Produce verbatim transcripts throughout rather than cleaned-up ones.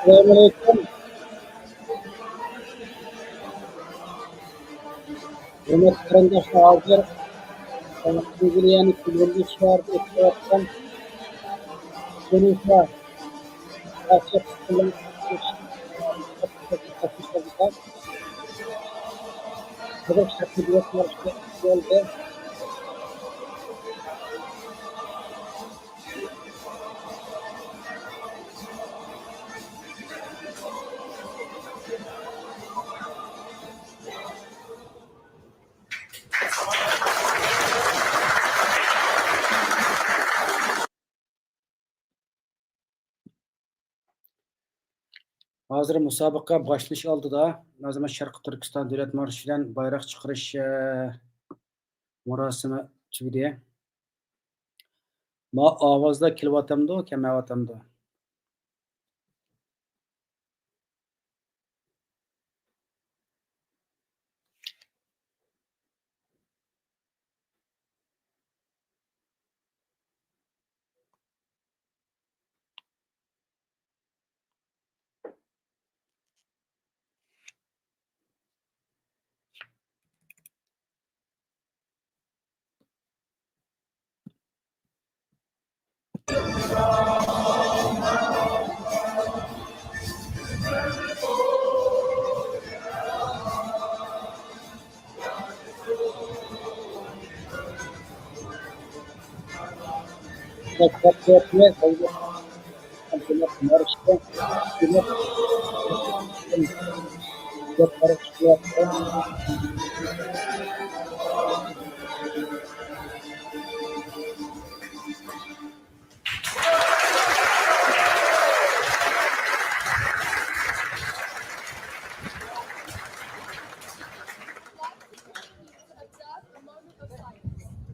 ئەسسالامۇئەلەيكۇم. ھۆرمەتلىك قېرىنداشلار، ھازىر ئەنگلىيەنىڭ لوندون شەھىرىدە ئۆتكۈزۈلۈۋاتقان شېرىفە ئاشىق قىزىل شەھىرىدە بولدى. ھازىر مۇسابىقە باشلىنىش ئالدىدا، ھازىر مانا شەرقىي تۈركىستان دۆلەت مارشى بىلەن بايراق چىقىرىش، ئە، مۇراسىمى تۈگىدى. ما ئاۋازلار كېلىۋاتامدۇ، كەلمەيۋاتامدۇ؟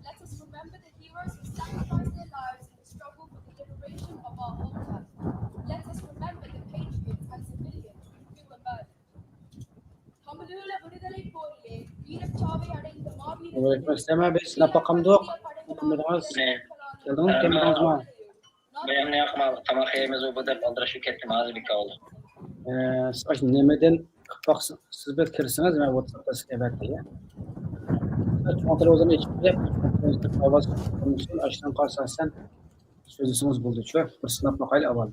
Let us remember the heroes who sacrificed their lives in the struggle for the liberation of our homeland. Let us remember the patriots and civilians who were murdered. وعليكم السلام، بىز سىناپ باقامدۇق؟ كەلدىڭىز، كەلمىدىڭىزمۇ؟ مەن ياقما تاماق يەيمىز، ئۇ بۇ دەپ ئالدىراش بولۇپ كەتتىم، ھازىر بىكار بولدى. ئە، سىز ئاشۇ نېمىدىن قىلىپ باقسىڭىز، سىز بىر كىرسىڭىز، مەن ۋاتساپتا سىزگە ئەۋەتەي. چوڭ تېلېۋىزورنى ئېچىپ قويۇپ، ئاۋاز چىقمىسۇن، ئاشۇنى قارىسان سەن سۆزلىسىڭىز بولدى، شۇ بىر سىناپ باقايلى ئاۋۋال.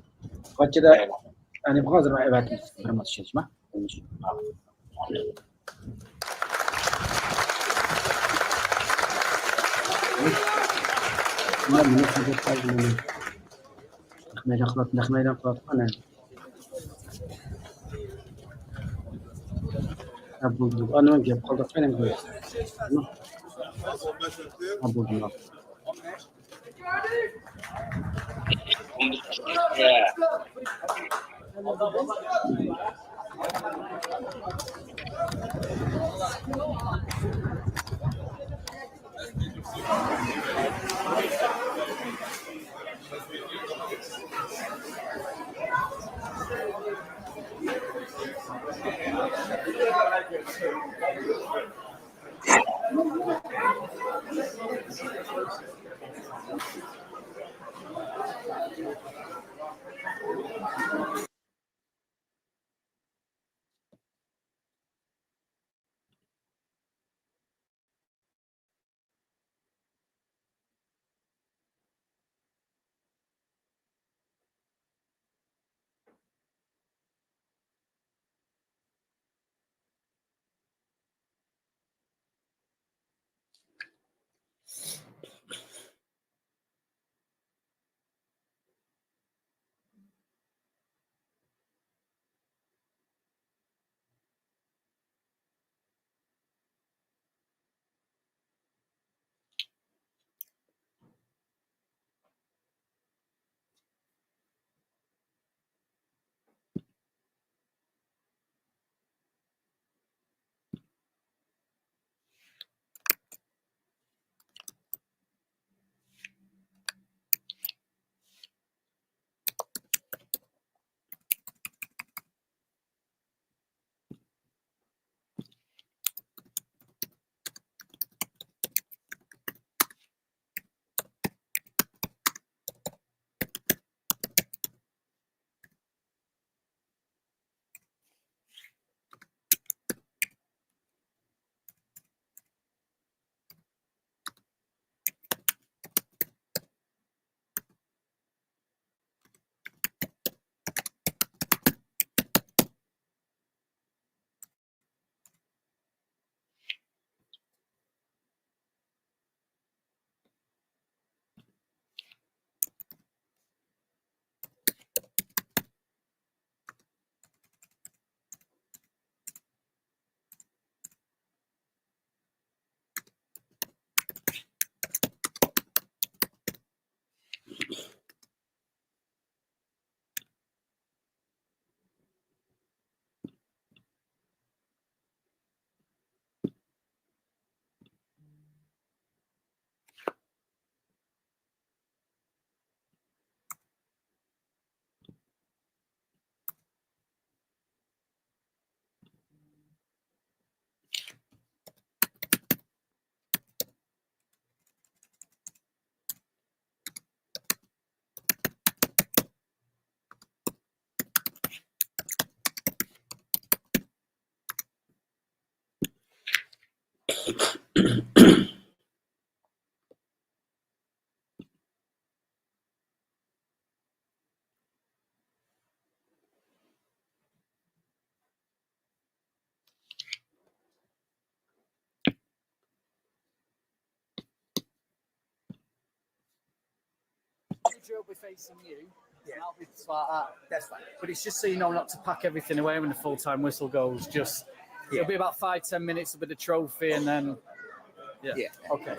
قانچىدا، يەنى بۇ ھازىر مەن ئەۋەتىمىز، بىر مىنۇت ئىچىدە. نەق مەيدان قىلىۋاتقان، نەق مەيدان قىلىۋاتقان. ھە، بولدى. ئانا گەپ قالدۇق، مېنىڭ بۇ. ھە، بولدى. You'll be facing you. Yeah. And I'll be like that. That's fine. But it's just so you know not to pack everything away when the full time whistle goes. Just, yeah, it'll be about five, ten minutes with the trophy, and then, yeah. Yeah. Okay.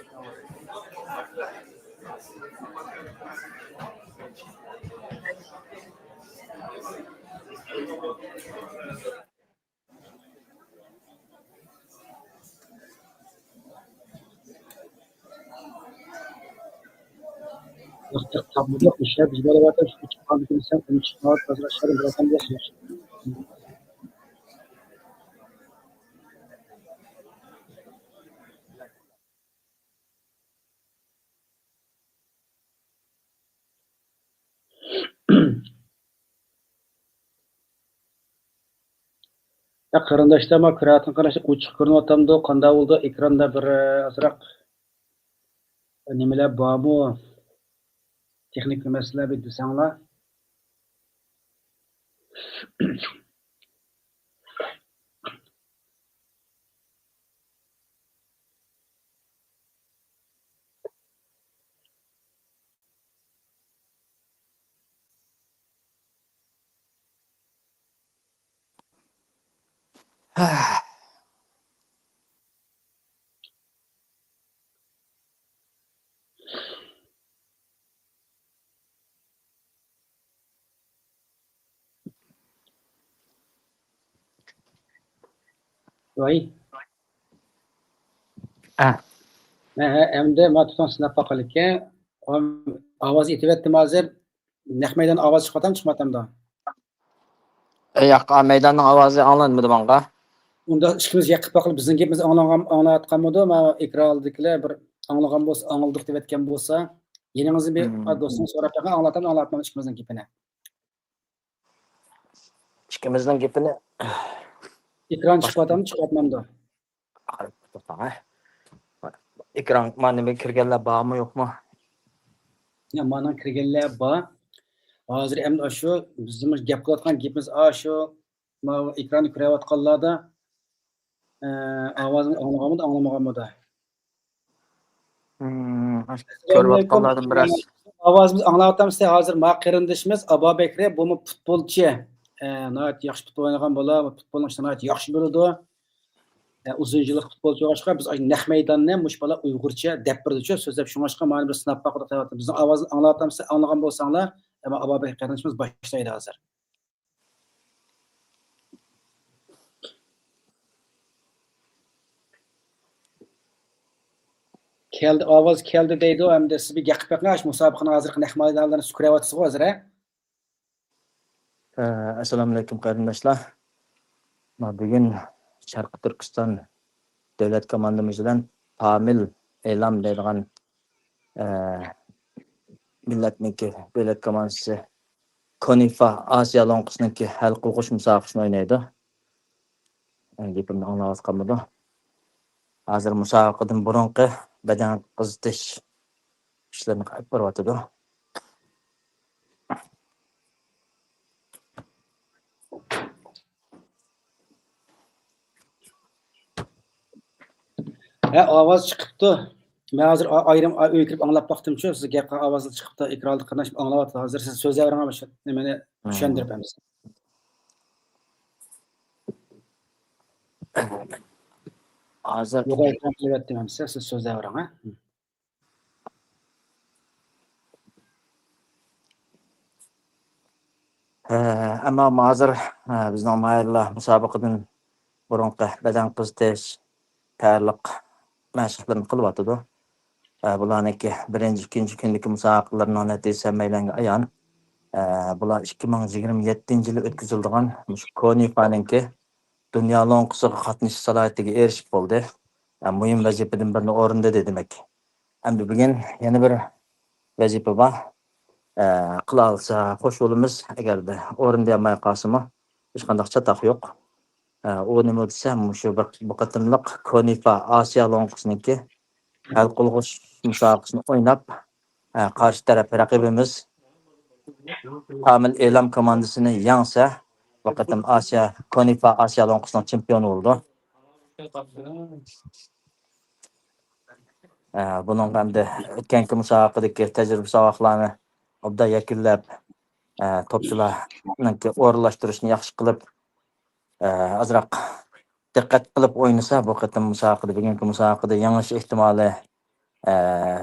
يا قېرىنداشلار، ما كۆرۈۋاتقان قاراشلىق ئوچۇق كۆرۈنۈۋاتامدۇ؟ قانداق بولدى؟ ئېكراندا بىر، ئە، ئازراق نېمىلەر بارمۇ؟ تېخنىك مەسىلە بىر دېسەڭلار. ۋاي. ئە. ھە، ھە، ئەمدى ما تۇتۇڭ سىناپ باقايلىكى. ئاۋاز ئېتىۋەتتىم ھازىر. نەق مەيدان ئاۋاز چىقىۋاتامدۇ، چىقمايۋاتامدۇ؟ ياق، مەيداننىڭ ئاۋازى ئاڭلانمىدى ماڭا. ئۇندا ئىككىمىز يەق قىلىپ باقىلى، بىزنىڭ گېپىمىزنى ئاڭلىغان، ئاڭلاۋاتقانمىدۇ؟ ما ئېكران ئالدىدىكىلەر بىر ئاڭلىغان بولسا، ئاڭلىدۇق دەۋەتكەن بولسا، يېنىڭىزدىن بىر، مم، دوستۇڭ سوراپ بېقىڭ، ئاڭلاتامدۇ، ئاڭلاتمامدۇ ئىككىمىزنىڭ گېپىنى. ئىككىمىزنىڭ گېپىنى. ئېكران باشقا چىقىۋاتامدۇ، چىقىۋاتمامدۇ؟ قاراپ توختاڭ، ھە. ئېكران، مانا نېمىگە كىرگەنلەر بارمۇ، يوقمۇ؟ يا، مانا كىرگەنلەر بار. ھازىر ئەمدى ئاشۇ بىزنىڭ گەپ قىلىۋاتقان گېپىمىز ئاشۇ، ماۋۇ ئېكراندا كۆرۈۋاتقانلاردا، ئە، ئاۋازىنى ئاڭلىغانمىدى، ئاڭلىمىغانمىدى؟ مم، كۆرۈۋاتقانلاردىن بىرەر. ئاۋازىمىزنى ئاڭلاۋاتامسىز؟ ھازىر ما قېرىندىشىمىز ئابابەكرى، بۇمۇ پۇتبولچى. ئە، ناھايىتى ياخشى پۇتبول ئوينىغان بالا، پۇتبولنى ناھايىتى ياخشى بىلىدۇ. ئە، ئۇزۇن يىللىق پۇتبولچى بولغاچقا، بىز ئاشۇ نەق مەيداننى مۇشۇ بالا ئۇيغۇرچە دەپ بېرىدىچۇ، سۆزلەپ، شۇڭلاشقا مانا بىر سىناپ باققۇدەك قىلىۋاتىمىز. بىزنىڭ ئاۋازىنى ئاڭلاۋاتامسىز؟ ئاڭلىغان بولساڭلار، ئەمما ئابابەكرى قېرىندىشىمىز باشلايدۇ ھازىر. كەلدى، ئاۋاز كەلدى دەيدۇ. ئەمدى سىز بىر گەپ قىلىپ بېقىڭ، ئاشۇ مۇسابىقىنىڭ ھازىرقى نەق مەيدانلىرىنى سۈكۈرۈۋاتىسىزغۇ ھازىر، ھە؟ ئە، ئەسسالامۇئەلەيكۇم قېرىنداشلار. ما بۈگۈن شەرقىي تۈركىستان دۆلەت كوماندىمىز بىلەن پامىل ئېلام دەيدىغان، ئە، مىللەتنىڭكى دۆلەت كوماندىسى كونىفا ئاسىيا لوڭقىسىنىڭكى ھەل قىلغۇچ مۇسابىقىسىنى ئوينايدۇ. ئە، گېپىمنى ئاڭلاۋاتقانمىدۇ؟ ھازىر مۇسابىقىدىن بۇرۇنقى بەدەن قىزىتىش ئىشلىرىنى ئېلىپ بېرىۋاتىدۇ. ھە، ئاۋاز چىقىپتۇ. مەن ھازىر ئا-، ئايرىم ئا-، ئۆيگە كىرىپ ئاڭلاپ باقتىمچۇ، سىز گەپ قىلغان ئاۋازلا چىقىپتۇ، ئېكراندا قېرىنداش ئاڭلاۋاتىدۇ. ھازىر سىز سۆزلەۋېرىڭ، مۇشۇ نېمىنى، مم، چۈشەندۈرۈپ ئەمىسە. ھازىر يوغان ئېكران قىلىۋەتتىم ئەمىسە، سىز سۆزلەۋېرىڭ، ھە. ھە، ئەمما ھازىر، ھە، بىزنىڭ ماھىرلار مۇسابىقىدىن بۇرۇنقى بەدەن قىزىتىش تەييارلىق مەشىقلىرىنى قىلىۋاتىدۇ. ھە، بۇلارنىڭكى بىرىنچى، ئىككىنچى كۈندىكى مۇسابىقىلىرىنىڭ نەتىجىسى ھەممەيلەنگە ئايان. ھە، بۇلار ئىككى مىڭ يىگىرمە يەتتىنچى يىلى ئۆتكۈزۈلىدىغان مۇشۇ كونىفانىڭكى دۇنيا لوڭقىسىغا قاتنىشىش سالاھىيىتىگە ئېرىشىپ بولدى. ھە، مۇھىم ۋەزىپىدىن بىرنى ئورۇندىدى دېمەك. ئەمدى بۈگۈن يەنە بىر ۋەزىپە بار. ئە، قىلالىسا خوش بولىمىز، ئەگەردە ئورۇندىيالماي قالسىمۇ ھېچقانداق چاتاق يوق. ئە، ئۇ نېمە دېسە، مۇشۇ بىر، بۇ قېتىملىق كونىفا ئاسىيا لوڭقىسىنىڭكى ھەل قىلغۇچ مۇسابىقىسىنى ئويناپ، ئە، قارشى تەرەپ رەقىبىمىز پامىل ئېلام كوماندىسىنى يەڭسە، بۇ قېتىم ئاسىيا، كونىفا ئاسىيا لوڭقىسىنىڭ چېمپىيونى بولىدۇ. ئە، بۇنىڭغا ئەمدى ئۆتكەنكى مۇسابىقىدىكى تەجرىبە ساۋاقلارنى ئوبدان يەكۈنلەپ، ئە، توپچىلارنىڭكى ئورۇنلاشتۇرۇشنى ياخشى قىلىپ، ئە، ئازراق دىققەت قىلىپ ئوينىسا، بۇ قېتىم مۇسابىقىدە، بۈگۈنكى مۇسابىقىدە يېڭىش ئېھتىمالى، ئە،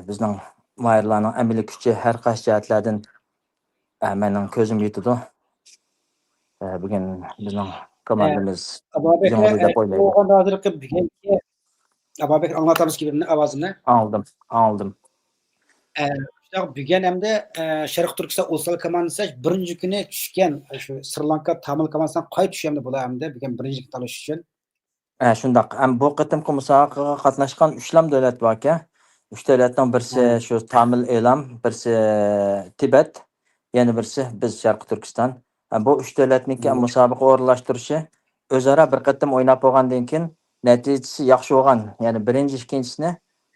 بىزنىڭ ماھىرلارنىڭ ئەمەلىي كۈچى ھەر قايسى جەھەتلەردىن، ئە، مېنىڭ كۆزۈم يېتىدۇ. ئە، بۈگۈن بىزنىڭ كوماندىمىز ئابابەكرە، يېڭىدۇ دەپ ئويلايمەن. بولغان ھازىرقى بۈگۈنكى ئابابەكرە، ئاڭلىتامسىز گېپىمنى، ئاۋازىمنى؟ ئاڭلىدىم، ئاڭلىدىم. ئە، شۇنداق بۈگۈن ئەمدى، ئە، شەرقىي تۈركىستان ئۇلۇسلار كوماندىسى بىرىنچى كۈنى چۈشكەن، شۇ سرى لانكا تامىل كوماندىسىدىن قايتا چۈشۈپ ئەمدى بۇلار ئەمدى بۈگۈن بىرىنچى كۈن تالىشىش ئۈچۈن. ئە، شۇنداق. ئەم، بۇ قېتىمقى مۇسابىقىگە قاتناشقان ئۈچلام دۆلەت باركەن. ئۈچ دۆلەتنىڭ بىرسى شۇ تامىل ئېلام، بىرسى تىبەت، يەنە بىرسى بىز شەرقىي تۈركىستان. ئە، بۇ ئۈچ دۆلەتنىڭكى مۇسابىقە ئورۇنلاشتۇرۇشى ئۆزئارا بىر قېتىم ئويناپ بولغاندىن كېيىن نەتىجىسى ياخشى بولغان، يەنى بىرىنچى، ئىككىنچىسىنى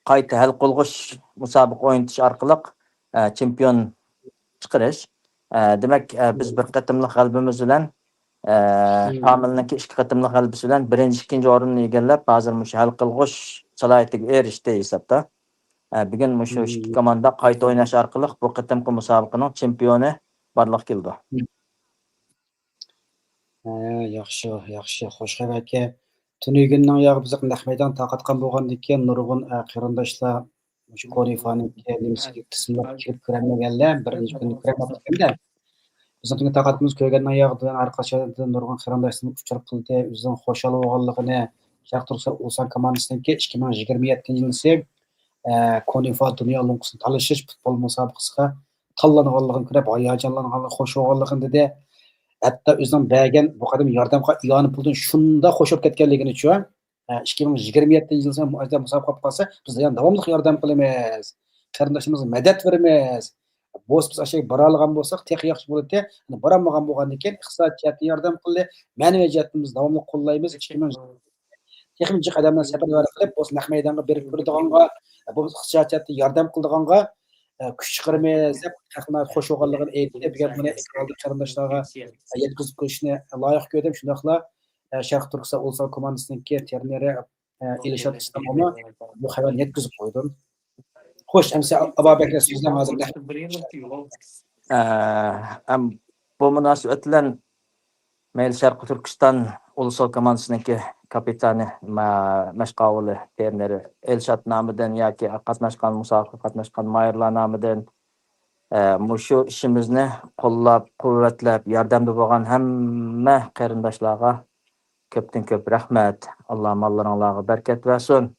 قايتا ھەل قىلغۇچ مۇسابىقە ئوينىتىش ئارقىلىق، ئە، چېمپىيون چىقىرىش. ئە، دېمەك، ئە، بىز بىر قېتىملىق غەلىبىمىز بىلەن، ئە، تامىلنىڭكى ئىككى قېتىملىق غەلىبىسى بىلەن بىرىنچى، ئىككىنچى ئورۇننى ئىگىلەپ، ھازىر مۇشۇ ھەل قىلغۇچ سالاھىيىتىگە ئېرىشتى ھېسابتا. ئە، بۈگۈن مۇشۇ ئىككى كوماندا قايتا ئويناش ئارقىلىق بۇ قېتىمقى مۇسابىقىنىڭ چېمپىيونى بارلىققا كېلىدۇ. ھە، ياخشى، ياخشى. خوش خەۋەركى، تۈنۈگۈننىڭ ياغى بىز نەق مەيدان تارقاتقان بولغاندىكىن، نۇرغۇن، ئە، قېرىنداشلار مۇشۇ كونىفانىڭكى نېمىسىگە قىسمىنى كىرىپ كۆرەلمىگەنلەر، بىرىنچى كۈنى كۆرەلمەپتىكەن-دە. بىزنىڭ تارقاتقىنىمىز كۆرگەننىڭ ياغىدىن ھەر قاچان نۇرغۇن قېرىنداشلىرىمىز ئۇچۇر قىلدى، ئۆزىنىڭ خۇشال بولغانلىقىنى، شەرقىي تۈركىستان ئۇلۇسلار كوماندىسىنىڭكى ئىككى مىڭ يىگىرمە يەتتىنچى يىلىسى، ئە، كونىفا دۇنيا لوڭقىسىنى تالىشىش پۇتبول مۇسابىقىسىغا تاللانغانلىقىنى كۆرۈپ، ھاياجانلانغانلىقىنى، خوش بولغانلىقىنى دېدى. ھەتتا ئۆزىنىڭ بەرگەن بۇ قەدەم ياردەم قىلغان ئىئانە پۇلىدىن شۇنداق خوش بولۇپ كەتكەنلىكىنى ئىككى مىڭ يىگىرمە يەتتىنچى يىلى مۇسابىقە بولۇپ قالسا، بىز يەنە داۋاملىق ياردەم قىلىمىز. قېرىنداشلىرىمىزغا مەدەت بېرىمىز. بولسا بىز ئاشۇ يەرگە بارالىغان بولساق تېخى ياخشى بولاتتى. يەنە بارالمىغان بولغاندىن كېيىن ئىقتىسادىي جەھەتتىن ياردەم قىلدى، مەنىۋى جەھەتتىن بىز داۋاملىق قوللايمىز. ئىككى مىڭ تېخىمۇ جىق ئادەملەرنى سەپەرۋەر قىلىپ، بولسا نەق مەيدانغا بېرىپ كۆرىدىغانغا، بولمىسا ئىقتىسادىي جەھەتتىن ياردەم قىلىدىغانغا، ئە، كۈچ چىقىرىمىز دەپ، خەلقنى خوش بولغانلىقىنى ئېيتتى. بۈگۈن بۇنى ئېكراندا قېرىنداشلارغا، ئە، يەتكۈزۈپ قويۇشنى لايىق كۆردۈم. شۇنداقلا، ئە، شەرقىي تۈركىستان ئۇلۇسلار كوماندىسىنىڭكى ترېنېرى، ئە، ئېلشات ئىسلامغىمۇ بۇ خەۋەرنى يەتكۈزۈپ قويدۇم. خوش، ئەمسە ئابابەكرە سۆزلەڭ ھازىر. ئە، ئەم، بۇ مۇناسىۋەت بىلەن مەيلى شەرقىي تۈركىستان ئۇلۇسلار كوماندىسىنىڭكى كاپىتانى، مە-، مەشقاۋۇلى، ترېنېرى ئېلشات نامىدىن ياكى قاتناشقان، مۇسابىقىگە قاتناشقان ماھىرلار نامىدىن، ئە، مۇشۇ ئىشىمىزنى قوللاپ، قۇۋۋەتلەپ، ياردەمدە بولغان ھەممە قېرىنداشلارغا كۆپتىن كۆپ رەھمەت. ئاللا ماللىرىڭلارغا بەرىكەت بەرسۇن.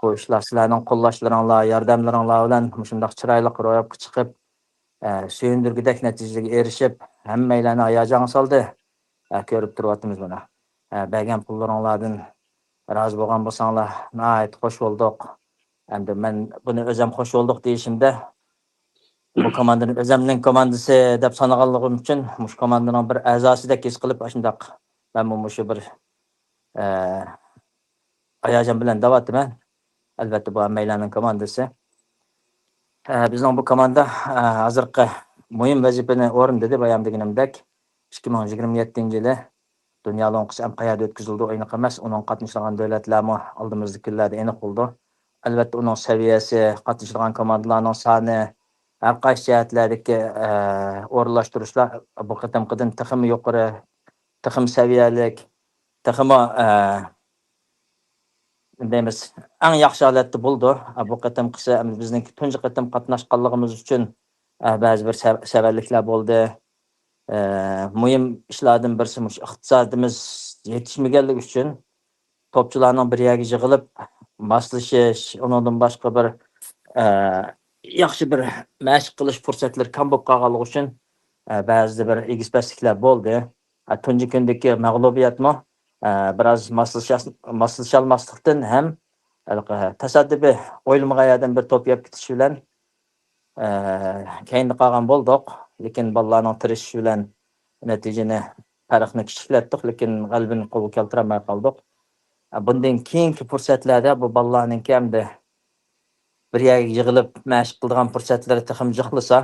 بۇ ئىشلار سىلەرنىڭ قوللاشلىرىڭلار، ياردەملىرىڭلار بىلەن مۇشۇنداق چىرايلىق روياپقا چىقىپ، ئە، سۆيۈندۈرگۈدەك نەتىجىگە ئېرىشىپ، ھەممەيلەننى ھاياجانغا سالدى. ئە، كۆرۈپ تۇرۇۋاتىمىز بۇنى. ئە، بەرگەن پۇللىرىڭلاردىن رازى بولغان بولساڭلار، ناھايىتى خوش بولدۇق. ئەمدى مەن بۇنى ئۆزەم خوش بولدۇق دېيىشىمدە، بۇ كوماندىنى ئۆزەمنىڭ كوماندىسى دەپ سانىغانلىقىم ئۈچۈن، مۇشۇ كوماندىنىڭ بىر ئەزاسىدەك ھېس قىلىپ، ئاشۇنداق مەنمۇ مۇشۇ بىر، ئە، ھاياجان بىلەن دەۋاتىمەن. ئەلۋەتتە، بۇ ھەممەيلەننىڭ كوماندىسى. ئە، بىزنىڭ بۇ كوماندا، ئە، ھازىرقى مۇھىم ۋەزىپىنى ئورۇندىدى، بايام دېگىنىمدەك. ئىككى مىڭ يىگىرمە يەتتىنچى يىلى دۇنيا لوڭقىسى ھەم قەيەردە ئۆتكۈزۈلىدۇ ئېنىق ئەمەس، ئۇنىڭغا قاتنىشىدىغان دۆلەتلەرمۇ ئالدىمىزدىكى كۈنلەردە ئېنىق بولىدۇ. ئەلۋەتتە، ئۇنىڭ سەۋىيەسى، قاتنىشىدىغان كوماندىلارنىڭ سانى، ھەر قايسى جەھەتلەردىكى، ئە، ئورۇنلاشتۇرۇشلار بۇ قېتىمقىدىن تېخىمۇ يۇقىرى، تېخىمۇ سەۋىيەلىك، تېخىمۇ، ئە، دەيمىز، ئەڭ ياخشى ھالەتتە بولىدۇ. ئە، بۇ قېتىمقىسى، ئەمدى بىزنىڭكى تۇنجى قېتىم قاتناشقانلىقىمىز ئۈچۈن، ئە، بەزى بىر سە-، سەۋەنلىكلەر بولدى. ئە، مۇھىم ئىشلاردىن بىرسى مۇشۇ ئىقتىسادىمىز يېتىشمىگەنلىكى ئۈچۈن توپچىلارنىڭ بىر يەرگە يىغىلىپ ماسلىشىش، ئۇنىڭدىن باشقا بىر، ئە، ياخشى بىر مەشىق قىلىش پۇرسەتلىرى كەم بولۇپ قالغانلىقى ئۈچۈن، ئە، بەزىدە بىر ئېگىز-پەسلىكلەر بولدى. ئە، تۇنجى كۈندىكى مەغلۇبىيەتمۇ، ئە، بىراز ماسلىشاس-، ماسلىشالماسلىقتىن ھەم ھېلىقى تاسادىپىي ئويلىمىغان يەردىن بىر توپ يەپ كېتىش بىلەن، ئە، كەينىدە قالغان بولدۇق. لېكىن بالىلارنىڭ تىرىشىشى بىلەن نەتىجىنى، پەرقنى كىچىكلەتتۇق، لېكىن غەلىبىنى قولغا كەلتۈرەلمەي قالدۇق. ئە، بۇندىن كېيىنكى پۇرسەتلەردە بۇ بالىلارنىڭكى ئەمدى بىر يەرگە يىغىلىپ مەشىق قىلىدىغان پۇرسەتلىرى تېخىمۇ جىقلىسا،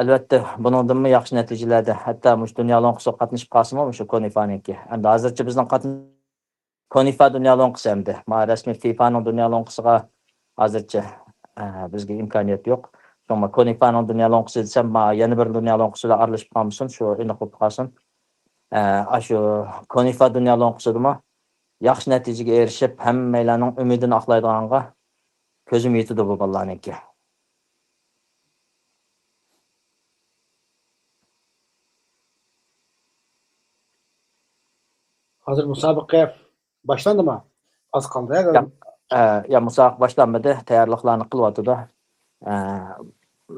ئەلۋەتتە، بۇنىڭدىنمۇ ياخشى نەتىجىلەردە، ھەتتا مۇشۇ دۇنيا لوڭقىسىغا قاتنىشىپ قالسىمۇ، مۇشۇ كونىفانىڭكى. ئەمدى ھازىرچە بىزنىڭ قاتن-، كونىفا دۇنيا لوڭقىسى ئەمدى. ما رەسمىي فىفانىڭ دۇنيا لوڭقىسىغا ھازىرچە، ئە، بىزگە ئىمكانىيەت يوق. شۇڭا كونىفانىڭ دۇنيا لوڭقىسى دېسەم، ما-، يەنە بىر دۇنيا لوڭقىسى بىلەن ئارىلىشىپ قالمىسۇن، شۇ ئېنىق بولۇپ قالسۇن. ئە، ئاشۇ كونىفا دۇنيا لوڭقىسىدىمۇ ياخشى نەتىجىگە ئېرىشىپ، ھەممەيلەننىڭ ئۈمىدىنى ئاقلايدىغانغا كۆزۈم يېتىدۇ بۇ بالىلارنىڭكى. ھازىر مۇسابىقە باشلاندىمۇ؟ ئاز قالدى ھە؟ يا، ئە، يا، مۇسابىقە باشلانمىدى، تەييارلىقلارنى قىلىۋاتىدۇ. ئە،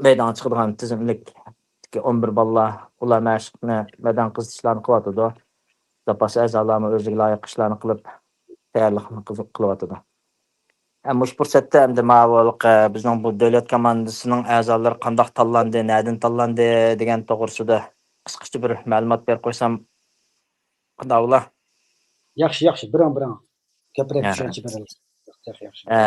مەيدانغا چىقىدىغان تىزىملىك ئون بىر بالىلار، ئۇلار مەشىقنى، مەيدان قىزىتىشلارنى قىلىۋاتىدۇ. زاپاس ئەزالارمۇ ئۆزىگە لايىق ئىشلارنى قىلىپ، تەييارلىقنى قىز-، قىلىۋاتىدۇ. ئە، مۇشۇ پۇرسەتتە ئەمدى ماۋۇ، ئە، بىزنىڭ بۇ دۆلەت كوماندىسىنىڭ ئەزالىرى قانداق تاللاندى، نەدىن تاللاندى دېگەن توغرىسىدا قىسقىچە بىر مەلۇمات بېرىپ قويسام، قانداق بولا؟ ياخشى، ياخشى، بېرىڭ، بېرىڭ. كۆپرەك ھە. چۈشەنچە بېرىڭ. ياخشى، ياخشى. ئە،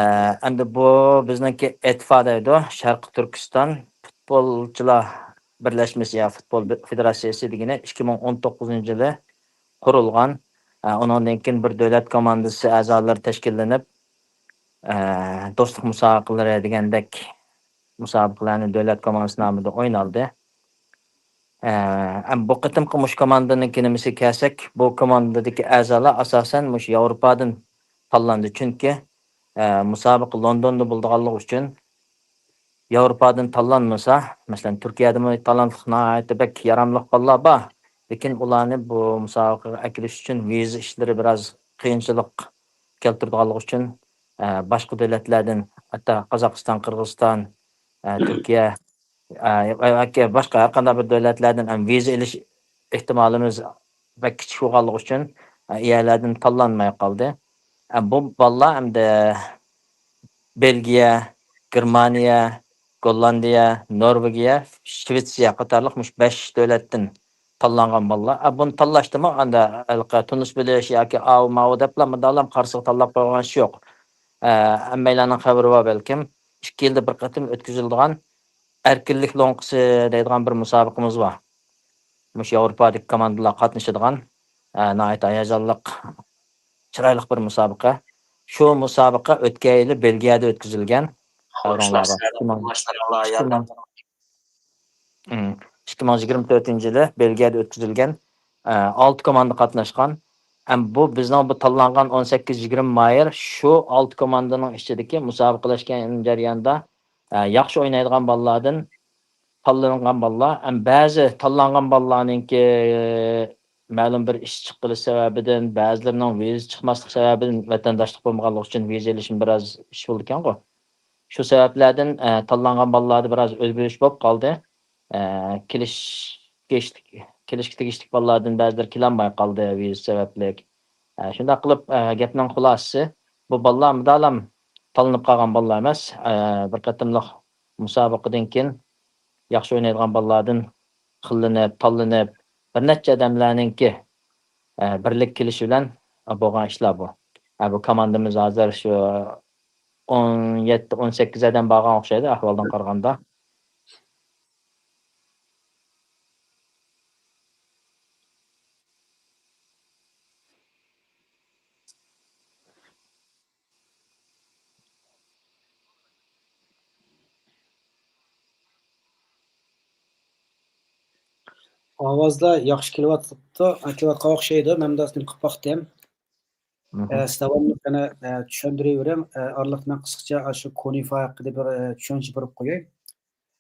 ئەمدى بۇ بىزنىڭكى ئېتفا دەيدۇ، شەرقىي تۈركىستان پۇتبولچىلار بىرلەشمىسى يا پۇتبول بى-، فېدېراتسىيەسى دېگىنى ئىككى مىڭ ئون توققۇزىنچى يىلى قۇرۇلغان. ئە، ئۇنىڭدىن كېيىن بىر دۆلەت كوماندىسى ئەزالىرى تەشكىللىنىپ، ئە، دوستلۇق مۇسابىقىلىرى دېگەندەك مۇسابىقىلەرنى دۆلەت كوماندىسى نامىدا ئوينالدى. ئە، ئەم، بۇ قېتىمقى مۇشۇ كوماندىنىڭكى نېمىسىگە كەلسەك، بۇ كوماندىدىكى ئەزالار ئاساسەن مۇشۇ ياۋروپادىن تاللاندى. چۈنكى، ئە، مۇسابىقە لوندوندا بولىدىغانلىقى ئۈچۈن، ياۋروپادىن تاللانمىسا، مەسىلەن، تۈركىيەدىمۇ تالانتلىق ناھايىتى بەك ياراملىق بالىلار بار، لېكىن ئۇلارنى بۇ مۇسابىقىگە ئەكېلىش ئۈچۈن ۋىزا ئىشلىرى بىراز قىيىنچىلىق كەلتۈرىدىغانلىقى ئۈچۈن، ئە، باشقا دۆلەتلەردىن، ھەتتا قازاقىستان، قىرغىزىستان، ئە، تۈركىيە، ئە، ياكى باشقا ھەر قانداق بىر دۆلەتلەردىن ھەم ۋىزا ئېلىش ئېھتىمالىمىز بەك كىچىك بولغانلىقى ئۈچۈن، ئە، ئۇ يەرلەردىن تاللانماي قالدى. ئە، بۇ بالىلار ئەمدى بېلگىيە، گېرمانىيە، گوللاندىيە، نورۋېگىيە، شىۋېتسىيە قاتارلىق مۇشۇ بەش دۆلەتتىن تاللانغان بالىلار. ئە، بۇنى تاللاشتىمۇ ئاندا ھېلىقى تونۇس بىلىش ياكى ئاۋۇ ماۋۇ دەپلا مۇنداقلام قارىسىغا تاللاپ قويغان ئىش يوق. ئە، ھەممەيلەننىڭ خەۋىرى بار بەلكىم. ئىككى يىلدا بىر قېتىم ئۆتكۈزۈلىدىغان ئەركىنلىك لوڭقىسى دەيدىغان بىر مۇسابىقىمىز بار. مۇشۇ ياۋروپادىكى كوماندىلار قاتنىشىدىغان، ئە، ناھايىتى ھاياجانلىق، چىرايلىق بىر مۇسابىقە. شۇ مۇسابىقە ئۆتكەن يىلى بېلگىيەدە ئۆتكۈزۈلگەن. ئىككى مىڭ، ئىككى مىڭ، ئىككى مىڭ يىگىرمە تۆتىنچى يىلى بېلگىيەدە ئۆتكۈزۈلگەن، ئە، ئالتە كوماندا قاتناشقان. ھەم بۇ بىزنىڭ بۇ تاللانغان ئون سەككىز يىگىرمە ماھىر شۇ ئالتە كوماندىنىڭ ئىچىدىكى مۇسابىقىلەشكەن جەرياندا، ئە، ياخشى ئوينايدىغان بالىلاردىن تاللانغان بالىلار. ھەم بەزى تاللانغان بالىلارنىڭكى مەلۇم بىر ئىش چىققىلى سەۋەبىدىن، بەزىلىرىنىڭ ۋىزا چىقماسلىق سەۋەبىدىن ۋەتەنداشلىق بولمىغانلىقى ئۈچۈن ۋىزا ئېلىشمۇ بىراز ئىش بولىدىكەنغۇ. شۇ سەۋەبلەردىن، ئە، تاللانغان بالىلاردا بىراز ئۆزگىرىش بولۇپ قالدى. ئە، كېلىش-، كېلىشلىك-، كېلىشكە تېگىشلىك بالىلاردىن بەزىلىرى كېلەلمەي قالدى ۋىزا سەۋەبلىك. ئە، شۇنداق قىلىپ، ئە، گەپنىڭ خۇلاسىسى، بۇ بالىلار مۇداملا تاللىنىپ قالغان بالىلار ئەمەس. ئە، بىر قېتىملىق مۇسابىقىدىن كېيىن ياخشى ئوينايدىغان بالىلاردىن خىللىنىپ، تاللىنىپ، بىر نەچچە ئادەملەرنىڭكى، ئە، بىرلىككە كېلىشى بىلەن بولغان ئىشلار بۇ. ئە، بۇ كوماندىمىز ھازىر شۇ ئون يەتتە، ئون سەككىز ئادەم بارغان ئوخشايدۇ ئەھۋالدىن قارىغاندا. ئاۋازلار ياخشى كېلىۋاتىدۇ، كېلىۋاتقان ئوخشايدۇ. مەن مۇنداق قىلىپ باقتىم. ئە، سىز داۋاملىق يەنە، ئە، چۈشەندۈرۈۋېرىڭ. ئە، ئارىلىقتا مەن قىسقىچە ئاشۇ كونىفا ھەققىدە بىر، ئە، چۈشەنچە بېرىپ قوياي.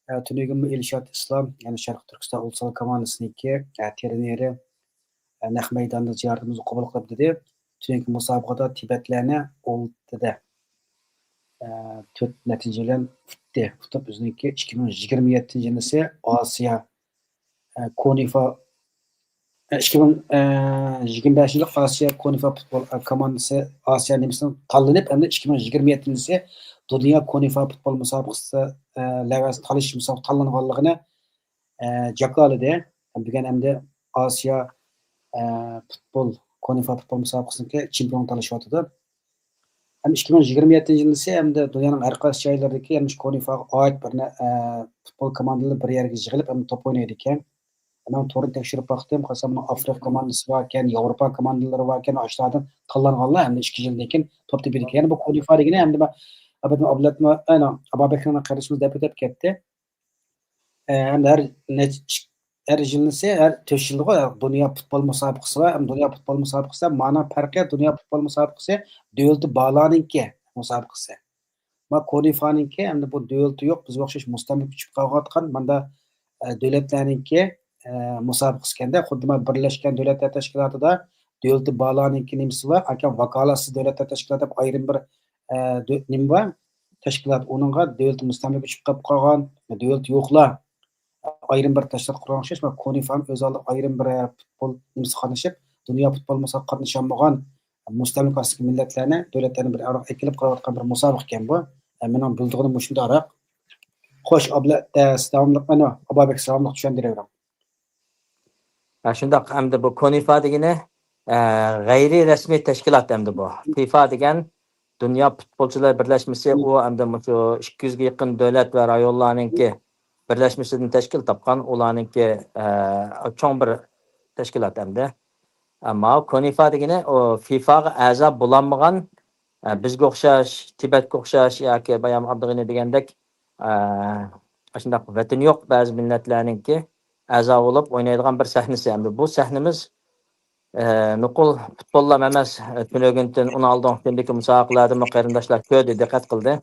ئە، تۈنۈگۈنمۇ ئىلشات ئىسلام، يەنى شەرقىي تۈركىستان ئۇلۇسلار كوماندىسىنىڭكى، ئە، ترېنېرى، ئە، نەق مەيداندا زىيارىتىمىزنى قوبۇل قىلىپ دېدى، تۈنۈگۈنكى مۇسابىقىدە تىبەتلەرنى ئالتىدە، ئە، تۆت نەتىجە بىلەن ئۇتتى. ئۇتۇپ، ئۆزىنىڭكى ئىككى مىڭ يىگىرمە يەتتىنچى يىلىسى ئاسىيا، ئە، كونىفا، ئە، ئىككى مىڭ يىگىرمە بەشىنچى يىلى ئاسىيا كونىفا پۇتبول، ئە، كوماندىسى ئاسىيا نېمىسىنى تاللىنىپ، ئەمدى ئىككى مىڭ يىگىرمە يەتتىنچى يىلىسى دۇنيا كونىفا پۇتبول مۇسابىقىسى، ئە، لەۋھەسى تالىشىش مۇسابىقىسى تاللانغانلىقىنى، ئە، جاكارلىدى. بۈگۈن ئەمدى ئاسىيا، ئە، پۇتبول، كونىفا پۇتبول مۇسابىقىسىنىڭكى چېمپىيونى تالىشىۋاتىدۇ. ھەم ئىككى مىڭ يىگىرمە يەتتىنچى يىلىسى ئەمدى دۇنيانىڭ ھەر قايسى جايلىرىدىكى، يەنى شۇ كونىفاغا ئائىت بىر نە-، ئە، پۇتبول كوماندىلىرى بىر يەرگە يىغىلىپ، ئەمدى توپ ئوينايدىكەن. مەن تورنى تەكشۈرۈپ باقتىم، قارىسام، ئۇنىڭ ئافرىقا كوماندىسى باركەن، ياۋروپا كوماندىلىرى باركەن، ئاشۇلاردىن تاللانغانلار ئەمدى ئىككى يىلدىن كېيىن توپ تېپىدىكەن. يەنى بۇ كونىفا دېگىنى ئەمدى ئابدۇللا، ئەنە، ئابابەكرىڭ قېرىشىمىز دەپ ئۆتۈپ كەتتى. ئە، ھەمدە ھەر نەچچە، ھەر يىلنىسى، ھەر تۆت يىلدىغۇ دۇنيا پۇتبول مۇسابىقىسى بار. ھەم دۇنيا پۇتبول مۇسابىقىسى، مانا پەرقى، دۇنيا پۇتبول مۇسابىقىسى دۆلىتى بارلارنىڭكى مۇسابىقىسى. ما كونىفانىڭكى، ئەمدى بۇ دۆلىتى يوق، بىزگە ئوخشاش مۇستەملىكە چۈشۈپ قالغانتىقان، ماندا، ئە، دۆلەتلەرنىڭكى، ئە، مۇسابىقىسى ئىكەندە، خۇددى ما بىرلەشكەن دۆلەتلەر تەشكىلاتىدا دۆلىتى بارلارنىڭكى نېمىسى بار، ئاكام ۋاكالەتسىز دۆلەتلەر تەشكىلاتى دەپ ئايرىم بىر، ئە، دۆ-، نېمە بار، تەشكىلات. ئۇنىڭغا دۆلىتى مۇستەملىكە چۈشۈپ قېلىپ قالغان، دۆلىتى يوقلار ئايرىم بىر تەشكىلات قۇرغان ئوخشاش، ما كونىفام ئۆز ئالدىغا ئايرىم بىر، ئە، پۇتبول نېمىسى قاتنىشىپ، دۇنيا پۇتبول مۇسابىقىسىگە قاتنىشالمىغان مۇستەملىكە ئاستىدىكى مىللەتلەرنى، دۆلەتلەرنى بىر ئارىغا ئەكېلىپ قىلىۋاتقان بىر مۇسابىقە ئىكەن بۇ. ئە، مېنىڭ بىلىدىغىنىم مۇشۇنداق. خوش، ئابلە-، ئە، سالاملىق، ئەنە، ئابابەك سالاملىق چۈشەندۈرۈۋېرىڭ. ھە، شۇنداق. ئەمدى بۇ كونىفا دېگىنى، ئە، غەيرىي رەسمىي تەشكىلات ئەمدى بۇ. فىفا دېگەن دۇنيا پۇتبولچىلار بىرلەشمىسى، ئۇ ئەمدى مۇشۇ ئىككى يۈزگە يېقىن دۆلەت ۋە رايونلارنىڭكى بىرلەشمىسىدىن تەشكىل تاپقان، ئۇلارنىڭكى، ئە، چوڭ بىر تەشكىلات ئەمدى. ئەمما كونىفا دېگىنى ئۇ فىفاغا ئەزا بولالمىغان، ئە، بىزگە ئوخشاش، تىبەتكە ئوخشاش ياكى بايام ئابدۇغېنى دېگەندەك، ئە، ئاشۇنداق ۋەتىنى يوق بەزى مىللەتلەرنىڭكى ئەزا بولۇپ ئوينايدىغان بىر سەھنىسى. ئەمدى بۇ سەھنىمىز، ئە، نوقۇل پۇتبوللام ئەمەس، ئە، تۈنۈگۈندىن ئون ئالتىنچى كۈندىكى مۇسابىقىلەردىمۇ قېرىنداشلار كۆردى، دىققەت قىلدى.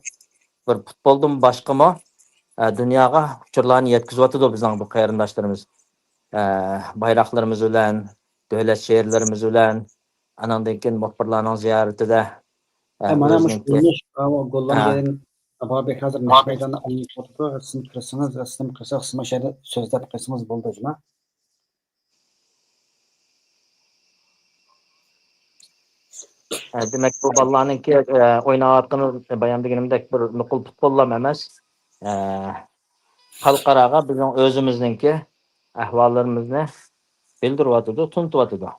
بىر پۇتبولدىن باشقىمۇ، ئە، دۇنياغا ئۇچۇرلارنى يەتكۈزۈۋاتىدۇ بىزنىڭ بۇ قېرىنداشلىرىمىز. ئە، بايراقلىرىمىز بىلەن، دۆلەت شېئىرلىرىمىز بىلەن، ئانىڭدىن كېيىن مۇخبىرلارنىڭ زىيارىتىدە، ئە، ھە، مانا مۇشۇ ئۆزىنىڭكى كۆرۈنۈش، ئاۋۇ ھە. گوللاندىيەدىن ئابابەك ھازىر نەق مەيداندا ئاڭلىتىۋاتىدۇ. سىزمۇ كىرسىڭىز، سىزمۇ قىلساق، سىزمۇ شۇ يەردە سۆزلەپ قىلسىڭىز بولىدۇ، جۇما. ئە، دېمەك، بۇ بالىلارنىڭكى، ئە، ئويناۋاتقىنى بايام دېگىنىمدەك بىر نوقۇل پۇتبوللام ئەمەس. ئە، خەلقئاراغا بىزنىڭ ئۆزىمىزنىڭكى ئەھۋاللىرىمىزنى بىلدۈرۈۋاتىدۇ، تونۇتۇۋاتىدۇ.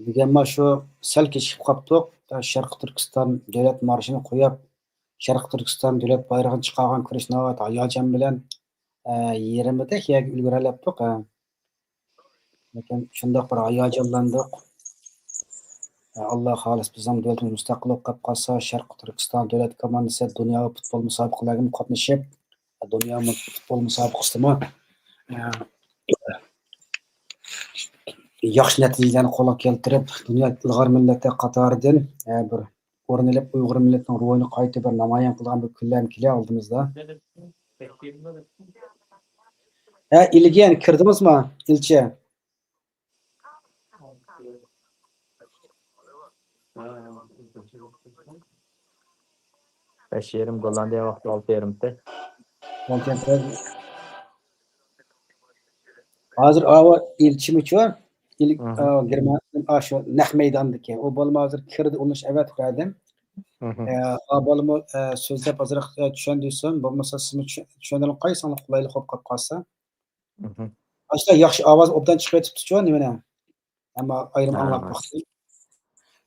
دېگەن مانا شۇ سەل كېچىكىپ قاپتۇق. شەرقىي تۈركىستان دۆلەت مارشىنى قويۇپ، شەرقىي تۈركىستان دۆلەت بايرىقىنى چىقارغان كۆرۈش ناھايىتى ھاياجان بىلەن، ئە، يېرىمىدەك يەرگە ئۈلگۈرەلەپتۇق. ئە، لېكىن شۇنداق بىر ھاياجانلاندۇق. ئە، ئاللا خالىسا بىزنىڭ دۆلىتىمىز مۇستەقىل بولۇپ قېلىپ قالسا، شەرقىي تۈركىستان دۆلەت كوماندىسى دۇنيا پۇتبول مۇسابىقىلەرگىمۇ قاتنىشىپ، دۇنيا مۇ-، پۇتبول مۇسابىقىسىدىمۇ، ئە، ياخشى نەتىجىلەرنى قولغا كەلتۈرۈپ، دۇنيا ئىلغار مىللەتلەر قاتارىدىن، ئە، بىر ئورۇن ئېلىپ، ئۇيغۇر مىللىتىنىڭ روھىنى قايتا بىر نامايان قىلىدىغان بىر كۈنلەرمۇ كېلە ئالدىمىزدا. ھە، ئىلگەن كىردىڭىزما، ئىلچى؟ بەش يېرىم، گوللاندىيە ۋاقتى ئالتە يېرىمتى. ھازىر ئاۋۇ ئىلچىمىچۇ؟ ئىل-، مھم. ئا، گېرمان-، ئا، شۇ نەق مەيداندىكى. ئۇ بالىمۇ ھازىر كىردى، ئۇنى ئەۋەتىپ بەردىم. مھم. ئە، ئا بالىمۇ، ئە، سۆزلەپ ئازراق، ئە، چۈشەندۈرسۇن. بولمىسا سىزمۇ چۈ-، چۈشەندۈرۈپ قويساڭلار قولايلىق بولۇپ قېلىپ قالسا. مھم. ئاشۇنداق ياخشى ئاۋاز ئوبدان چىقىۋېتىپتۇچۇ نېمىنى؟ ئەمما ئايرىم ھە، ئاڭلاپ ھە. باقتىم.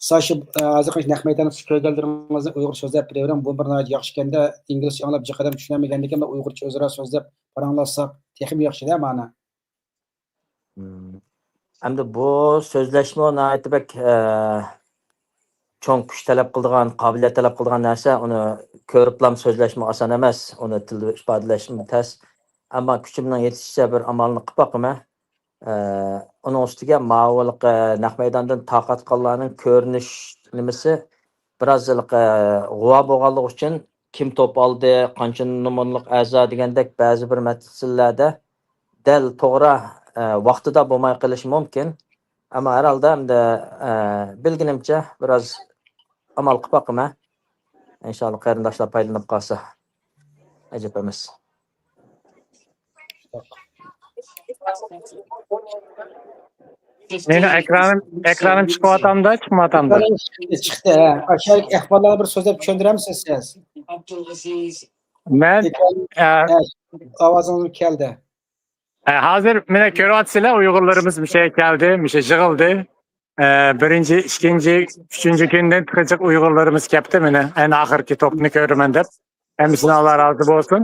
سا شۇ، ئە، ھازىرقى نەق مەيداندا سىز كۆرگەنلىرىڭىزنى ئۇيغۇرچە سۆزلەپ بېرىۋېرىڭ. بۇ بىر ناھايىتى ياخشى ئىكەندە، ئىنگلىزچە ئاڭلاپ جىق ئادەم چۈشىنەلمىگەندىكىن، ئۇيغۇرچە ئۆزئارا سۆزلەپ پاراڭلاشساق تېخىمۇ ياخشىدە مانا. مم. ئەمدى بۇ سۆزلەشمۇ ناھايىتى بەك، ئە، چوڭ كۈچ تەلەپ قىلىدىغان، قابىلىيەت تەلەپ قىلىدىغان نەرسە. ئۇنى كۆرۈپلام سۆزلەشمۇ ئاسان ئەمەس، ئۇنى تىلدا ئىپادىلەشمۇ تەس. ئەمما كۈچۈمنىڭ يېتىشىچە بىر ئامالنى قىلىپ باقىمەن. ئە، ئۇنىڭ ئۈستىگە ماۋۇ ھېلىقى نەق مەيداندىن تارقاتقانلارنىڭ كۆرۈنۈش نېمىسى بىراز ھېلىقى غۇۋا بولغانلىقى ئۈچۈن، كىم توپ ئالدى، قانچە نومۇرلۇق ئەزا دېگەندەك بەزى بىر مەسىلىلەردە دەل توغرا، ئە، ۋاقتىدا بولماي قېلىشى مۇمكىن. ئەمما ھەر ھالدا ئەمدى، ئە، بىلگىنىمچە بىراز ئامال قىلىپ باقىمەن. ئىنشاللا قېرىنداشلار پايدىلىنىپ قالسا ئەجەب ئەمەس. مېنىڭ ئېكرانىم، ئېكرانىم چىقىۋاتامدا، چىقمايۋاتامدا؟ چىقتى، چىقتى، ھە. ئاشۇ يەردىكى ئەھۋاللارنى بىر سۆزلەپ چۈشەندۈرەمسىز سىز؟ مەن، ئېكران، ئە، ھە، ئاۋازىڭىز كەلدى. ئە، ھازىر مانا كۆرۈۋاتىسىلەر، ئۇيغۇرلىرىمىز مۇشۇ يەرگە كەلدى، مۇشۇ يىغىلدى. ئە، بىرىنچى، ئىككىنچى، ئۈچىنچى كۈندىن تېخىچە ئۇيغۇرلىرىمىز كەپتۇ، مانا، ئەنە ئاخىرقى توپنى كۆرىمەن دەپ. ھەممىسىدىن ئاللا رازى بولسۇن.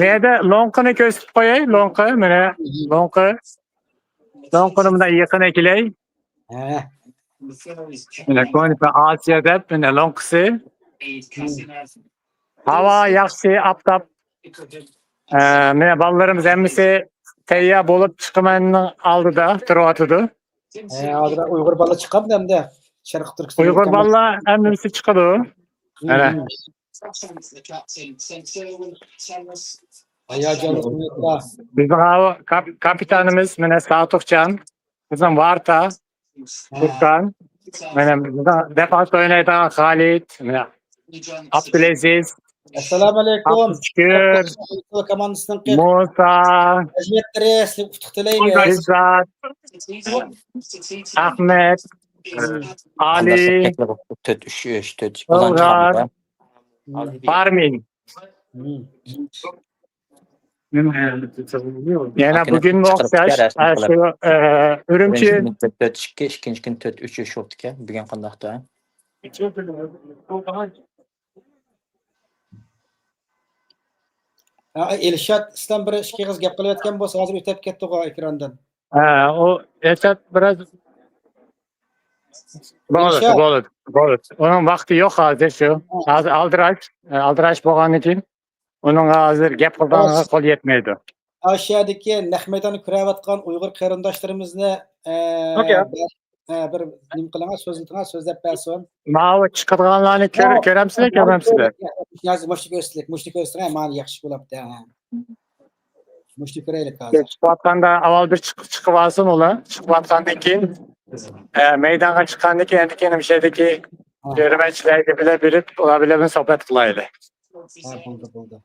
مەيدە لوڭقىنى كۆرسىتىپ قوياي. لوڭقا، مانا لوڭقا. لوڭقىنى مۇنداق يېقىن ئەكېلەي. ھە. مانا كونىپا ئاسىيا دەپ، مانا لوڭقىسى. ھاۋا ياخشى، ئاپتاپ. ئە، مانا بالىلىرىمىز ھەممىسى تەييار بولۇپ چىقىمەننىڭ ئالدىدا تۇرۇۋاتىدۇ. ھە، ھازىر ئۇيغۇر بالىلار چىقامدۇ ئەمدى؟ شەرقىي تۈركىستان ئۇيغۇر بالىلار ھەممىسى چىقىدۇ. مانا. ھاياجانلىق مىننەتدار. بىزنىڭ ئاۋۇ كاپ-، كاپىتانىمىز مانا ساتۇقجان، بىزنىڭ ۋارتا، ھە. تۇركان، مانا بىزنىڭ دېفانس ئوينايدىغان خالىد، مانا ئابدۇلئەزىز، ئەسسالامۇئەلەيكۇم. ئابدۇشۈكۈر، كوماندىسىنىڭ مۇسا، رەھمەتلىرى، سىزگە ئۇتۇق تىلەيمىز. ئىززات، ئەخمەت، ئالى، تۆت، ئۈچ، ئۈچ، تۆت. ئىلغار، بارمىن. يەنە بۈگۈنمۇ ئوخشاش، ئە، شۇ، ئە، ئۈرۈمچى. بىرىنچى كۈنى تۆت، تۆت، ئىككى، ئىككىنچى كۈنى تۆت، ئۈچ، ئۈچ بوپتىكەن. بۈگۈن قانداقتا؟ ھە، ئىلشات ئىسلام بىر ئىككى ئېغىز گەپ قىلىۋەتكەن بولسا، ھازىر ئۆتۈپ كەتتىغۇ ئېكراندىن. ھە، ئۇ ئىلشات بىراز بولدى، بولدى، بولدى. ئۇنىڭ ۋاقتى يوق ھازىر شۇ. ھازىر ئالدىراش، ئالدىراش بولغاندىن كېيىن ئۇنىڭغا ھازىر گەپ قىلىدىغانغا قول يەتمەيدۇ. ئاشۇ يەردىكى نەق مەيداندا كۆرۈۋاتقان ئۇيغۇر قېرىنداشلىرىمىزنى، ئە، ئوكەي. بىر، ئە، بىر نېمە قىلىڭا، سۆزلىتىڭا، سۆزلەپ بەرسۇن. ماۋۇ چىقىدىغانلارنى كۆر-، ھە، كۆرەمسىلەر، كۆرمەمسىلەر؟ ھازىر مۇشۇنى كۆرسىتىلىك، مۇشۇنى كۆرسىتىڭ، ھە، مانا ياخشى بولۇپتۇ، ھە. مۇشۇنى كۆرەيلىك ھازىر. چىقىۋاتقاندا ئاۋۋال بىر چىق-، چىقىۋالسۇن ئۇلار. چىقىۋاتقاندىن كېيىن، ئە، مەيدانغا چىققاندىن كېيىن، ئەندىن كېيىن مۇشۇ يەردىكى ھە. چېرمەنچىلەرگە بىلە بېرىپ، ئۇلار بىلەن بىر سۆھبەت قىلايلى. ھە، بولدى، بولدى.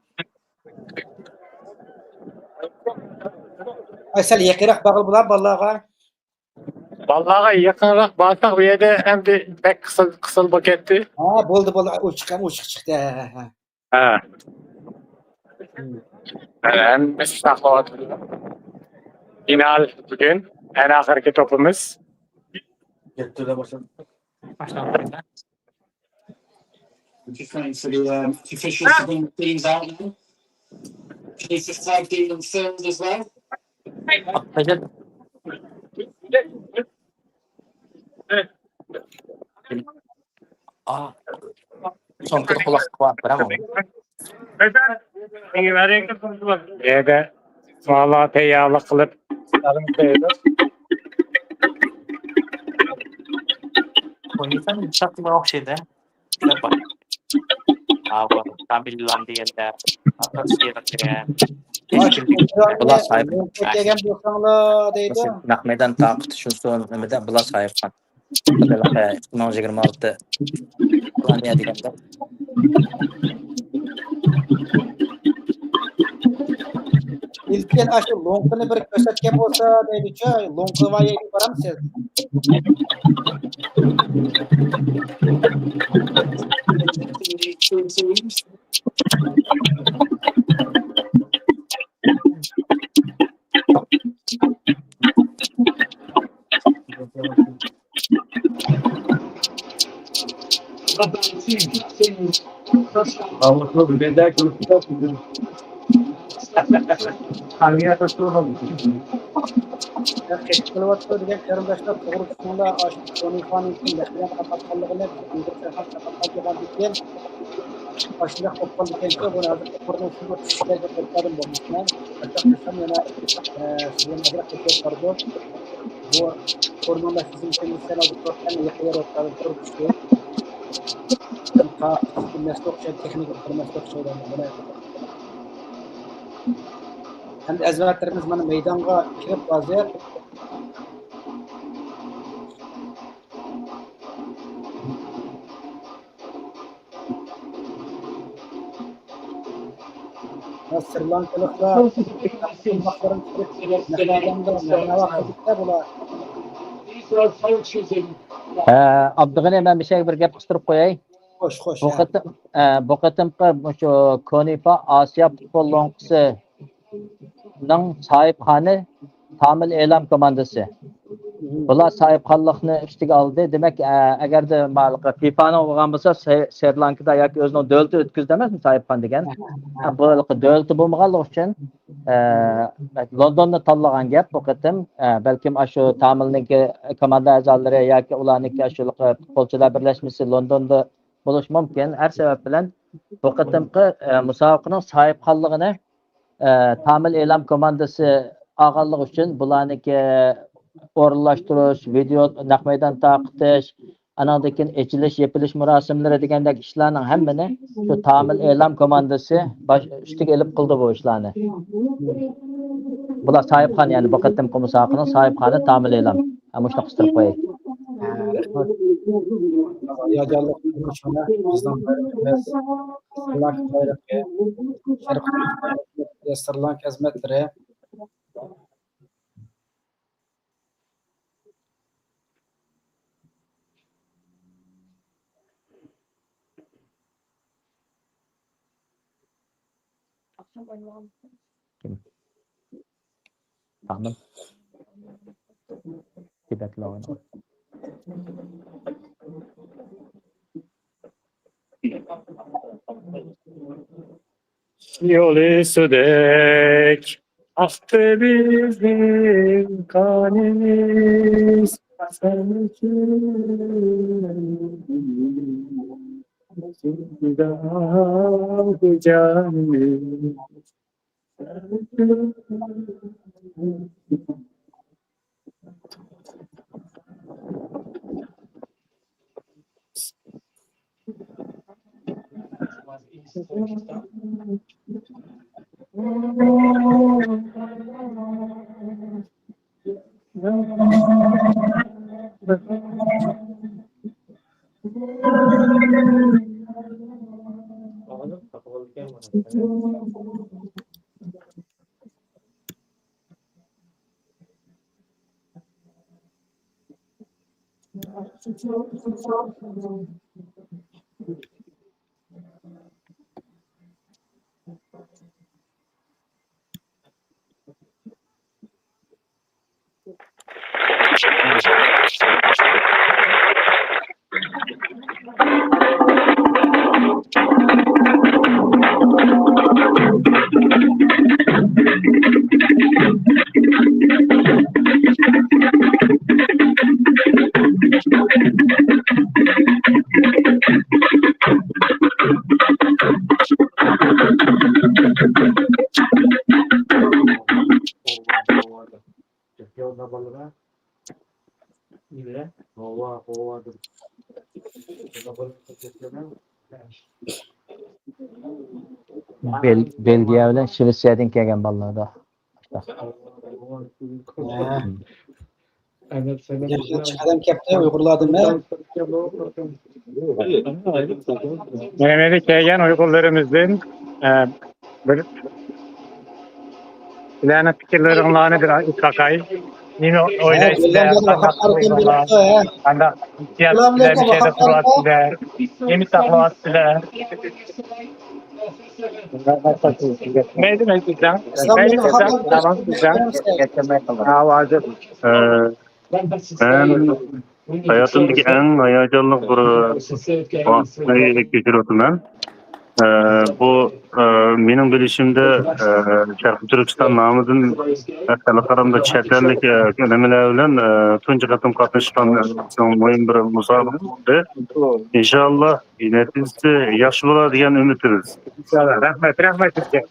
ئاي، سەل يېقىنراق بارغىلى بولار بالىلارغا. بالىلارغا يېقىنراق بارساق، بۇ يەردە ئەمدى بەك قىسىل، قىسىل بولۇپ كەتتى. ھە، بولدى، بولدى. ئوچۇق، ئوچۇق چىقتى. ھە، ھە. ھە. ھەممىسى ساقلاۋاتىدۇ. فىنال بۈگۈن. ئەڭ ئاخىرقى توپىمىز. Just waiting for the, um, officials to bring the teams out now. Can you just tag team and Phil as well? ئا، سومكىدا قۇلاقلىق بار، بېرەڭ. يەردە بالىلار تەييارلىق قىلىپ، بۇنىسى چاقمىغا ئوخشايدۇ. شۇنداق بار. ھا، بۇ تامىللام دېگەندە، ئاتاس دېگەندە. بۇلار ساھىب. كەلگەن بولساڭلار دەيدۇ. نەق مەيدان تارقىتىش ئۇسۇلى نېمىدە؟ بۇلار ساھىبخان. ئىككى مىڭ يىگىرمە ئالتە ئۇكرائىنا دېگەندە. ئىلكىن ئاشۇ لوڭقىنى بىر كۆرسەتكەن بولسا دەيدىچۇ، لوڭقا ۋايەگە بارامسىز؟ قېچىپ قېلىۋاتىدۇ دېگەن قېرىنداشلار توغرا چۈشىنىڭلار، ئاشۇ كونىفانىڭ كىم بەھرىيان تارقاتقانلىقىنى، ئۇيغۇر سەرخەن تارقاتقان بولغاندىن كېيىن، ئاشۇنداق بولۇپ قالدىكەنكى، بۇنى ھازىر ئۇيغۇرنىڭ شۇنداق چۈشۈشلەرگە قويۇپ بەردىم بولمىسىمەن. ئاشۇنداق قىلسام يەنە، ئە، سىزگە ئازراق كۆپىيىپ بارىدۇ. بۇ فورمىڭ مەسىلىسى ئۈچۈن سەل ھازىر ئەڭ يېقىن يەر بولۇپ قالدى، تۇرۇپ چۈشتى. تا بىلمەسلىك ئوخشايدۇ، تېخنىكا بىلمەسلىك ئوخشايدۇ، بۇنى. ئەمدى ئەزىمەتلىرىمىز مانا مەيدانغا كىرىپ ھازىر. ھە، سرىلانكىلىقلار مەيدانغا كىرىپ، مەيداندا سەرناۋا قىلىپتۇ بۇلار. ھە، ئابدۇغېنى، مەن بىر شەيگە بىر گەپ قىستۇرۇپ قوياي. خوش، خوش، بۇ ھە. قېتىم، ئە، بۇ قېتىمقى مۇشۇ كونىفا ئاسىيا پۇتبول لوڭقىسىنىڭ ساھىبخانى تامىل ئېلام كوماندىسى. بۇلار ساھىبخانلىقنى ئۈستىگە ئالدى. دېمەك، ئە، ئەگەردە مالىقى فىفانىڭ بولغان بولسا، سرى-، سرى لانكىدا ياكى ئۆزىنىڭ دۆلىتى ئۆتكۈزدى ئەمەسمۇ ساھىبخان دېگەن؟ ئە، بۇ دۆلىتى بولمىغانلىقى ئۈچۈن، ئە، لوندوننى تاللىغان گەپ بۇ قېتىم. ئە، بەلكىم ئاشۇ تامىلنىڭكى كوماندا ئەزالىرى ياكى ئۇلارنىڭكى ئاشۇ پۇتبولچىلار بىرلەشمىسى لوندوندا بولۇشى مۇمكىن. ھەر سەۋەب بىلەن بۇ قېتىمقى، ئە، مۇسابىقىنىڭ ساھىبخانلىقىنى، ئە، تامىل ئېلام كوماندىسى ئالغانلىقى ئۈچۈن بۇلارنىڭكى ئورۇنلاشتۇرۇش، ۋىدېئو نەق مەيدان تارقىتىش، ئانىڭدىن كېيىن ئېچىلىش، يېپىلىش مۇراسىملىرى دېگەندەك ئىشلارنىڭ ھەممىنى شۇ تامىل ئېلام كوماندىسى باش، ئۈستىگە ئېلىپ قىلدى بۇ ئىشلارنى. بۇلار ساھىبخان، يەنى بۇ قېتىمقى مۇسابىقىنىڭ ساھىبخانى تامىل ئېلام. ھە، مۇشۇنى قىستۇرۇپ قوياي. ھە، رەھمەت. ھاياجانلىق كۈنى شۇنى بىزنىڭ بايرىقىمىز، سرى لانكا بايرىقى، شەرقىي سرى لانكا خىزمەتلىرى. تامىل. تىبەتلەر ئوينىغان. يولى سۇدەك ئاقتى بىزنىڭ قانىمىز، سەن ئۈچۈن پىدا بۇ جانىمىز. بېل-، بېلگىيە بىلەن شىۋېتسىيەدىن كەلگەن بالىلار. ھە. ياخشى قەدەم كەپتۇ ئۇيغۇرلاردىن. مەنە كەلگەن ئۇيغۇرلىرىمىزدىن، ئە، بىر سىلەرنىڭ پىكىرلىرىڭلارنى بىر باقاي. نېمە ئويلايسىلەر؟ قانداق ئۇيغۇرلار؟ قانداق ھېسسىيات بىلەن مۇشۇ يەردە تۇرۇۋاتىسىلەر؟ نېمە ساقلاۋاتىسىلەر؟ مەيلى، مەيلى، سىزدەڭ. مەيلى، سىزدەڭ. تامام، سىزدەڭ. ئاۋازى. ئە، مەن ھاياتىمدىكى ئەڭ ھاياجانلىق بىر ۋاقىتنى كەچۈرۈۋاتىمەن. ئە، بۇ، ئە، مېنىڭ بىلىشىمدە، ئە، شەرقىي تۈركىستان نامىدىن خەلقئارامدا چەت ئەللىك، ئە، نېمىلەر بىلەن، ئە، تۇنجى قېتىم قاتناشقان، ئە، مۇھىم بىر مۇسابىقە بولدى. ئىنشاللا نەتىجىسى ياخشى بولار دېگەن ئۈمىدتىمىز. ئىنشاللا. رەھمەت، رەھمەت سىزگە.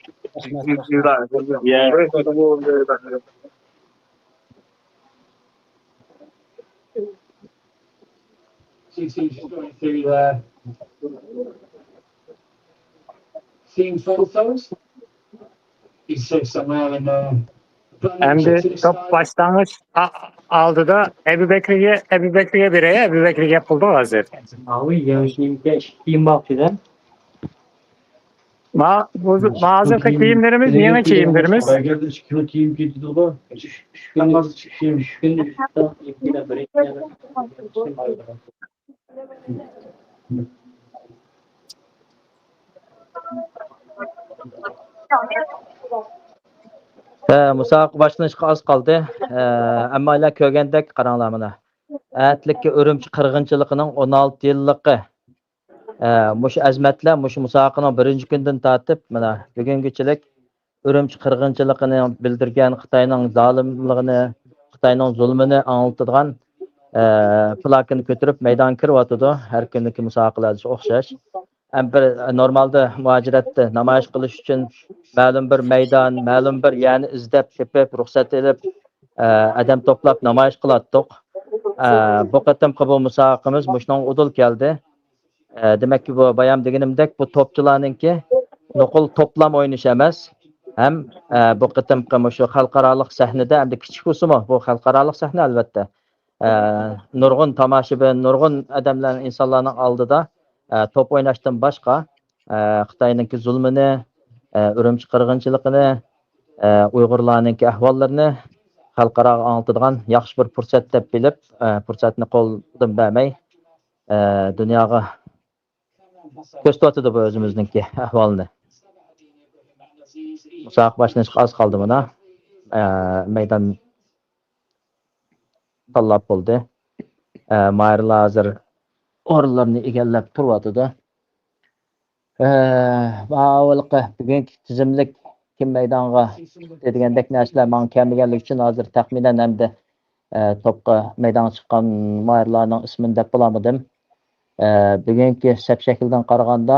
ئەمدى توپ باشلانغۇچ ئا-، ئالدىدا ئەبۇ بەكرىگە، ئەبۇ بەكرىگە بېرەي، ئەبۇ بەكرىگە گەپ قىلدۇق ھازىر. ما-، بۇ، ما ھازىرقى كىيىملىرىمىز يېڭى كىيىملىرىمىز. ئە، مۇسابىقە باشلىنىشقا ئاز قالدى. ئە، ئەمما ئىلە كۆرگەندەك قاراڭلار مانا. ئەتلىككە ئۈرۈمچى قىرغىنچىلىقىنىڭ ئون ئالتە يىللىقى. ئە، مۇشۇ ئەزىمەتلەر مۇشۇ مۇسابىقىنىڭ بىرىنچى كۈنىدىن تارتىپ مانا بۈگۈنگىچىلىك ئۈرۈمچى قىرغىنچىلىقىنى بىلدۈرگەن، خىتاينىڭ زالىملىقىنى، خىتاينىڭ زۇلمىنى ئاڭلىتىدىغان، ئە، پىلاكىنى كۆتۈرۈپ مەيدانغا كىرىۋاتىدۇ. ھەر كۈنلۈكى مۇسابىقىلەردە ئوخشاش. ھەم بىر، ئە، نورمالدا مۇھاجىرەتتە نامايىش قىلىش ئۈچۈن مەلۇم بىر مەيدان، مەلۇم بىر يەرنى ئىزدەپ تېپىپ، رۇخسەت ئېلىپ، ئە، ئادەم توپلاپ نامايىش قىلاتتۇق. ئە، بۇ قېتىمقى بۇ مۇسابىقىمىز مۇشۇنىڭغا ئۇدۇل كەلدى. ئە، دېمەك، بۇ بايام دېگىنىمدەك، بۇ توپچىلارنىڭكى نوقۇل توپلام ئوينىشى ئەمەس، ھەم، ئە، بۇ قېتىمقى مۇشۇ خەلقئارالىق سەھنىدە، ئەمدى كىچىك بولسىمۇ، بۇ خەلقئارالىق سەھنە، ئەلۋەتتە. ئە، نۇرغۇن تاماشىبىن، نۇرغۇن ئادەملەرنىڭ، ئىنسانلارنىڭ ئالدىدا، ئە، توپ ئويناشتىن باشقا، ئە، خىتاينىڭكى زۇلمىنى، ئە، ئۈرۈمچى قىرغىنچىلىقىنى، ئە، ئۇيغۇرلارنىڭكى ئەھۋاللىرىنى خەلقئاراغا ئاڭلىتىدىغان ياخشى بىر پۇرسەت دەپ بىلىپ، ئە، پۇرسەتنى قولدىن بەرمەي، ئە، دۇنياغا كۆرسىتىۋاتىدۇ بۇ ئۆزىمىزنىڭكى ئەھۋالىنى. مۇسابىقە باشلىنىشقا ئاز قالدى مانا. ئە، مەيدان تاللاپ بولدى. ئە، ماھىرلار ھازىر ئورۇنلىرىنى ئىگىلەپ تۇرۇۋاتىدۇ. ئە، ئاۋۋالقى بۈگۈنكى تىزىملىك كىم مەيدانغا چىقتى دېگەندەك نەرسىلەر ماڭا كەلمىگەنلىكى ئۈچۈن ھازىر تەخمىنەن ئەمدى، ئە، توپقا مەيدانغا چىققان ماھىرلارنىڭ ئىسمىنى دەپ بولالمىدىم. ئە، بۈگۈنكى سەپ شەكلىدىن قارىغاندا،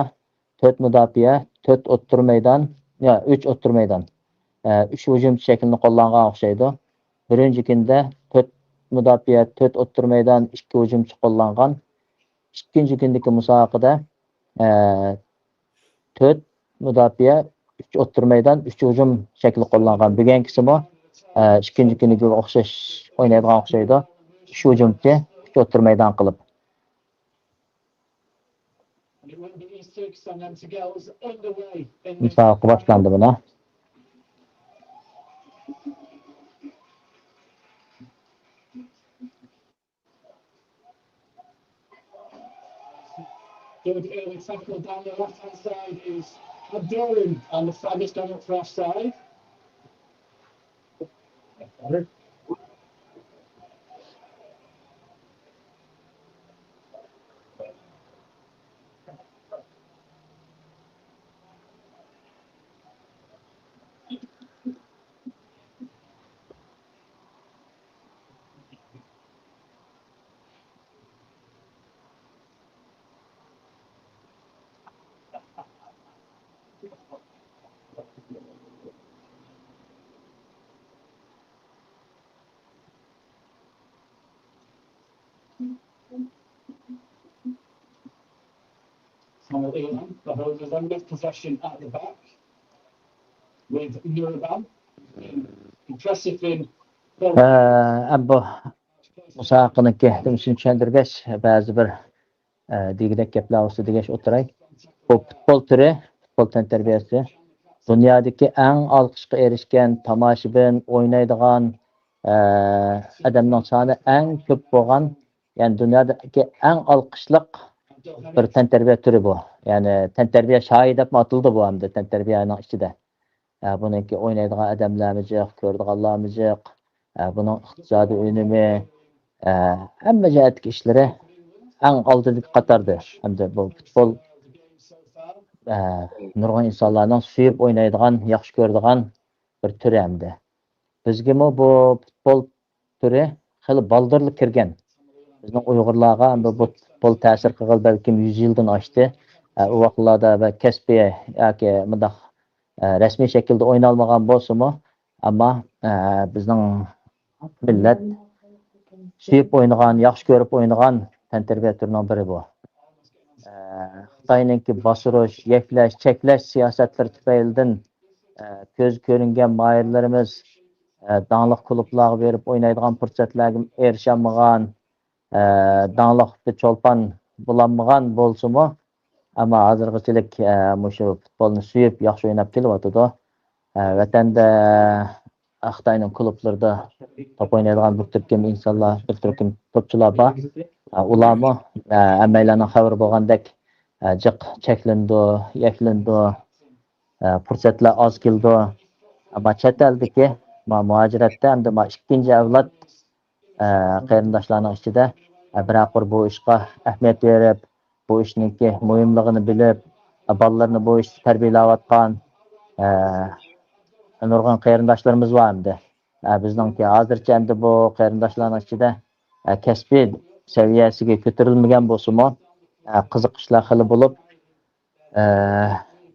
تۆت مۇداپىئە، تۆت ئوتتۇرا مەيدان، يا، ئۈچ ئوتتۇرا مەيدان، ئە، ئۈچ ھۇجۇمچى شەكلىنى قوللانغان ئوخشايدۇ. بىرىنچى كۈندە تۆت مۇداپىئە، تۆت ئوتتۇرا مەيدان، ئىككى ھۇجۇمچى قوللانغان. ئىككىنچى كۈندىكى مۇسابىقىدە، ئە، تۆت مۇداپىئە، ئۈچ ئوتتۇرا مەيدان، ئۈچ ھۇجۇم شەكلى قوللانغان. بۈگۈنكىسىمۇ، ئە، ئىككىنچى كۈنىگە ئوخشاش ئوينايدىغان ئوخشايدۇ. ئۈچ ھۇجۇمچى، ئۈچ ئوتتۇرا مەيدان قىلىپ. مۇسابىقە باشلاندى مانا. Good early tackle down the left-hand side is Abdullah, and the flag is going up for offside. Samuel Elam, the holders, then with possession at the back with Nurban. Impressive in ئە، ئەمدى بۇ مۇسابىقىنىڭكى دېمىشىنى چۈشەندۈرگەچ، بەزى بىر، ئە، دېگۈدەك گەپلەر بولسا دېگەچ ئولتۇراي. بۇ پۇتبول تۈرى، پۇتبول تەنتەربىيەسى دۇنيادىكى ئەڭ ئالقىشقا ئېرىشكەن، تاماشىبىن ئوينايدىغان، ئە، ئادەمنىڭ سانى ئەڭ كۆپ بولغان، يەنى دۇنيادىكى ئەڭ ئالقىشلىق بىر تەنتەربىيە تۈرى بۇ. يەنى تەنتەربىيە شاھى دەپمۇ ئاتىلىدۇ بۇ ئەمدى تەنتەربىيەنىڭ ئىچىدە. ئە، بۇنىڭكى ئوينايدىغان ئادەملەرمۇ جىق، كۆرىدىغانلارمۇ جىق. ئە، بۇنىڭ ئىقتىسادىي ئۈنۈمى، ئە، ھەممە جەھەتتىكى ئىشلىرى ئەڭ ئالدىدىكى قاتاردا. ھەمدە بۇ پۇتبول، ئە، نۇرغۇن ئىنسانلارنىڭ سۆيۈپ ئوينايدىغان، ياخشى كۆرىدىغان بىر تۈرى ھەمدە. بىزگىمۇ بۇ پۇتبول تۈرى خېلى بالدۇرلا كىرگەن. بىزنىڭ ئۇيغۇرلارغا بۇ، بۇ پۇتبول تەسىر قىلغىلى بەلكىم يۈز يىلدىن ئاشتى. ئە، ئۇ ۋاقىتلاردا بە كەسپىي ياكى مۇنداق، ئە، رەسمىي شەكىلدە ئوينالمىغان بولسىمۇ، ئەمما، ئە، بىزنىڭ مىللەت سۆيۈپ ئوينىغان، ياخشى كۆرۈپ ئوينىغان تەنتەربىيە تۈرىنىڭ بىرى بۇ. ئە، خىتاينىڭكى باسۇرۇش، يەكلەش، چەكلەش سىياسەتلىرى تۈپەيلىدىن، ئە، كۆز كۆرۈنگەن ماھىرلىرىمىز، ئە، داڭلىق كۇلۇبلارغا بېرىپ ئوينايدىغان پۇرسەتلەرگە ئېرىشەلمىغان، ئە، داڭلىق بىر چولپان بولالمىغان بولسىمۇ، ئەمما ھازىرغىچىلىك، ئە، مۇشۇ پۇتبولنى سۆيۈپ ياخشى ئويناپ كېلىۋاتىدۇ. ئە، ۋەتەندە، ئە، خىتاينىڭ كۇلۇبلىرىدا توپ ئوينايدىغان بىر تۈركۈم ئىنسانلار، بىر تۈركۈم توپچىلار بار. ئە، ئۇلارمۇ، ئە، ھەممەيلەننىڭ خەۋىرى بولغاندەك، ئە، جىق چەكلىنىدۇ، يەكلىنىدۇ. ئە، پۇرسەتلەر ئاز كېلىدۇ. ئەمما چەت ئەلدىكى ما مۇھاجىرەتتە ئەمدى ما ئىككىنچى ئەۋلاد، ئە، قېرىنداشلارنىڭ ئىچىدە، ئە، بىراقۇر بۇ ئىشقا ئەھمىيەت بېرىپ، بۇ ئىشنىڭكى مۇھىملىقىنى بىلىپ، ئە، بالىلىرىنى بۇ ئىشتا تەربىيەلەۋاتقان، ئە، نۇرغۇن قېرىنداشلىرىمىز بار ئەمدى. ئە، بىزنىڭكى ھازىرچە ئەمدى بۇ قېرىنداشلارنىڭ ئىچىدە، ئە، كەسپىي سەۋىيەسىگە كۆتۈرۈلمىگەن بولسىمۇ، ئە، قىزىقىشلار خېلى بولۇپ، ئە،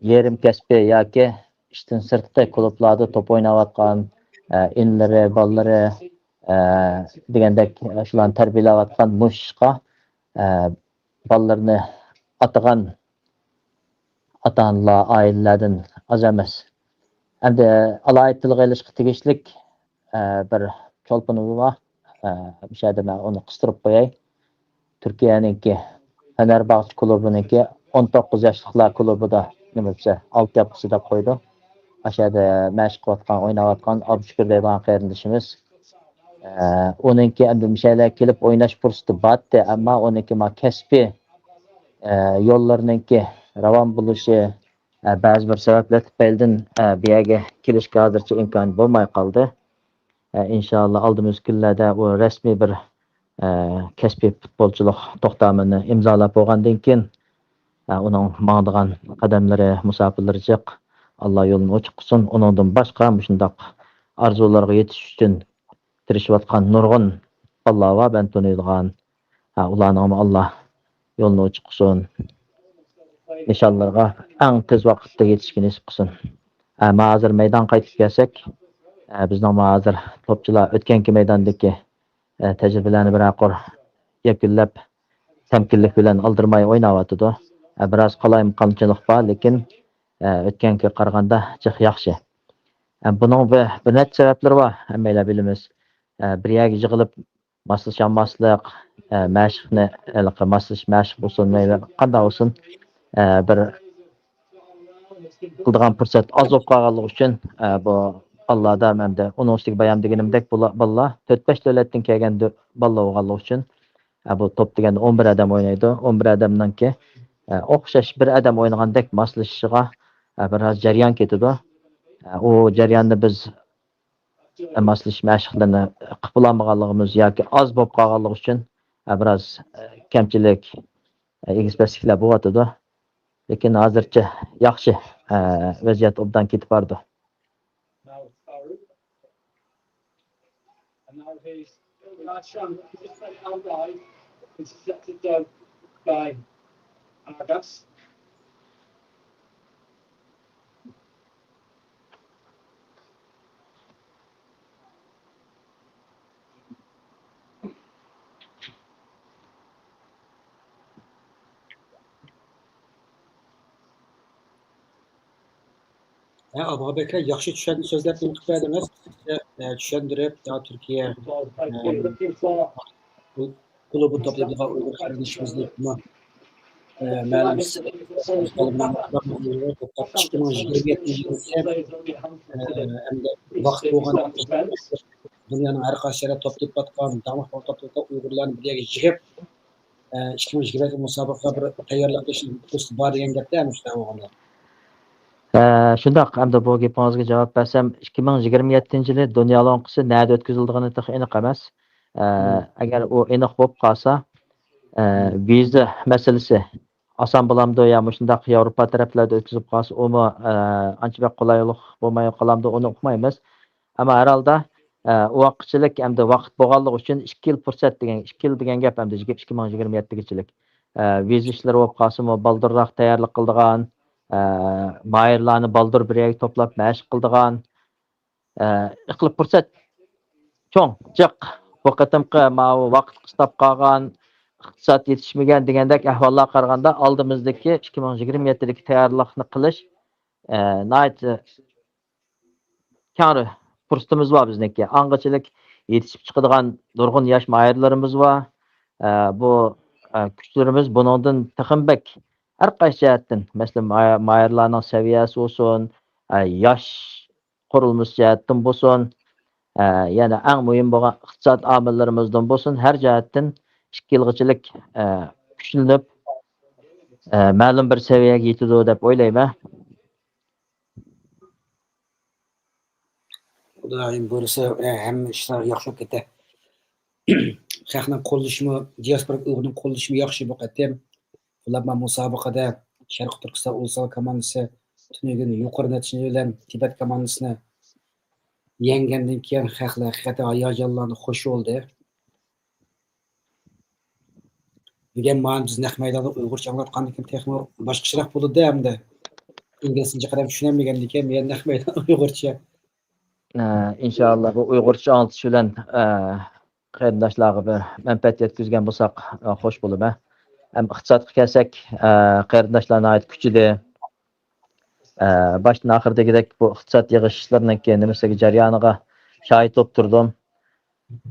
يېرىم كەسپىي ياكى ئىشتىن سىرتقى كۇلۇبلاردا توپ ئويناۋاتقان، ئە، ئىنىلىرى، بالىلىرى، ئە، دېگەندەك شۇلارنى تەربىيەلەۋاتقان مۇشۇ ئىشقا، ئە، بالىلىرىنى ئاتىغان ئاتا-ئانىلار، ئائىلىلەردىن ئاز ئەمەس. ئەمدى ئالاھىدە تىلغا ئېلىشقا تېگىشلىك، ئە، بىر چولپىنىمىز بار. ئە، مۇشۇ يەردە مەن ئۇنى قىستۇرۇپ قوياي. تۈركىيەنىڭكى فېنەرباغچە كۇلۇبىنىڭكى ئون توققۇز ياشلىقلار كۇلۇبىدا نېمە دېسە، ئالتە ياپقىسى دەپ قويىدۇ. ئاشۇ يەردە مەشىق قىلىۋاتقان، ئويناۋاتقان ئابدۇشۈكۈر دەيدىغان قېرىندىشىمىز. ئە، ئۇنىڭكى ئەمدى مۇشۇ يەرلەرگە كېلىپ ئويناش پۇرسىتى بارتتى، ئەمما ئۇنىڭكى ما كەسپىي، ئە، يوللىرىنىڭكى راۋان بولۇشى، ئە، بەزى بىر سەۋەبلەر تۈپەيلىدىن، ئە، بۇ يەرگە كېلىشكە ھازىرچە ئىمكانى بولماي قالدى. ئە، ئىنشاللا ئالدىمىزدىكى كۈنلەردە ئۇ رەسمىي بىر، ئە، كەسپىي پۇتبولچىلىق توختامىنى ئىمزالاپ بولغاندىن كېيىن، ئە، ئۇنىڭ ماڭىدىغان قەدەملىرى، مۇساپىلىرى جىق. ئاللا يولىنى ئوچۇق قىلسۇن. ئۇنىڭدىن باشقا مۇشۇنداق ئارزۇلارغا يېتىش ئۈچۈن تىرىشىۋاتقان نۇرغۇن بالىلار بار، مەن تونۇيدىغان. ھە، ئۇلارنىڭمۇ ئاللا يولىنى ئوچۇق قىلسۇن. نىشانلىرىغا ئەڭ تېز ۋاقىتتا يېتىشكە نېسىپ قىلسۇن. ھە، ما ھازىر مەيدانغا قايتىپ كەلسەك، ھە، بىزنىڭ ما ھازىر توپچىلار ئۆتكەنكى مەيداندىكى، ھە، تەجرىبىلەرنى بىرەر قۇر يەكۈنلەپ، تەمكىنلىك بىلەن ئالدىرىماي ئويناۋاتىدۇ. ھە، بىراز قالايمىقانچىلىق بار، لېكىن، ھە، ئۆتكەنكىگە قارىغاندا جىق ياخشى. ھە، بۇنىڭ بىر، بىر نەچچە سەۋەبلىرى بار، ھەممەيلەن بىلىمىز. ھە، بىر يەرگە يىغىلىپ، ماسلىشالماسلىق، ئە، مەشىقنى، ھېلىقى ماسلىشىش مەشىق بولسۇن، مەيلى قانداق بولسۇن، ئە، بىر قىلىدىغان پۇرسەت ئاز بولۇپ قالغانلىقى ئۈچۈن، ئە، بۇ بالىلاردا ئەمدى ئۇنىڭ ئۈستىگە بايام دېگىنىمدەك بۇلا-، بالىلار تۆت بەش دۆلەتتىن كەلگەن دۆ-، بالىلار بولغانلىقى ئۈچۈن، ئە، بۇ توپ دېگەندە ئون بىر ئادەم ئوينايدۇ. ئون بىر ئادەمنىڭكى، ئە، ئوخشاش بىر ئادەم ئوينىغاندەك ماسلىشىشىغا، ئە، بىراز جەريان كېتىدۇ. ئە، ئۇ جەرياننى بىز ماسلىشىش مەشىقلىرىنى قىلىپ بولالمىغانلىقىمىز ياكى ئاز بولۇپ قالغانلىقى ئۈچۈن، ئە، بىراز، ئە، كەمچىلىك، ئە، ئېگىز-پەسلىكلەر بولۇۋاتىدۇ. لېكىن ھازىرچە ياخشى، ئە، ۋەزىيەت ئوبدان كېتىپ بارىدۇ. ھە، ئابغا بەكرەك ياخشى چۈشەن-، سۆزلەپ نېمە قىلىپ بەردىڭىز. ئە، چۈشەندۈرۈپ، يا تۈركىيە، ئە، كۇلۇبى توپلىدىغان ئۇيغۇر قېرىندىشىمىزنى، ئە، مەلۇم ئىككى مىڭ يىگىرمە يەتتىنچى يىلى، ئە، ئەمدى ۋاقىت بولغان دۇنيانىڭ ھەر قايسى يەردە توپ تېپىۋاتقان، داڭلىق توپ تېپىۋاتقان ئۇيغۇرلارنى بىر يەرگە يىغىپ، ئىككى مىڭ يىگىرمە مۇسابىقىگە بىر تەييارلىق قىلىش پۇرسىتى بار دېگەن گەپتە، مۇشۇنداق بولغاندا. ئە، شۇنداق، ئەمدى بۇ گېپىڭىزگە جاۋاب بەرسەم، ئىككى مىڭ يىگىرمە يەتتىنچى يىلى دۇنيا لوڭقىسى نەدە ئۆتكۈزۈلىدىغىنى تېخى ئېنىق ئەمەس. ئە، مم. ئەگەر ئۇ ئېنىق بولۇپ قالسا، ئە، مم. ۋىزا مەسىلىسى ئاسان بولامدۇ يا مۇشۇنداق ياۋروپا تەرەپلەردە ئۆتكۈزۈپ قالسا، ئۇمۇ، ئە، ئانچە بەك قولايلىق بولماي قالامدۇ، ئۇنى ئۇقمايمىز. ئەمما ھەر ھالدا، ئە، ئۇ ۋاقىتچىلىك ئەمدى ۋاقىت بولغانلىقى ئۈچۈن ئىككى يىل پۇرسەت دېگەن، ئىككى يىل دېگەن گەپ ئەمدى ئىككى مىڭ يىگىرمە يەتتىگىچىلىك. ئە، ۋىزا ئىشلىرى بولۇپ قالسىمۇ بالدۇرراق تەييارلىق قىلىدىغان، ئە، ماھىرلارنى بالدۇر بىر يەرگە توپلاپ مەشىق قىلىدىغان، ئە، ئىقلىپ پۇرسەت چوڭ، جىق. بۇ قېتىمقى ماۋۇ ۋاقىت قىستاپ قالغان، ئىقتىساد يېتىشمىگەن دېگەندەك ئەھۋاللارغا قارىغاندا ئالدىمىزدىكى ئىككى مىڭ يىگىرمە يەتتىدىكى تەييارلىقنى قىلىش، ئە، ناھايىتى كەڭرى پۇرسىتىمىز بار بىزنىڭكى. ئاڭغىچىلىك يېتىشىپ چىقىدىغان نۇرغۇن ياش ماھىرلىرىمىز بار. ئە، بۇ، ئە، كۈچلىرىمىز بۇنىڭدىن تېخىمۇ بەك ھەر قايسى جەھەتتىن، مەسىلەن، ماھىر-، ماھىرلارنىڭ سەۋىيەسى بولسۇن، ئە، ياش قۇرۇلمىسى جەھەتتىن بولسۇن، ئە، يەنە ئەڭ مۇھىم بولغان ئىقتىساد ئامىللىرىمىزدىن بولسۇن، ھەر جەھەتتىن ئىككى يىلغىچىلىك، ئە، كۈچلىنىپ، ئە، مەلۇم بىر سەۋىيەگە يېتىدۇ دەپ ئويلايمەن. ئىلاھىم بۇيرۇسا، ھەممە ئىشلار ياخشى بولۇپ كېتە. خەقنىڭ قوللىشىمۇ، دىياسپورا ئۇيغۇرنىڭ قوللىشىمۇ ياخشى بۇ قېتىم. بۇلار مانا مۇسابىقىدە شەرقىي تۈركىستان ئۇلۇسلار كوماندىسى تۈنۈگۈن يۇقىرى نەتىجە بىلەن تىبەت كوماندىسىنى يەڭگەندىن كېيىن خەقلەر ھەقىقەتەن ھاياجانلاندى، خۇش بولدى. بۈگۈن مانا بىز نەق مەيداندا ئۇيغۇرچە ئاڭلاتقاندىن كېيىن تېخىمۇ باشقىچىراق بولىدۇ ئەمدى. ئىنگلىزچە قەدەر چۈشىنەلمىگەندىكىن، مەن نەق مەيدان ئۇيغۇرچە. ئە، ئىنشائاللا بۇ ئۇيغۇرچە ئاڭلىتىش بىلەن، ئە، قېرىنداشلارغا بىر مەنپەئەت يەتكۈزگەن بولساق، ئە، خوش بولىمەن. ھەم ئىقتىسادقا كەلسەك، ئە، قېرىنداشلار ناھايىتى كۈچىدى. ئە، باشتىن ئاخىر دېگۈدەك بۇ ئىقتىساد يىغىشلىرىنىڭكى نېمىسىگە، جەريانىغا شاھىت بولۇپ تۇردۇم.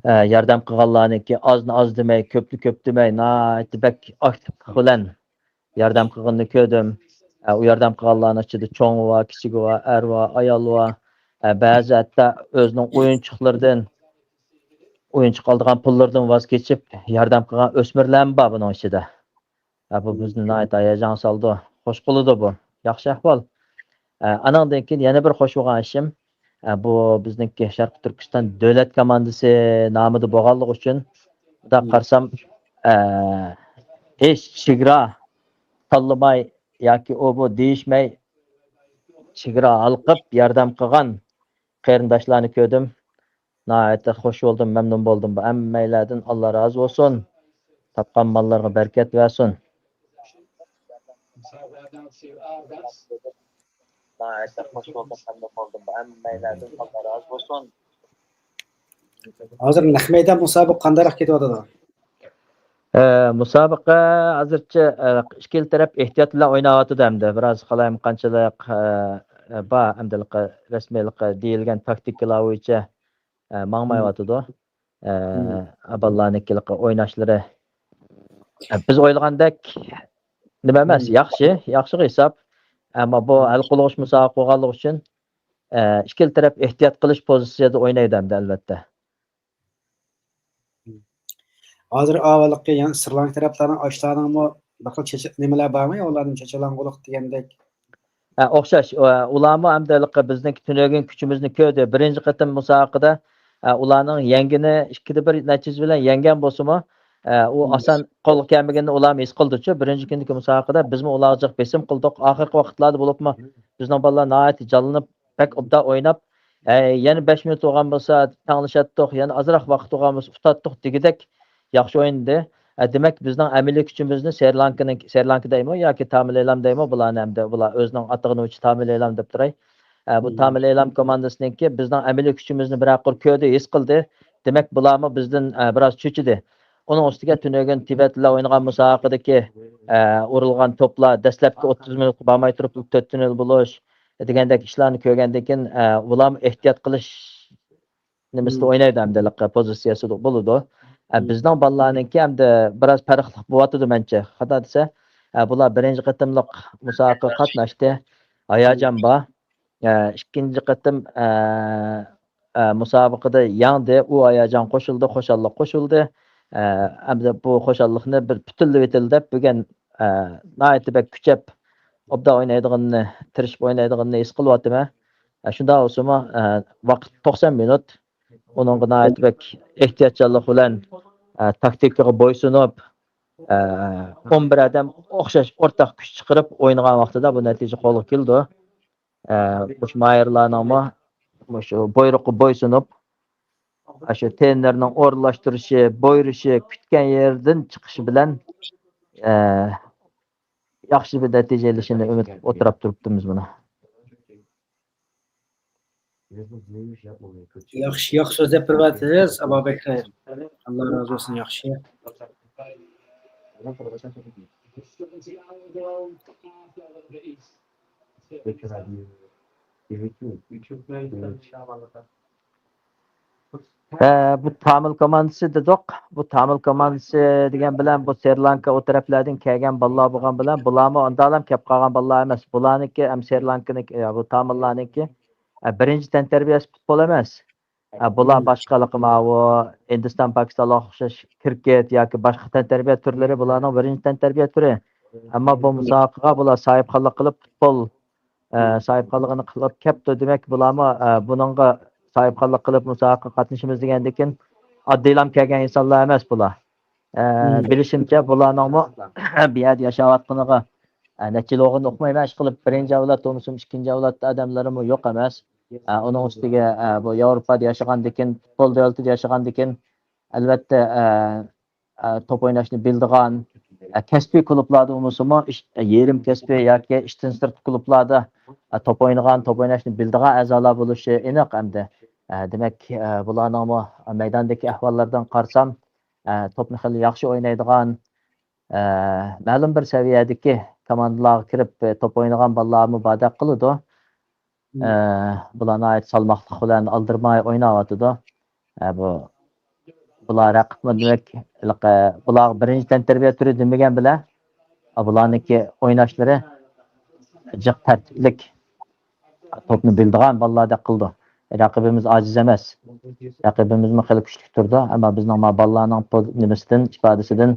ئە، ياردەم قىلغانلارنىڭكى ئازنى ئاز دېمەي، كۆپنى كۆپ دېمەي، ناھايىتى بەك ئاكتىپلىق بىلەن ياردەم قىلغىنىنى كۆردۈم. ئە، ئۇ ياردەم قىلغانلارنىڭ ئىچىدە چوڭى بار، كىچىكى بار، ئەر بار، ئايال بار. ئە، بەزى ھەتتا ئۆزىنىڭ ئويۇنچۇقلىرىدىن، ئويۇنچۇق ئالىدىغان پۇللىرىدىن ۋاز كېچىپ ياردەم قىلغان ئۆسمۈرلەرمۇ بار بۇنىڭ ئىچىدە. ئە، بۇ بىزنى ناھايىتى ھاياجانغا سالىدۇ، خوش قىلىدۇ بۇ. ياخشى ئەھۋال. ئە، ئانىڭدىن كېيىن يەنە بىر خوش بولغان ئىشىم، ئە، بۇ بىزنىڭكى شەرقىي تۈركىستان دۆلەت كوماندىسى نامىدا بولغانلىقى ئۈچۈن، مۇنداق قارىسام، ئە، ھېچ چېگرا تاللىماي ياكى ئۇ بۇ دېيىشمەي، چېگرا ھالقىپ ياردەم قىلغان قېرىنداشلارنى كۆردۈم. ناھايىتى خوش بولدۇم، مەمنۇن بولدۇم. بۇ ھەممەيلەردىن ئاللا رازى بولسۇن. تاپقان ماللارغا بەرىكەت بەرسۇن. ناھايىتى خوش بولدۇم، مەمنۇن بولدۇم. بۇ ھەممەيلەردىن ئاللا رازى بولسۇن. ھازىر نەق مەيدان مۇسابىقە قانداقراق كېتىۋاتىدۇ؟ ئە، مۇسابىقە ھازىرچە، ئە، ئىككىلا تەرەپ ئېھتىيات بىلەن ئويناۋاتىدۇ ئەمدى. بىراز قالايمىقانچىلىق، ئە، بار ئەمدى، رەسمىيلىقى دېيىلگەن تاكتىكىلار بويىچە، ئە، ماڭمايۋاتىدۇ. ئە، بالىلارنىڭكى ئويناشلىرى، ئە، بىز ئويلىغاندەك نېمە ئەمەس، ياخشى، ياخشىغا ھېساب. ئەمما بۇ ھەل قىلغۇچ مۇسابىقە بولغانلىقى ئۈچۈن، ئە، ئىككىلا تەرەپ ئېھتىيات قىلىش پوزىتسىيەدە ئوينايدۇ ئەمدى، ئەلۋەتتە. ھازىر ئاۋۋالقى يەنە سرى لانكا تەرەپلەرنىڭ ئاشلارنىڭمۇ بىر خىل چېچە-، نېمىلەر بارمۇ؟ ئۇلارنىڭ چاچالاڭغۇلۇق دېگەندەك. ھە، ئوخشاش. ئۇ-، ئۇلارمۇ ئەمدى ھېلىقى بىزنىڭكى تۈنۈگۈن كۈچىمىزنى كۆردى. بىرىنچى قېتىم مۇسابىقىدە، ئە، ئۇلارنىڭ يەڭگىنى ئىككىدە بىر نەتىجە بىلەن يەڭگەن بولسىمۇ، ئە، ئۇ ئاسان قولغا كەلمىگىنىنى ئۇلارمۇ ھېس قىلدىچۇ. بىرىنچى كۈنىدىكى مۇسابىقىدە بىزمۇ ئۇلارغا جىق بېسىم قىلدۇق. ئاخىرقى ۋاقىتلاردا بولۇپمۇ بىزنىڭ بالىلار ناھايىتى جانلىنىپ، بەك ئوبدان ئويناپ، ئەي، يەنە بەش مىنۇت بولغان بولسا تەڭلىشەتتۇق، يەنە ئازراق ۋاقىت بولغان بولسا ئۇتاتتۇق دېگۈدەك ياخشى ئوينىدى. ئە، دېمەك، بىزنىڭ ئەمەلىي كۈچىمىزنى سرى لانكىنىڭ، سرى لانكا دەيمۇ ياكى تامىل ئېلام دەيمۇ بۇلارنى، ئەمدى بۇلار ئۆزىنىڭ ئاتىغىنى بويىچە تامىل ئېلام دەپ تۇراي. ئە، بۇ تامىل ئېلام كوماندىسىنىڭكى بىزنىڭ ئەمەلىي كۈچىمىزنى بىرەر قۇر كۆردى، ھېس قىلدى. دېمەك، بۇلارمۇ بىزدىن، ئە، بىراز چۆچۈدى. ئۇنىڭ ئۈستىگە تۈنۈگۈن تىبەتلەر ئوينىغان مۇسابىقىدىكى، ئە، ئۇرۇلغان توپلار دەسلەپكى ئوتتۇز مىنۇتقا بارماي تۇرۇپ تۆت نۆل بولۇش، دېگەندەك ئىشلارنى كۆرگەندىن كېيىن، ئە، ئۇلارمۇ ئېھتىيات قىلىش نېمىسىدە ئوينايدۇ ئەمدى، ھېلىقى پوزىتسىيەسىدە بولىدۇ. ئە، بىزنىڭ بالىلارنىڭكى ئەمدى بىراز پەرقلىق بولۇۋاتىدۇ مەنچە. قانداق دېسە، ئە، بۇلار بىرىنچى قېتىملىق مۇسابىقىگە قاتناشتى، ھاياجان بار. ئە، ئىككىنچى قېتىم، ئە، ئە، مۇسابىقىدە يەڭدى، ئۇ ھاياجان قوشۇلدى، خۇشاللىق قوشۇلدى. ئە، ئەمدى بۇ خۇشاللىقنى بىر پۈتۈنلىۋېتىلى دەپ بۈگۈن، ئە، ناھايىتى بەك كۈچەپ، ئوبدان ئوينايدىغىنىنى، تىرىشىپ ئوينايدىغىنىنى ھېس قىلىۋاتىمەن. ئە، شۇنداق بولسىمۇ، ئە، ۋاقىت توقسان مىنۇت. ئۇنىڭغا ناھايىتى بەك ئېھتىياتچانلىق بىلەن، ئە، تاكتىكىغا بويسۇنۇپ، ئە، ئون بىر ئادەم ئوخشاش ئورتاق كۈچ چىقىرىپ ئوينىغان ۋاقتىدا بۇ نەتىجە قولغا كېلىدۇ. ئە، مۇشۇ ماھىرلارنىڭمۇ مۇشۇ بۇيرۇققا بويسۇنۇپ، ئاشۇ تېنېرنىڭ ئورۇنلاشتۇرۇشى، بۇيرۇشى، كۈتكەن يېرىدىن چىقىشى بىلەن، ئە، ياخشى بىر نەتىجە ئېلىشىنى ئۈمىد قىلىپ ئولتۇراپ تۇرۇپتىمىز مانا. ياخشى، ياخشى سۆزلەپ بېرىۋاتىسىز، ئابابەك خەير. ئاللا رازى بولسۇن، ياخشى. ھە، بۇ تامىل كوماندىسى دېدۇق. بۇ تامىل كوماندىسى دېگەن بىلەن بۇ سرى لانكا ئۇ تەرەپلەردىن كەلگەن بالىلار بولغان بىلەن، بۇلارمۇ ئاندالام كەپ قالغان بالىلار ئەمەس. بۇلارنىڭكى ھەم سرى لانكىنىڭكى، يا، بۇ تامىللارنىڭكى، ھە، بىرىنچى تەنتەربىيەسى پۇتبول ئەمەس. ئە، بۇلار باشقا ھېلىقى ماۋۇ ھىندىستان، پاكىستانلارغا ئوخشاش كىركېت ياكى باشقا تەنتەربىيە تۈرلىرى بۇلارنىڭ بىرىنچى تەنتەربىيە تۈرى. ئەمما بۇ مۇسابىقىگە بۇلار ساھىبخانلىق قىلىپ پۇتبول، ئە، ساھىبخانلىقىنى قىلىپ كەپتۇ. دېمەك، بۇلارمۇ، ئە، بۇنىڭغا ساھىبخانلىق قىلىپ مۇسابىقىگە قاتنىشىمىز دېگەندىكىن ئاددىيلا كەلگەن ئىنسانلار ئەمەس بۇلار. ئە، بىلىشىمچە، بۇلارنىڭمۇ بۇ يەردە ياشاۋاتقىنىغا، ئە، نەچچە يىلغىنى ئۇقمايمەن، ئىشقىلىپ بىرىنچى ئەۋلاد بولمىسۇن، ئىككىنچى ئەۋلاد ئادەملىرىمۇ يوق ئەمەس. ئە، ئۇنىڭ ئۈستىگە، ئە، بۇ ياۋروپادا ياشىغاندىكىن، پۇتبول دۆلىتىدە ياشىغاندىكىن، ئەلۋەتتە، ئە، ئە، توپ ئويناشنى بىلىدىغان، ئە، كەسپىي كۇلۇبلاردا بولمىسىمۇ، ئىش-، يېرىم كەسپىي ياكى ئىشتىن سىرت كۇلۇبلاردا، ئە، توپ ئوينىغان، توپ ئويناشنى بىلىدىغان ئەزالار بولۇشى ئېنىق ئەمدى. ئە، دېمەك، ئە، بۇلارنىڭمۇ مەيداندىكى ئەھۋاللىرىدىن قارىسام، ئە، توپنى خېلى ياخشى ئوينايدىغان، ئە، مەلۇم بىر سەۋىيەدىكى كوماندىلارغا كىرىپ، ئە، توپ ئوينىغان بالىلارمۇ باردەك قىلىدۇ. ئە، بۇلار ناھايىتى سالماقلىق بىلەن ئالدىرىماي ئويناۋاتىدۇ. ئە، بۇ، بۇلار رەقىبمۇ دېمەك، ھېلىقى، بۇلارغا بىرىنچى تەنتەربىيە تۈرى دېمىگەن بىلەن، ئە، بۇلارنىڭكى ئويناشلىرى جىق تەرتىپلىك، توپنى بىلىدىغان بالىلاردەك قىلىدۇ. رەقىبىمىز ئاجىز ئەمەس. رەقىبىمىزمۇ خېلى كۈچلۈك تۇرىدۇ. ئەمما بىزنىڭ ما بالىلارنىڭ پوز-، نېمىسىدىن، ئىپادىسىدىن،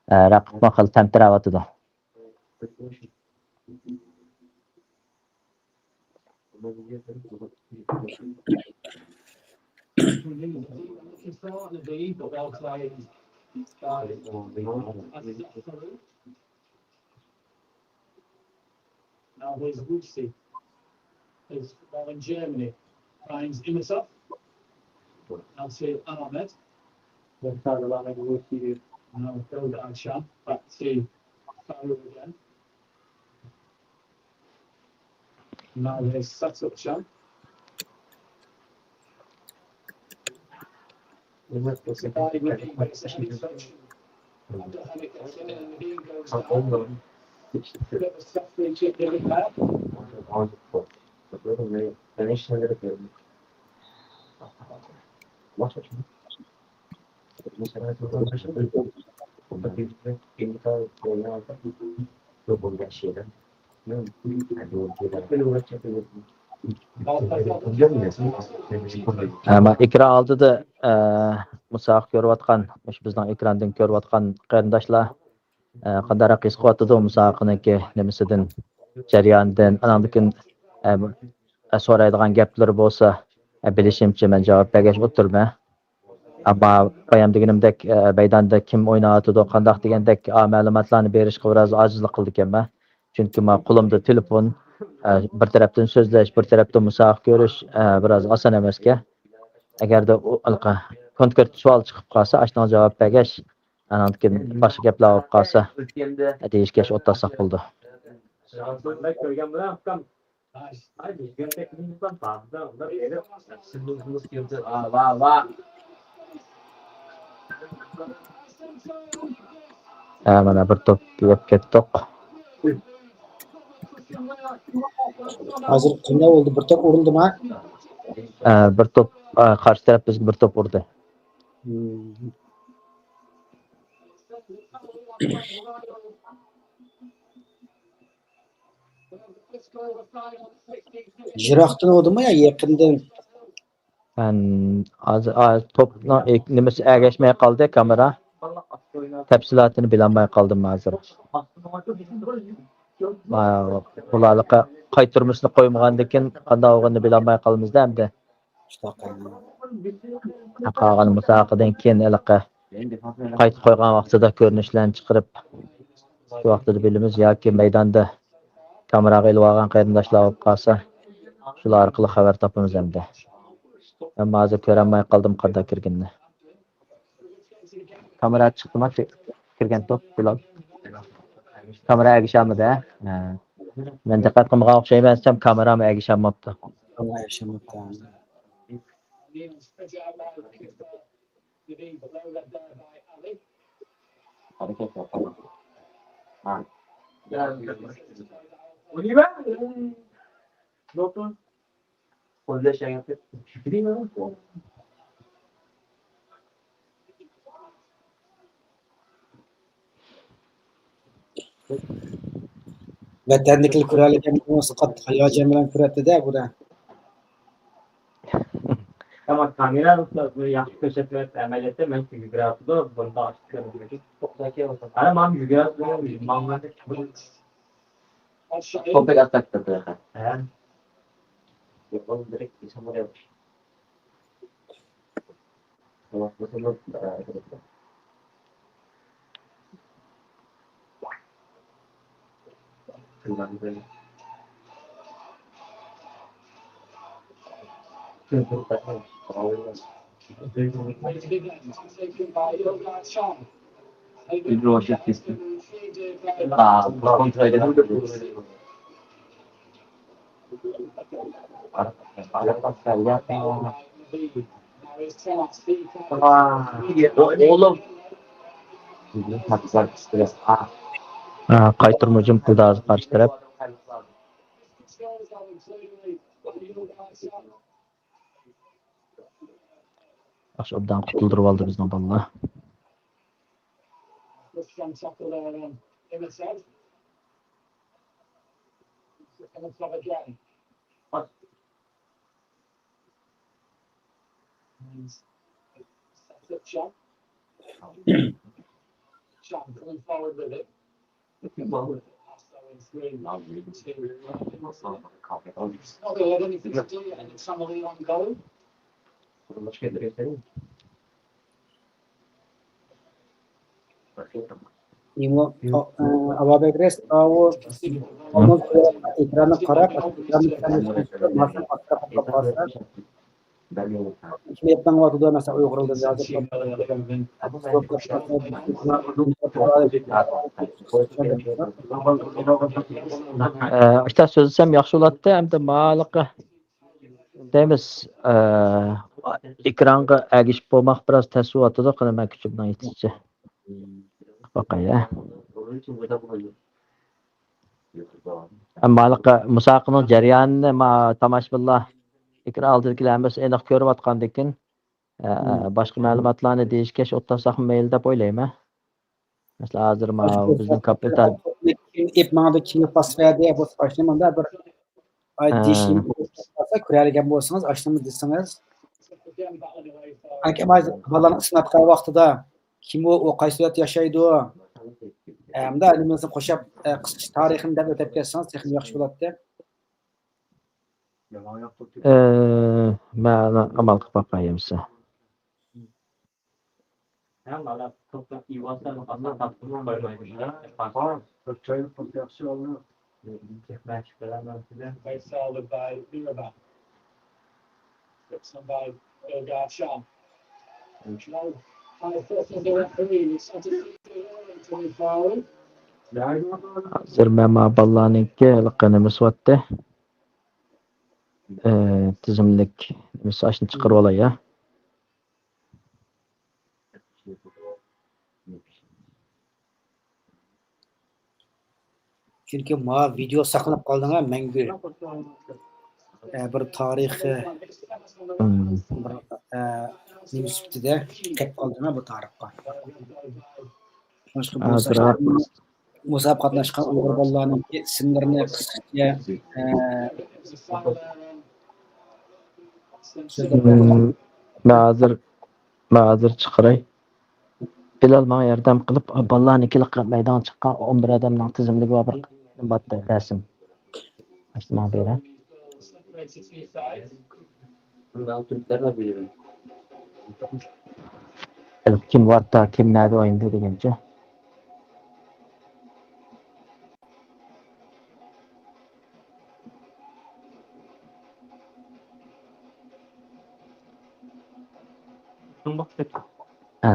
ئە، رەقىبمۇ خېلى تەمتىرەۋاتىدۇ. Now here's Lucy. Is well in Germany. Finds Imosov. Now to Ahmed. Now Belda Ayşan. Back to Faru again. Now here's Satokcan. ئەمما ئېكران ئالدىدا، ئە، مۇسابىقە كۆرۈۋاتقان، مۇشۇ بىزنىڭ ئېكراندىن كۆرۈۋاتقان قېرىنداشلار، ئە، قانداقراق ھېس قىلىۋاتىدۇ مۇسابىقىنىڭكى نېمىسىدىن، جەريانىدىن، ئاناندىن كېيىن، ئە، ئە، سورايدىغان گەپلىرى بولسا، ئە، بىلىشىمچە مەن جاۋاب بەرگەچ ئولتۇرىمەن. ئەمما بايام دېگىنىمدەك، ئە، مەيداندا كىم ئويناۋاتىدۇ، قانداق دېگەندەك، ئا، مەلۇماتلارنى بېرىشقا بىراز ئاجىزلىق قىلىدىكەنمەن. چۈنكى ما قولۇمدا تېلېفون، ئە، بىر تەرەپتىن سۆزلەش، بىر تەرەپتىن مۇسابىقە كۆرۈش، ئە، بىراز ئاسان ئەمەسكەن. ئەگەردە ئۇ، ھېلىقى كونكرېت سوئال چىقىپ قالسا، ئاشۇنىڭغا جاۋاب بەرگەچ، ئاناندىن كېيىن باشقا گەپلەر بولۇپ قالسا، دېيىشكەچ ئولتۇرساق بولىدۇ. ھە، مانا بىر توپ يەپ كەتتۇق. ھازىر قانداق بولدى؟ بىر توپ ئۇرۇلدىما؟ ھە، بىر توپ، ھە، قارشى تەرەپ بىزگە بىر توپ ئۇردى. يىراقتىن ئۇردىمۇ يا يېقىندىن؟ مەن ھازىر، ھازىر توپنىڭ ئېك-، نېمىسى ئەگەشمەي قالدى، كامېرا. تەپسىلاتىنى بىلەلمەي قالدىم ھازىر. ما-، بۇلارلىقى قايتۇرمىسىنى قويمىغاندىكىن قانداق بولغىنىنى بىلەلمەي قالىمىز-دە ئەمدى. قالغان مۇسابىقىدىن كېيىن ھېلىقى قايتا قويغان ۋاقتىدا كۆرۈنۈشلەرنى چىقىرىپ، شۇ ۋاقتىدا بىلىمىز ياكى مەيداندا كامېراغا ئېلىۋالغان قېرىنداشلار بولۇپ قالسا، شۇلار ئارقىلىق خەۋەر تاپىمىز ئەمدى. ئەمما ھازىر كۆرەلمەي قالدىم قانداق كىرگىنىنى. كامېرا چىقتىما كىرگەن توپ، بىلال؟ كامېرا ئەگىشەلمىدى، ھە؟ ھە. مەن دىققەت قىلمىغان ئوخشايمەن دېسەم، كامېرامۇ ئەگىشەلمەپتۇ. كامېرا ئەگىشەلمەپتۇ. ۋەتەندىكىلەر كۆرەلىگەن بولسا قاتتىق ھاياجان بىلەن كۆرەتتى-دە بۇنى. ئەمما كامېرا ياخشى كۆرسەتمەيۋاتىدۇ، ئەمەلىيەتتە مەن يۈگۈرۈۋاتىدۇ، بۇندا ئاشۇ ئەنە مانا يۈگۈرۈۋاتىدۇ، ماڭمايدۇ. توپەك ئاتاكتىدى. ھە. يوقىدىن دىرېكت دېسەم بولۇۋاتىدۇ. ئا، قايتۇرما ھۇجۇم قىلدى ھازىر قارشى تەرەپ. ياخشى، ئوبدان قۇتۇلدۇرۇۋالدى بىزنىڭ بالىلار. نېمە، ئا-، ئا-، ئابابەكرەس، ئاۋۇ، ئېكراننى قاراپ، ئېكراننى كۆرۈپ، ماسا ئاستىراپ قالسا، كىم ئېيتماڭ ۋاتىدۇ، مەسىلەن، ئۇيغۇرلار يازىپ، ئە، ئۇشتا سۆزلىسەم ياخشى بولاتتى، ئەمدى مالىقى دەيمىز، ئە، ئېكرانغا ئەگىشىپ بولماق بىراز تەس بولۇۋاتىدۇ، قېنى مەن كۈچۈمنىڭ يېتىشىچە باقاي، ھە. ئەمما ھېلىقى مۇسابىقىنىڭ جەريانىنى ما-، تاماشىبىنلار ئېكران ئالدىدىكىلەر ھەممىسى ئېنىق كۆرۈۋاتقاندىكىن، ئە، باشقا مەلۇماتلارنى دېيىشكەچ ئولتۇرساقمۇ مەيلى دەپ ئويلايمەن. مەسىلەن، ھازىر ما-، بىزنىڭ كاپىتان. كىم ئېلىپ ماڭدى، كىم پاس بەردى، بۇ ئاشۇ مۇنداق بىر، ئاي، دېيىشنى كۆرەلىگەن بولسىڭىز، ئاشۇنى دېسىڭىز. ئاكا، بالىلارنى سىناتقان ۋاقتىدا كىم ئۇ، ئۇ قايسى دۆلەتتە ياشايدۇ؟ ھەمدە نېمىسىنى قوشاپ، ئە، قىسقىچە تارىخىنى دەپ ئۆتۈپ كەتسىڭىز تېخىمۇ ياخشى بولاتتى. ئە، مەن ئامال قىلىپ باقاي ئەمسە. ھازىر مەن ما بالىلارنىڭكى ھېلىقى نېمىسى بارتتى. ئە، تىزىملىك نېمىسى، ئاشۇنى چىقىرىۋالاي، ھە. چۈنكى ما ۋىدېو ساقلىنىپ قالدىڭا مەڭگۈ. ئە، بىر تارىخ، ئە، بىر، ئە، نېمە سۈپىتىدە قېلىپ قالدىڭا بۇ تارىخقا. شۇڭلاشقا بۇ ھازىر مۇسابىقە قاتناشقان ئۇيغۇر بالىلارنىڭكى ئىسىملىرىنى قىسقىچە، ئە، سۆزلەپ بەرسەڭ. مەن ھازىر، مەن ھازىر چىقىراي. بىلال ماڭا ياردەم قىلىپ، بالىلارنىڭكى مەيدانغا چىققان ئون بىر ئادەمنىڭ تىزىملىكى بار بىر باتتا رەسىم. ئاشۇنى ماڭا بېرە. كىم ۋارتا، كىم نەدە ئوينىدى دېگەنچە. ھە.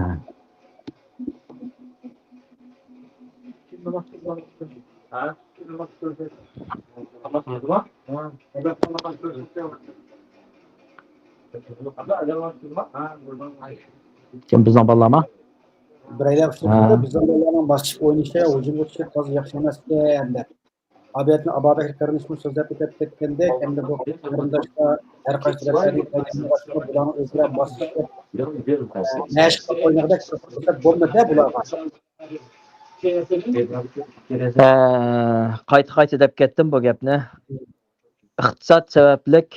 كىم، بىزنىڭ بالىلارمۇ؟ بىرەيلەن ئۇچرىشىپتۇ، ھە. بىزنىڭ بالىلارنىڭ باسقۇچ ئوينىشى، ھۇجۇمغا چۈشۈپ تازا ياخشى ئەمەسكەن دەپ. ئابابەكرى كارىنىشمۇ سۆزلەپ ئۆتۈپ كەتكەندەك، ئەمدى بۇ قېرىنداشلار ھەر قايسى تەرەپلەرنى بۇلارنى ئۆزلەپ باسقۇچ، مەشىق قىلىپ ئوينىغۇدەك پۇرسەت بولمىدى بۇلارغا. ھە، قايتا-قايتا دەپ كەتتىم بۇ گەپنى. ئىقتىساد سەۋەبلىك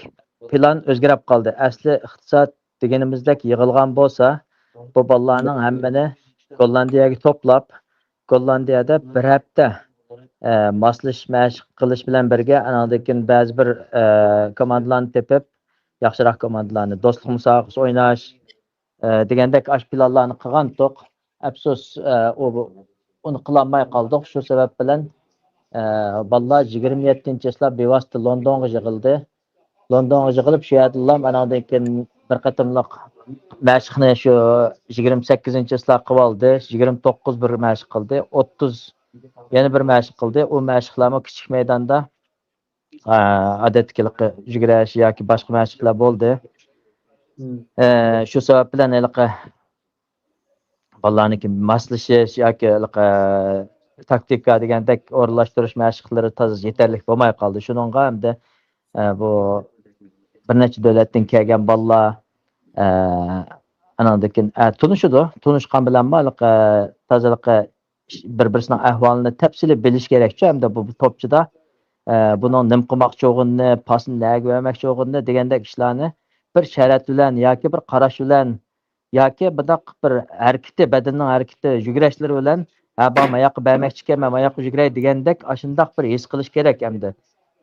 پىلان ئۆزگىرىپ قالدى. ئەسلى ئىقتىساد دېگىنىمىزدەك يىغىلغان بولسا، بۇ بالىلارنىڭ ھەممىنى گوللاندىيەگە توپلاپ، گوللاندىيەدە بىر ھەپتە، ئە، ماسلىشىش، مەشىق قىلىش بىلەن بىرگە، ئاناندىن كېيىن بەزى بىر، ئە، كوماندىلارنى تېپىپ، ياخشىراق كوماندىلارنى، دوستلۇق مۇسابىقىسى ئويناش، ئە، دېگەندەك ئاشۇ پىلانلارنى قىلغانتۇق. ئەپسۇس، ئە، ئۇ، ئۇنى قىلالماي قالدۇق. شۇ سەۋەب بىلەن، ئە، بالىلار يىگىرمە يەتتىنچى چىسلا بىۋاسىتە لوندونغا يىغىلدى. لوندونغا يىغىلىپ، شۇ يەردىلا ئاناندىن كېيىن بىر قېتىملىق مەشىقنى شۇ يىگىرمە سەككىزىنچى چىسلا قىلىۋالدى. يىگىرمە توققۇز بىر مەشىق قىلدى. ئوتتۇز يەنە بىر مەشىق قىلدى. ئۇ مەشىقلەرمۇ كىچىك مەيداندا، ئە، ئادەتتىكى يۈگۈرۈش ياكى باشقا مەشىقلەر بولدى. ئە، شۇ سەۋەب بىلەن ھېلىقى بالىلارنىڭكى ماسلىشىش ياكى ھېلىقى تاكتىكا دېگەندەك ئورۇنلاشتۇرۇش مەشىقلىرى تازا يېتەرلىك بولماي قالدى. شۇنىڭغا ئەمدى، ئە، بۇ بىر نەچچە دۆلەتتىن كەلگەن بالىلار، ئە، ئاناندىن كېيىن، ئە، تونۇشىدۇ. تونۇشقان بىلەنمۇ ھېلىقى تازا ھېلىقى بىر-بىرسىنىڭ ئەھۋالىنى تەپسىلىي بىلىش كېرەكچۇ، ھەمدە بۇ، بۇ توپچىدا، ئە، بۇنىڭ نېمە قىلماقچى بولغىنىنى، پاسنى نەگە بەرمەكچى بولغىنىنى دېگەندەك ئىشلارنى بىر شەرەت بىلەن ياكى بىر قاراش بىلەن ياكى بۇنداق بىر ھەرىكىتى، بەدىنىنىڭ ھەرىكىتى، يۈگۈرۈشلىرى بىلەن، ھە، بار، ماياققا بەرمەكچىكەن، مەن ماياققا يۈگۈرەي دېگەندەك ئاشۇنداق بىر ھېس قىلىش كېرەك ئەمدى.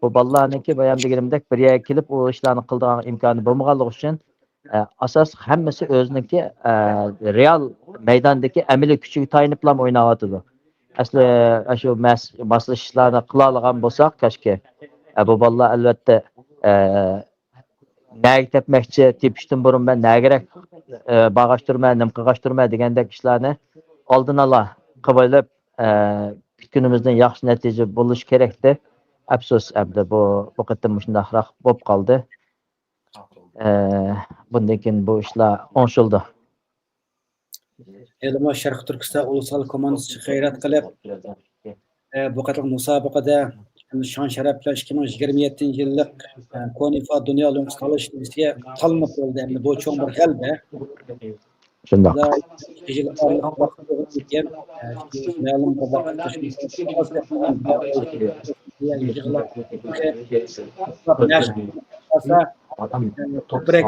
بۇ بالىلارنىڭكى بايام دېگىنىمدەك بىر يەرگە كېلىپ ئۇ ئىشلارنى قىلىدىغان ئىمكانى بولمىغانلىقى ئۈچۈن، ئە، ئاساس ھەممىسى ئۆزىنىڭكى، ئە، رېئال مەيداندىكى ئەمەلىي كۈچىگە تايىنىپلا ئويناۋاتىدۇ. ئەسلى ئاشۇ مەس-، ماسلىشىشلارنى قىلالىغان بولساق كاشكى، ئە، بۇ بالىلار ئەلۋەتتە، ئە، نەگە تەپمەكچى، تېپىشتىن بۇرۇن مەن نەگىرەك، ئە، بارغاچتۇرمەن، نېمە قىلغاچتۇرمەن دېگەندەك ئىشلارنى ئالدىن ئالا قىلىۋېلىپ، ئە، كۈتكىنىمىزدىن ياخشى نەتىجە بولۇشى كېرەكتى. ئەپسۇس، ئەمدى بۇ، بۇ قېتىم مۇشۇنداقراق بولۇپ قالدى. ئە، بۇندىن كېيىن بۇ ئىشلار ئوڭشىلىدۇ. ھېلىمۇ شەرقىي تۈركىستان ئۇلۇسلار كوماندىسىچە غەيرەت قىلىپ، ئە، بۇ قېتىملىق مۇسابىقىدە شان شەرەپ بىلەن ئىككى مىڭ يىگىرمە يەتتىنچى يىللىق، ئە، كونىفا دۇنيا لوڭقىسى تاللاش نىشانىسىگە تاللىنىپ بولدى. ئەمدى بۇ چوڭ بىر غەلىبە. شۇنداق. ئىككى يىل ئارىلىق ۋاقىت بولغاندىن كېيىن، ئە، مەلۇم بىر ۋاقىت كۆپرەك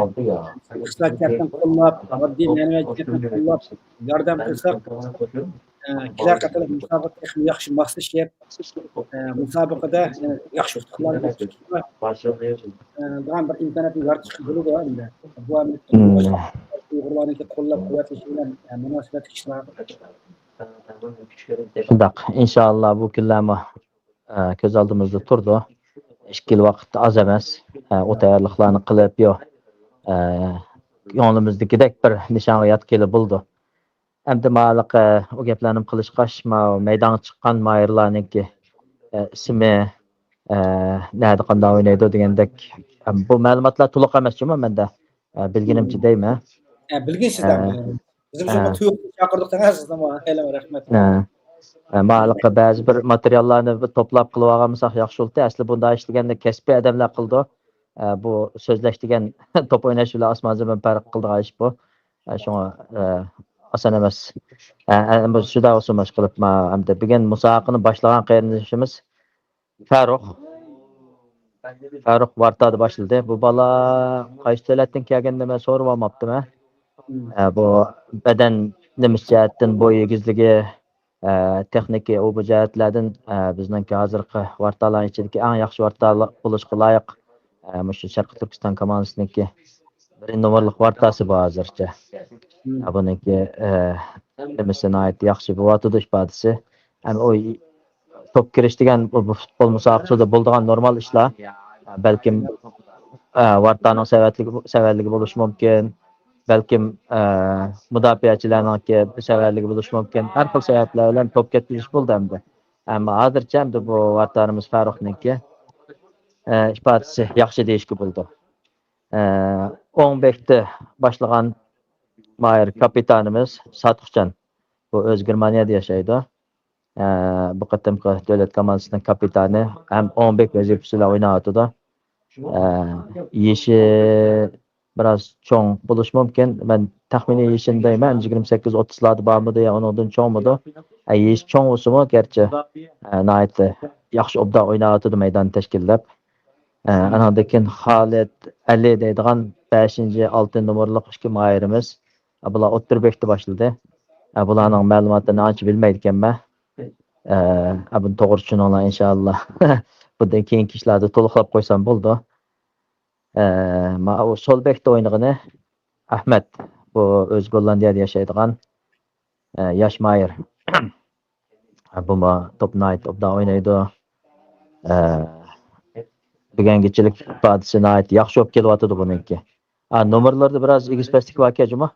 ئىقتىسادىي جەھەتتىن قوللاپ، ماددىي مەنىۋى جەھەتتىن قوللاپ، ياردەم قىلساق، ئە، كېلەر قېتىملىق مۇسابىقىگە تېخىمۇ ياخشى ماسلىشىپ، ئە، مۇسابىقىدە، ئە، ياخشى ئۇتۇقلارنى قازىنىشقا، ئە، دائىم بىر ئىمكانىيەتنى يارىتىشقا بولىدۇ ئەمدى. بۇ ئەمدى ئۇيغۇرلارنىڭكى قوللاپ قۇۋۋەتلىشى بىلەن، ئە، مۇناسىۋەتلىك ئىشلار. شۇنداق، ئىنشائاللا بۇ كۈنلەرمۇ، ئە، كۆز ئالدىمىزدا تۇرىدۇ. ئىككى يىل ۋاقىت ئاز ئەمەس. ئە، ئۇ تەييارلىقلارنى قىلىپ، يو، ئە، كۆڭلىمىزدىكىدەك بىر نىشانغا يەتكىلى بولىدۇ. ئەمدى ماۋۇ ئۇ گەپلەرنى قىلىشقاچ، ماۋۇ مەيدانغا چىققان ماھىرلارنىڭكى، ئە، ئىسمى، ئە، نەدە قانداق ئوينايدۇ دېگەندەك، ئە، بۇ مەلۇماتلار تولۇق ئەمەس جۇمۇ مەندە، ئە، بىلگىنىمچە دەيمەن. ئە، بىلگىنسىز ئە، ئەمدى. بىزمۇ ئە. شۇڭا تۇيۇقسىز چاقىردۇق دەڭە سىزنىمۇ. ھېلىمۇ رەھمەت. ئە. ئە، ماۋۇ بەزى بىر ماتېرىياللارنى بىر توپلاپ قىلىۋالغان بولساق ياخشى بولاتتى. ئەسلى بۇنداق ئىشلىگەندە كەسپىي ئادەملەر قىلىدۇ. ئە، بۇ سۆزلەش دېگەن توپ ئويناش بىلەن ئاسمان زېمىن پەرق قىلىدىغان ئىش بۇ. ئە، شۇڭا، ئە، ئاسان ئەمەس. ئە، ئە، بۇ شۇدا ئۇسۇل مەشىق قىلىپ، ما-، ئەمدى بۈگۈن مۇسابىقىنى باشلىغان قېرىندىشىمىز فەرۇق. فەرۇق ۋارتادا باشلىدى. بۇ بالا قايسى دۆلەتتىن كەلگىنىنى مەن سورىۋالماپتىمەن. ئە، بۇ بەدەن نېمىس جەھەتتىن بوي ئېگىزلىكى، ئە، تېخنىكا، ئۇ بۇ جەھەتلەردىن، ئە، بىزنىڭكى ھازىرقى ۋارتالارنىڭ ئىچىدىكى ئەڭ ياخشى ۋارتا بولۇشقا لايىق، ئە، مۇشۇ شەرقىي تۈركىستان كوماندىسىنىڭكى بىرىنچى نومۇرلۇق ۋارتاسى بۇ ھازىرچە. ئە، بۇنىڭكى، ئە، نېمىسى ناھايىتى ياخشى بولۇۋاتىدۇ ئىپادىسى. ھەم ئۇ توپ كىرىش دېگەن بۇ، بۇ پۇتبول مۇسابىقىسىدا بولىدىغان نورمال ئىشلار. بەلكىم، ئە، ۋارتانىڭ سەۋەنلىكى، سەۋەنلىكى بولۇشى مۇمكىن. بەلكىم، ئە، مۇداپىئەچىلەرنىڭكى سەۋەنلىكى بولۇشى مۇمكىن. ھەر خىل سەۋەبلەر بىلەن توپ كەتكۈزۈش بولدى ئەمدى. ئەمما ھازىرچە ئەمدى بۇ ۋارتانىمىز فاروقنىڭكى، ئە، ئىپادىسى ياخشى دېيىشكە بولىدۇ. ئە، ئوڭ بەكتە باشلىغان ماھىر كاپىتانىمىز ساتۇقجان. بۇ ئۆزى گېرمانىيەدە ياشايدۇ. ئە، بۇ قېتىمقى دۆلەت كوماندىسىنىڭ كاپىتانى ھەم ئوڭ بەك ۋەزىپىسى بىلەن ئويناۋاتىدۇ. ئە، يېشى بىراز چوڭ بولۇشى مۇمكىن. مەن تەخمىنىي يېشىنى دەيمەن، يىگىرمە سەككىز ئوتتۇزلاردا بارمىدى يا ئۇنىڭدىن چوڭمىدۇ؟ ئە، يېشى چوڭ بولسىمۇ، گەرچە، ئە، ناھايىتى ياخشى ئوبدان ئويناۋاتىدۇ، مەيداننى تەشكىللەپ. ئە، ئانىڭدىن كېيىن خالىد ئەلى دەيدىغان بەشىنچى، ئالتە نومۇرلۇق ئىككى ماھىرىمىز. ئە، بۇلار ئوتتۇرا بەكتە باشلىدى. ئە، بۇلارنىڭ مەلۇماتلىرىنى ئانچە بىلمەيدىكەنمەن. ئە، ئە، بۇنى توغرا چۈشىنىڭلار، ئىنشائاللا. بۇندىن كېيىنكى ئىشلاردا تولۇقلاپ قويسام بولىدۇ. ئە، ماۋۇ سول بەكتە ئوينىغىنى ئەھمەت. بۇ ئۆزى گوللاندىيەدە ياشايدىغان، ئە، ياش مايىر. بۇمۇ توپنى ناھايىتى ئوبدان ئوينايدۇ. ئە، بۈگۈنگىچىلىك ئىپادىسى ناھايىتى ياخشى بولۇپ كېلىۋاتىدۇ بۇنىڭكى. ئا، نومۇرلىرىدا بىراز ئېگىز-پەسلىك باركەن جۇمۇ.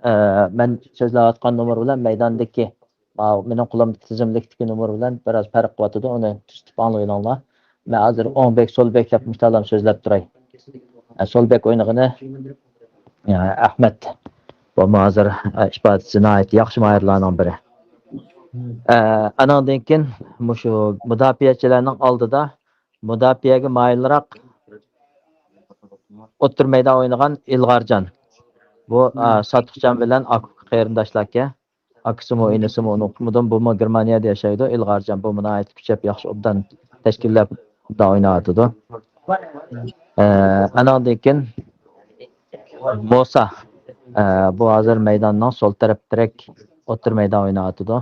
ئە، مەن سۆزلەۋاتقان نومۇر بىلەن مەيداندىكى، ماۋۇ مېنىڭ قولۇمدا تىزىملىكتىكى نومۇر بىلەن بىراز پەرق قىلىۋاتىدۇ. ئۇنى تۈزىتىپ ئاڭلىۋېلىڭلار. مەن ھازىر ئوڭ بەك، سول بەك دەپ مۇشۇنداق سۆزلەپ تۇراي. ئە، سول بەك ئوينىغىنى، ئە، ئەخمەت. بۇمۇ ھازىر، ئە، ئىپادىسى ناھايىتى ياخشى ماھىرلارنىڭ بىرى. ئە، ئانىڭدىن كېيىن مۇشۇ مۇداپىئەچىلەرنىڭ ئالدىدا مۇداپىئەگە مايىلراق ئوتتۇرا مەيدان ئوينىغان ئىلغارجان. بۇ، ئا، ساتۇقجان بىلەن ئاكا قېرىنداشلاركەن. ئاكىسىمۇ، ئىنىسىمۇ ئۇنى ئۇقمىدىم. بۇمۇ گېرمانىيەدە ياشايدۇ. ئىلغارجان بۇمۇ ناھايىتى كۈچەپ، ياخشى، ئوبدان تەشكىللەپ ئوبدان ئويناۋاتىدۇ. ئە، ئاناندىن كېيىن موسا. ئە، بۇ ھازىر مەيداننىڭ سول تەرەپ تىرەك ئوتتۇرا مەيدان ئويناۋاتىدۇ.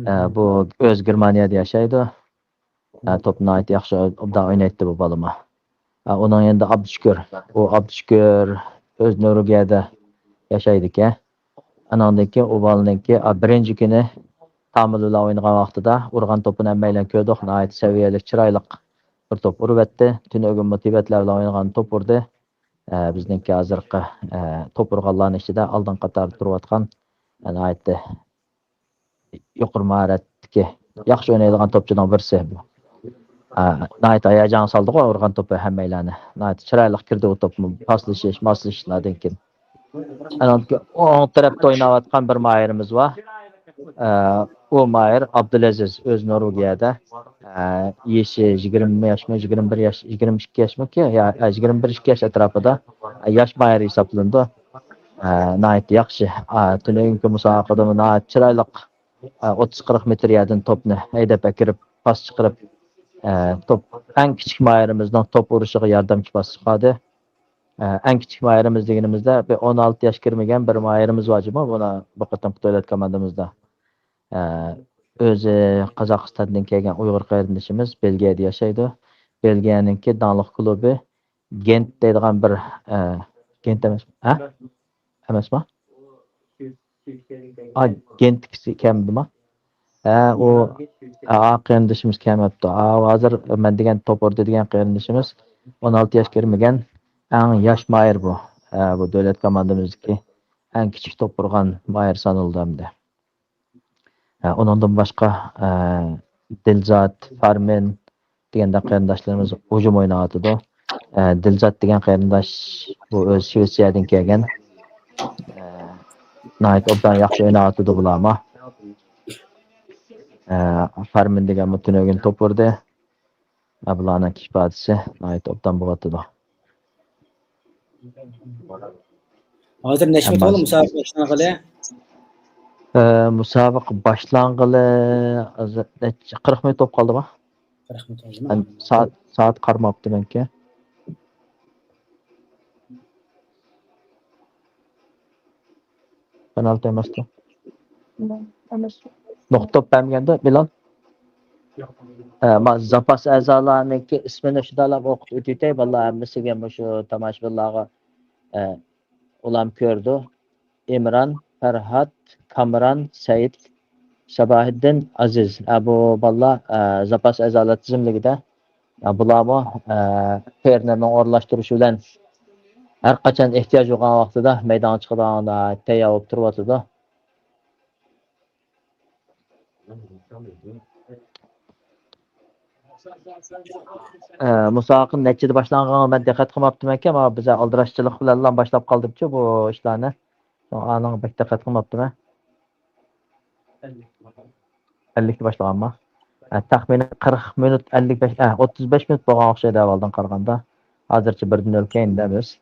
ئە، بۇ ئۆزى گېرمانىيەدە ياشايدۇ. ئە، توپنى ناھايىتى ياخشى ئوبدان ئوينايتتى بۇ بالىمۇ. ئە، ئۇنىڭ يېنىدا ئابدۇشۈكۈر. ئۇ ئابدۇشۈكۈر ئۆزى نورۋېگىيەدە ياشايدىكەن. ئاناندىن كېيىن ئۇ بالىنىڭكى، ئە، بىرىنچى كۈنى تامىل بىلەن ئوينىغان ۋاقتىدا ئۇرغان توپىنى ھەممەيلەن كۆردۇق. ناھايىتى سەۋىيەلىك، چىرايلىق بىر توپ ئۇرۇۋەتتى. تۈنۈگۈنمۇ تىبەتلەر بىلەن ئوينىغان توپ ئۇردى. ئە، بىزنىڭكى ھازىرقى، ئە، توپ ئۇرغانلارنىڭ ئىچىدە ئالدىنقى قاتاردا تۇرۇۋاتقان، ئە، ناھايىتى يۇقىرى ماھارەتتىكى، ياخشى ئوينايدىغان توپچىنىڭ بىرسى بۇ. ئە، ناھايىتى ھاياجان سالدىغۇ ئۇرغان توپى ھەممەيلەننى. ناھايىتى چىرايلىق كىردى ئۇ توپمۇ، پاسلىشىش، ماسلىشىشلاردىن كېيىن. ئانىڭدىن كېيىن ئوڭ تەرەپتە ئويناۋاتقان بىر ماھىرىمىز بار. ئە، ئۇ ماھىر ئابدۇلئەزىز، ئۆزى نورۋېگىيەدە. ئە، يېشى يىگىرمە ياشمۇ، يىگىرمە بىر ياش، يىگىرمە ئىككى ياشمۇكى؟ يا، ئە، يىگىرمە بىر، ئىككى ياش ئەتراپىدا. ئە، ياش ماھىر ھېسابلىنىدۇ. ئە، ناھايىتى ياخشى. ئە، تۈنۈگۈنكى مۇسابىقىدىمۇ ناھايىتى چىرايلىق، ئە، ئوتتۇز قىرىق مېتىر يەردىن توپنى ھەيدەپ ئەكىرىپ، پاس چىقىرىپ، ئە، توپ، ئەڭ كىچىك ماھىرىمىزنىڭ توپ ئۇرۇشىغا ياردەمچى پاس چىقاردى. ئە، ئەڭ كىچىك ماھىرىمىز دېگىنىمىزدە، بىر ئون ئالتە ياش كىرمىگەن بىر ماھىرىمىز بار جۇمۇ، بۇنا، بۇ قېتىمقى دۆلەت كوماندىمىزدا. ئە، ئۆزى قازاقىستاندىن كەلگەن ئۇيغۇر قېرىندىشىمىز، بېلگىيەدە ياشايدۇ. بېلگىيەنىڭكى داڭلىق كۇلۇبى گېنت دەيدىغان بىر، ئە، گېنت ئەمەس، ھە؟ ئەمەسما؟ ئا، گېنتكىسى كەمدىما؟ ھە، ئۇ، ئا، قېرىندىشىمىز كەمەپتۇ. ئا، ھازىر مەن دېگەن توپ ئۇردى دېگەن قېرىندىشىمىز ئون ئالتە ياش كىرمىگەن ئەڭ ياش ماھىر بۇ. ھە، بۇ دۆلەت كوماندىمىزدىكى ئەڭ كىچىك توپ ئۇرغان ماھىر سانىلىدۇ ئەمدى. ھە، ئۇنىڭدىن باشقا، ئە، دىلزات، فارمىن دېگەندەك قېرىنداشلىرىمىز ھۇجۇم ئويناۋاتىدۇ. ئە، دىلزات دېگەن قېرىنداش بۇ ئۆزى شىۋېتسىيەدىن كەلگەن. ئە، ناھايىتى ئوبدان ياخشى ئويناۋاتىدۇ بۇلارمۇ. ئە، فارمىن دېگەنمۇ تۈنۈگۈن توپ ئۇردى. ئە، بۇلارنىڭ ئىپادىسى ناھايىتى ئوبدان بولۇۋاتىدۇ. ھازىر نەچچە مىنۇت بولدى مۇسابىقە باشلانغىلى؟ ئە، مۇسابىقە باشلانغىلى ھازىر نەچچە، قىرىق مىنۇت بولۇپ قالدىما؟ قىرىق مىنۇت بولدىما؟ مەن سائەت، سائەت قارىماپتىمەنكى. پېنالتى ئەمەستۇ. ئەمەس. نۇقتا توپ بەرمىگەندۇ، بىلال؟ ئە، ما، زاپاس ئەزالارنىڭكى ئىسمىنى شۇنداقلاپ ئوقۇپ ئۆتۈۋېتەي، بالىلار ھەممىسىگە مۇشۇ تاماشىبىنلارغا، ئە، ئۇلام كۆرىدۇ. ئىمران، پەرھات، كامران، سەئىد، ساباھىدىن، ئازىز. ئە، بۇ بالىلار، ئە، زاپاس ئەزالار تىزىملىكىدە. ئە، بۇلارمۇ، ئە، ترېنېرنىڭ ئورۇنلاشتۇرۇشى بىلەن ھەر قاچان ئېھتىياج بولغان ۋاقتىدا مەيدانغا چىقىدىغاندا تەييار بولۇپ تۇرۇۋاتىدۇ. ئە، مۇسابىقە نەچچىدە باشلانغانغا مەن دىققەت قىلماپتىمەنكەن، ئەمما بىز ئالدىراشچىلىق بىلەنلا باشلاپ قالدۇقچۇ بۇ ئىشلارنى. شۇڭا ئانىڭغا بەك دىققەت قىلماپتىمەن. ئەللىكتە باشلىغانما؟ ئە، تەخمىنەن قىرىق مىنۇت، ئەللىك بەش، ئە، ئوتتۇز بەش مىنۇت بولغان ئوخشايدۇ ئەۋۋالدىن قارىغاندا. ھازىرچە بىردىن نۆل كەينىدە بىز.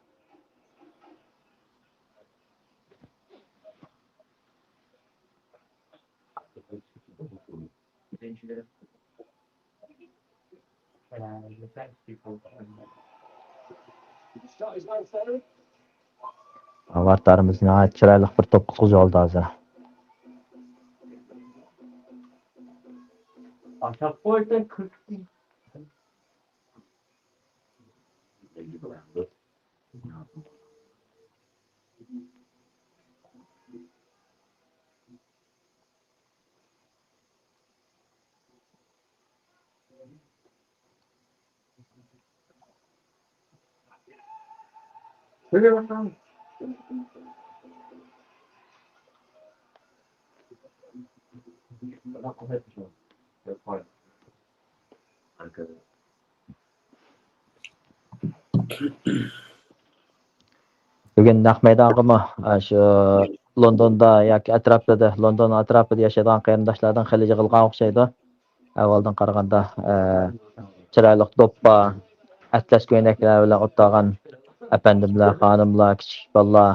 ۋارتارىمىز ناھايىتى چىرايلىق بىر توپ قۇتقۇزۇۋالدى ھازىر. بۈگۈن نەق مەيدانغىمۇ، ئە، شۇ لوندوندا ياكى ئەتراپلىرىدا، لوندون ئەتراپىدا ياشايدىغان قېرىنداشلاردىن خېلى يىغىلغان ئوخشايدۇ. ئەھۋالدىن قارىغاندا، ئە، چىرايلىق دوپپا، ئەتلەس كۆينەكلەر بىلەن ئولتۇرغان ئەپەندىملەر، خانىملار، كىچىك بالىلار،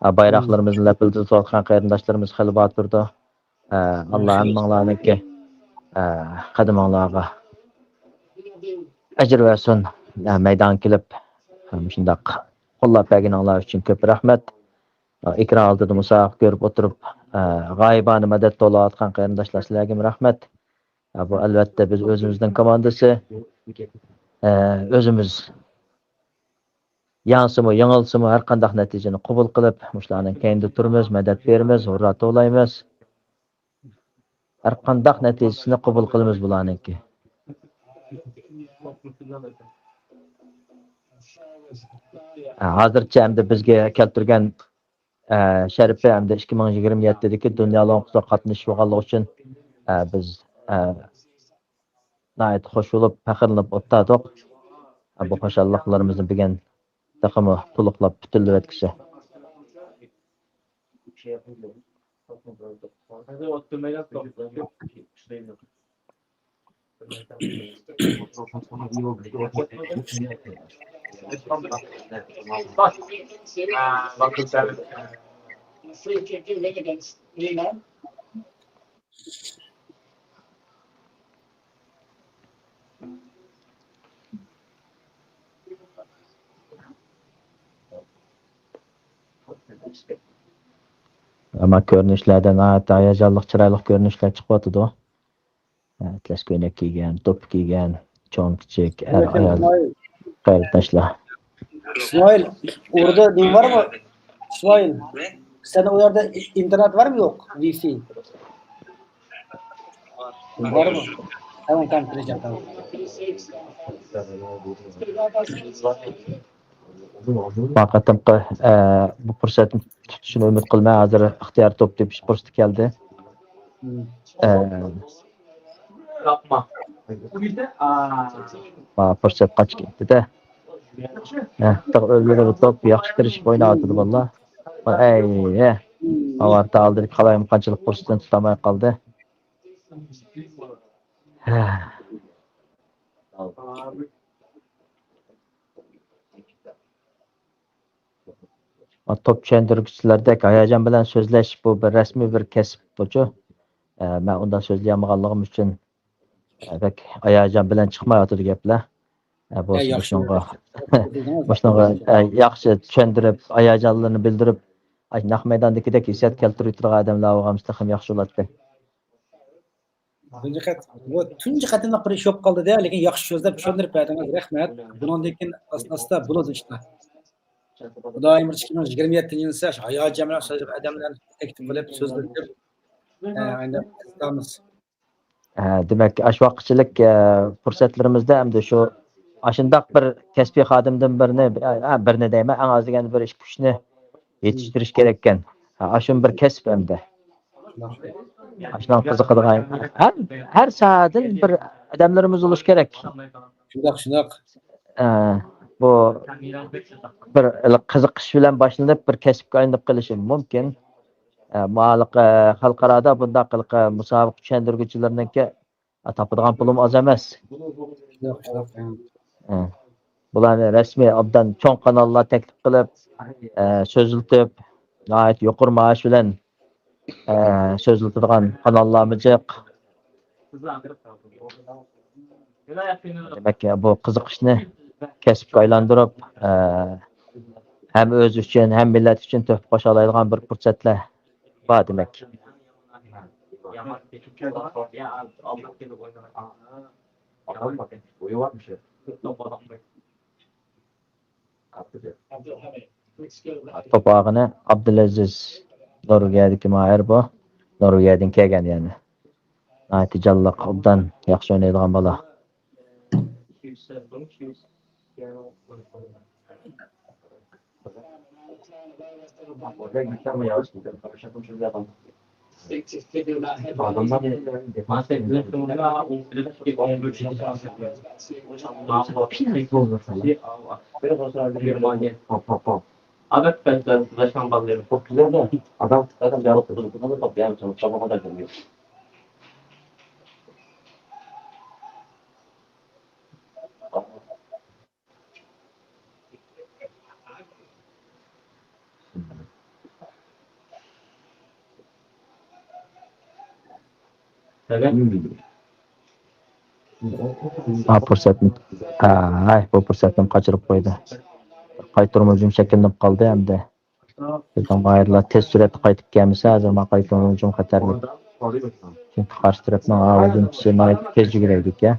ئە، بايراقلىرىمىزنى لەپىلدىتىۋاتقان قېرىنداشلىرىمىز خېلى بار تۇرىدۇ. ئە، ئاللا ھەممىڭلارنىڭكى، ئە، قەدىمىڭلارغا ئەجىر بەرسۇن. ئە، مەيدانغا كېلىپ، ئە، مۇشۇنداق قوللاپ بەرگىنىڭلار ئۈچۈن كۆپ رەھمەت. ئە، ئېكران ئالدىدا مۇسابىقە كۆرۈپ ئولتۇرۇپ، ئە، غايىبانە مەدەت توۋلاۋاتقان قېرىنداشلار، سىلەرگىمۇ رەھمەت. ئە، بۇ ئەلۋەتتە بىز ئۆزىمىزنىڭ كوماندىسى. ئە، ئۆزىمىز يەڭسىمۇ، يېڭىلسىمۇ ھەر قانداق نەتىجىنى قوبۇل قىلىپ، مۇشۇلارنىڭ كەينىدە تۇرىمىز، مەدەت بېرىمىز، ھۇررا توۋلايمىز. ھەر قانداق نەتىجىسىنى قوبۇل قىلىمىز بۇلارنىڭكى. ھازىرچە ئەمدى بىزگە كەلتۈرگەن، ئە، شەرىپى ئەمدى ئىككى مىڭ يىگىرمە يەتتىدىكى دۇنيا لوڭقىسىغا قاتنىشىش بولغانلىقى ئۈچۈن، ئە، بىز، ئە، ناھايىتى خوش بولۇپ، پەخىرلىنىپ ئولتۇردۇق. ئە، بۇ خۇشاللىقلىرىمىزنى بۈگۈن تېخىمۇ تولۇقلاپ پۈتۈنلىۋەتكۈسى. ئەمما كۆرۈنۈشلەردە ناھايىتى ھاياجانلىق، چىرايلىق كۆرۈنۈشلەر چىقىۋاتىدۇ. ئەتلەس كۆينەك كىيگەن، دوپپا كىيگەن، چوڭ، كىچىك، ئەر، ئايال، قېرىنداشلار. ئىسمائىل، ئوردا نېمە بارمۇ؟ ئىسمائىل، سەن ئۇ يەردە ئىنتېرنېت بارمۇ يوق؟ ۋىفى؟ بارمۇ؟ تامام، تامام، كىرىشىڭ، تامام. ما قېتىمقى، ئە، بۇ پۇرسەتنى تۇتۇشىنى ئۈمىد قىلىمەن. ھازىر ئىختىيار توپ تېپىش پۇرسىتى كەلدى. ئە، ما پۇرسەت قاچىپ كەتتى-دە. ئە، تېخى ئۆزلىرى بۇ توپ ياخشى تىرىشىپ ئويناۋاتىدۇ بالىلار. ئەي، ئە. ئاۋارتا ئالدىدىكى قالايمىقانچىلىق پۇرسىتىنى تۇتالماي قالدى. ھە. توپ چۈشەندۈرگۈچىلەردەك ھاياجان بىلەن سۆزلەش، بۇ بىر رەسمىي بىر كەسىپ بۇچۇ. ئە، مەن ئۇنداق سۆزلىيەلمىگەنلىكىم ئۈچۈن، ئە، بەك ھاياجان بىلەن چىقمايۋاتىدۇ گەپلەر. ئە، بولسا ياخشى. مۇشۇنىڭغا، مۇشۇنىڭغا، ئە، ياخشى چۈشەندۈرۈپ، ھاياجانلىرىنى بىلدۈرۈپ، ئاي، نەق مەيداندىكىدەك ھېسسىيات كەلتۈرۈۋېتىدىغان ئادەملەر بولغانمىسا تېخىمۇ ياخشى بولاتتى. تۇنجى قېت-، بۇ تۇنجى قېتىملىق بىر ئىش بولۇپ قالدى-دە، لېكىن ياخشى سۆزلەپ چۈشەندۈرۈپ بەردىڭىز، رەھمەت. بۇنىڭدىن كېيىن ئاستا-ئاستا بولىدۇ ئىشلار. خۇدايىم بۇيرۇتسا، ئىككى مىڭ يىگىرمە يەتتىنچى يىلسى شۇ ھاياجان بىلەن سۆزلەپ، ئادەملەرنى تەكلىپ قىلىپ، سۆزلىتىپ، ئە، ئەمدى قىلىمىز. ئە، دېمەك، ئاشۇ ۋاقىتچىلىك، ئە، پۇرسەتلىرىمىزدە ئەمدى شۇ، ئاشۇنداق بىر كەسپىي خادىمدىن بىرنى، ئە، بىرنى دەيمەن، ئەڭ ئاز دېگەندە بىر ئىككى، ئۈچنى يېتىشتۈرۈش كېرەككەن. ھە، ئاشۇمۇ بىر كەسىپ ئەمدى. ئاشۇنىڭ قىزىقىدىغان، ھەر، ھەر ساھەدىن بىر ئادەملىرىمىز بولۇشى كېرەك. شۇنداق، شۇنداق. ئە، بۇ بىر قىزىقىش بىلەن باشلىنىپ، بىر كەسىپكە ئايلىنىپ قېلىشى مۇمكىن. ئە، ماۋۇ خەلقئارادا بۇنداق مۇسابىقە چۈشەندۈرگۈچىلىرىنىڭكى تاپىدىغان پۇلىمۇ ئاز ئەمەس. ياق، ياق، ياق. ھە. بۇلارنى رەسمىي ئوبدان چوڭ قاناللار تەكلىپ قىلىپ، ئە، سۆزلىتىپ، ناھايىتى يۇقىرى مائاش بىلەن، ئە، سۆزلىتىدىغان قاناللارمۇ جىق. دېمەك، بۇ قىزىقىشنى كەسىپكە ئايلاندۇرۇپ، ئە، ھەم ئۆزى ئۈچۈن، ھەم مىللەت ئۈچۈن تۆھپە قوشالايدىغان بىر پۇرسەتلەر بار دېمەك. توپ ئالغىنى ئابدۇلئەزىز، نورۋېگىيەدىكى ماھىر بۇ. نورۋېگىيەدىن كەلگەن يەنى. ناھايىتى جانلىق، ئوبدان، ياخشى ئوينايدىغان بالا. Hop, hop, hop. Adam, adam cevap verdi. Bunu da toplayalım, sonra çabuk kadar dönüyor. ھا، پۇرسەتنى، ھاي، بۇ پۇرسەتنى قاچۇرۇپ قويدى. قايتۇرما ھۇجۇم شەكىللىنىپ قالدى ئەمدى. بىزنىڭ ماھىرلار تېز سۈرئەتتە قايتىپ كەلمىسە، ھازىر ما قايتۇرما ھۇجۇم خەتەرلىك. چۈنكى قارشى تەرەپنىڭ ھۇجۇمچىسى ناھايىتى تېز يۈگۈرەيدىكەن.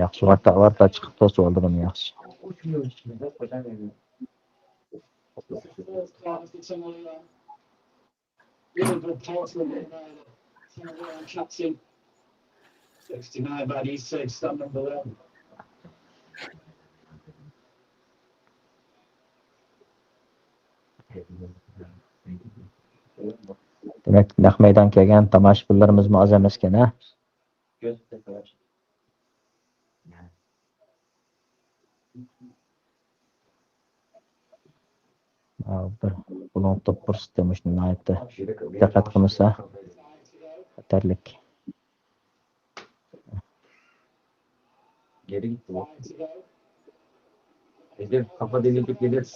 ياخشى، ۋارتا، ۋارتا چىقىپ توسۇۋالدى بۇنى، ياخشى. Liverpool Portsmouth United. Some of our captain. Sixty-nine by these six, some of the دېمەك، نەق مەيدان كەلگەن تاماشىبىنلىرىمىزمۇ ئاز ئەمەسكەن، ھە؟ بىر بۇلۇڭ توپ پۇرسىتى مۇشۇ ناھايىتى دىققەت قىلمىسا خەتەرلىك. Geri gitti bu. Hedef kafa denildik gelir.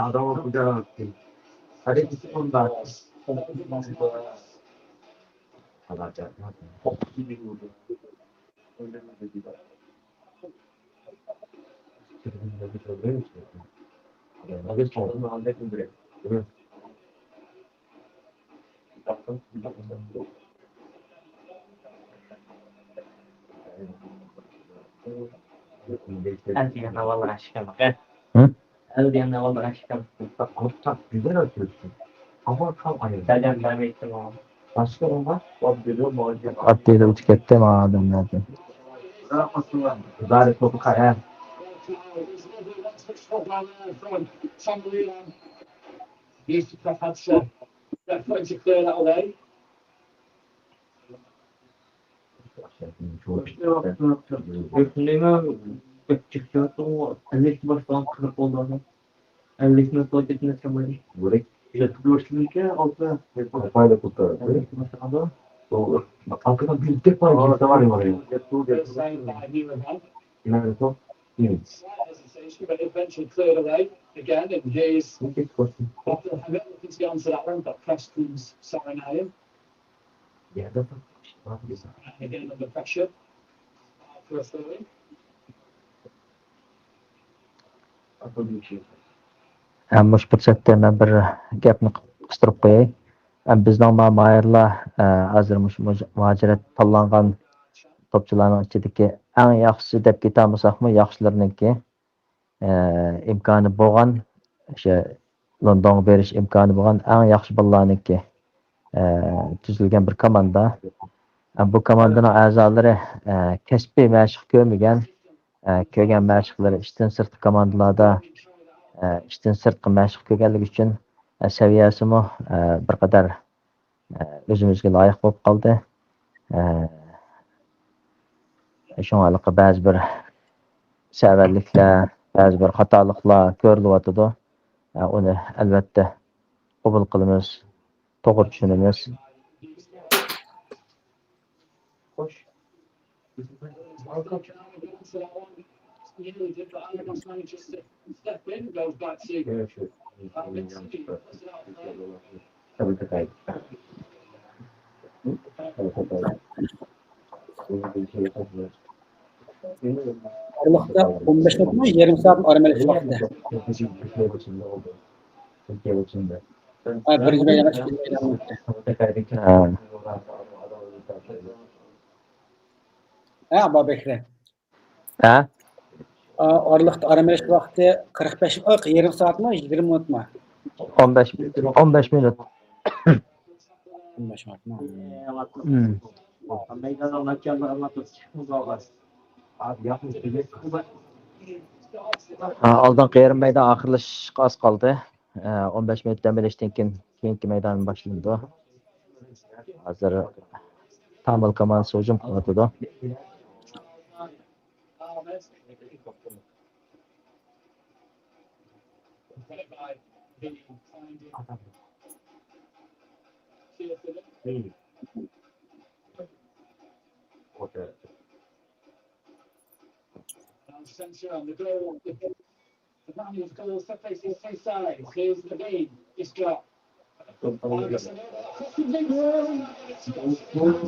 Adam okuda. Hadi gitsin onlar. ھە؟ ئەل دېگەن ئاۋۋال ئاشىق ئەمەس. ئات دېدى، ئۆتۈپ كەتتى ماڭا ئادەملەردىن. ئەللىك باشلىغان قىلىپ بولدى. ئەللىك مىنۇت بولدى. ھەم مۇشۇ پۇرسەتتە مەن بىر گەپنى قىستۇرۇپ قوياي. ھەم بىزنىڭ ما-، ماھىرلار، ئە، ھازىر مۇشۇ مۇج-، مۇھاجىرەت تاللانغان توپچىلارنىڭ ئىچىدىكى ئەڭ ياخشىسى دەپ كېتەلمىساقمۇ، ياخشىلىرىنىڭكى ئىمكانى بولغان، ئاشۇ لوندونغا بېرىش ئىمكانى بولغان ئەڭ ياخشى بالىلارنىڭكى، ئە، تۈزۈلگەن بىر كوماندا. ئە، بۇ كوماندىنىڭ ئەزالىرى، ئە، كەسپىي مەشىق كۆرمىگەن، ئە، كۆرگەن مەشىقلىرى ئىشتىن سىرتقى كوماندىلاردا، ئە، ئىشتىن سىرتقى مەشىق كۆرگەنلىكى ئۈچۈن، ئە، سەۋىيەسىمۇ، ئە، بىر قەدەر ئۆزىمىزگە لايىق بولۇپ قالدى. شۇڭا ھېلىقى بەزى بىر سەۋەنلىكلەر، بەزى بىر خاتالىقلار كۆرۈلۈۋاتىدۇ. ئۇنى ئەلۋەتتە قوبۇل قىلىمىز، توغرا چۈشىنىمىز. ئارىلىقتا ئون بەش مىنۇتمۇ، يېرىم سائەتمۇ ئارام ئېلىش ۋاقتى؟ ھە، بىرىنچى مەيدانغا چىقىپ مەيدانغا ئۆتتى. ھە، بابەكرە. ھە؟ ئارىلىقتا ئارام ئېلىش ۋاقتى قىرىق بەش، ئاي، يېرىم سائەتمۇ، يىگىرمە مىنۇتمۇ؟ ئون بەش، ئون بەش مىنۇت. ئون بەش مىنۇتمۇ؟ مم. مەيداندا ئالغان. ئالدىنقى يېرىم مەيدان ئاخىرلىشىشقا ئاز قالدى. ئون بەش مىنۇت دەم ئېلىشتىن كېيىن كېيىنكى مەيدان باشلىنىدۇ. ھازىر تامىل كوماندىسى ھۇجۇم قىلىۋاتىدۇ.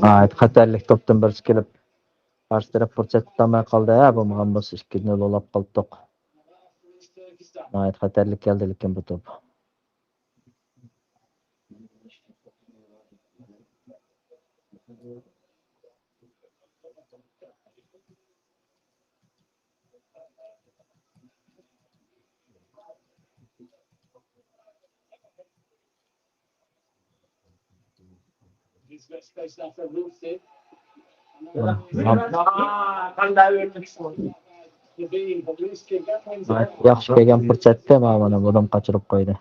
ناھايىتى خەتەرلىك توپتىن بىرسى كېلىپ، قارشى تەرەپ پۇرسەت تۇتالماي قالدى. ھە، بولمىغان بولسا ئىككى نۆل ئۇلاپ قالاتتۇق. ناھايىتى خەتەرلىك كەلدى لېكىن بۇ توپ. ياخشى كەلگەن پۇرسەتتە مانا بۇنى قاچۇرۇپ قويدى.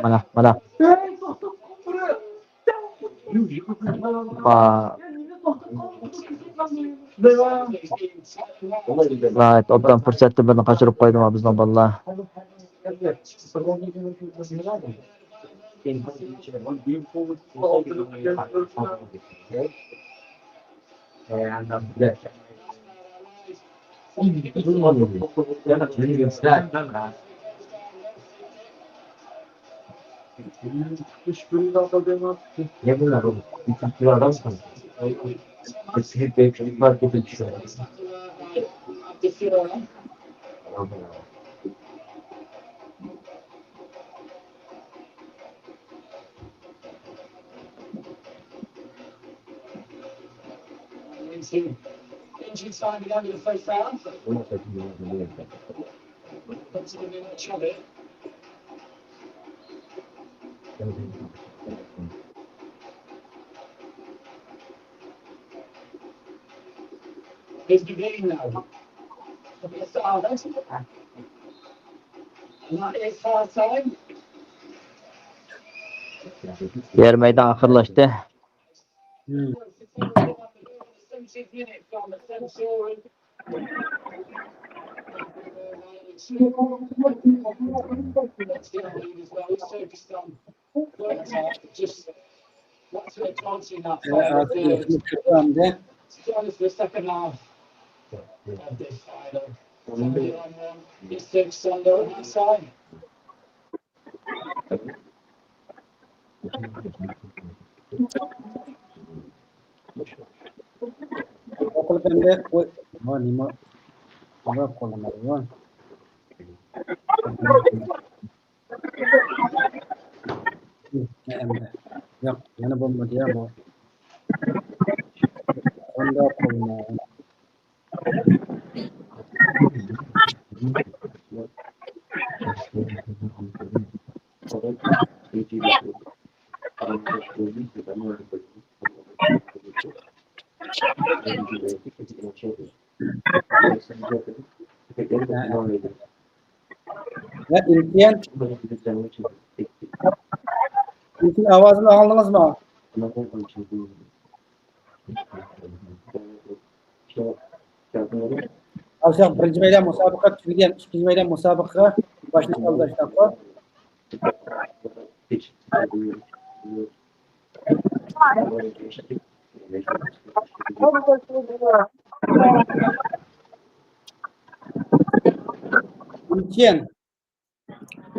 مانا، مانا. ناھايىتى ئوبدان پۇرسەتتە بىرنى قاچۇرۇپ قويدى بىزنىڭ بالىلار. يېرىم مەيدان ئاخىرلاشتى. ياق، يەنە بولمىدى يا بۇ. قانداق قولىما؟ ۋە ئىلكىن، ئىلكىن ئاۋازىنى ئاڭلىدىڭىزمۇ؟ ئاشۇ بىرىنچى مەيدان مۇسابىقە تۈگىگەن، ئىككىنچى مەيدان مۇسابىقىگە باشلىنىش ئالدى ئاشۇنداققۇ؟ ئىلكىن.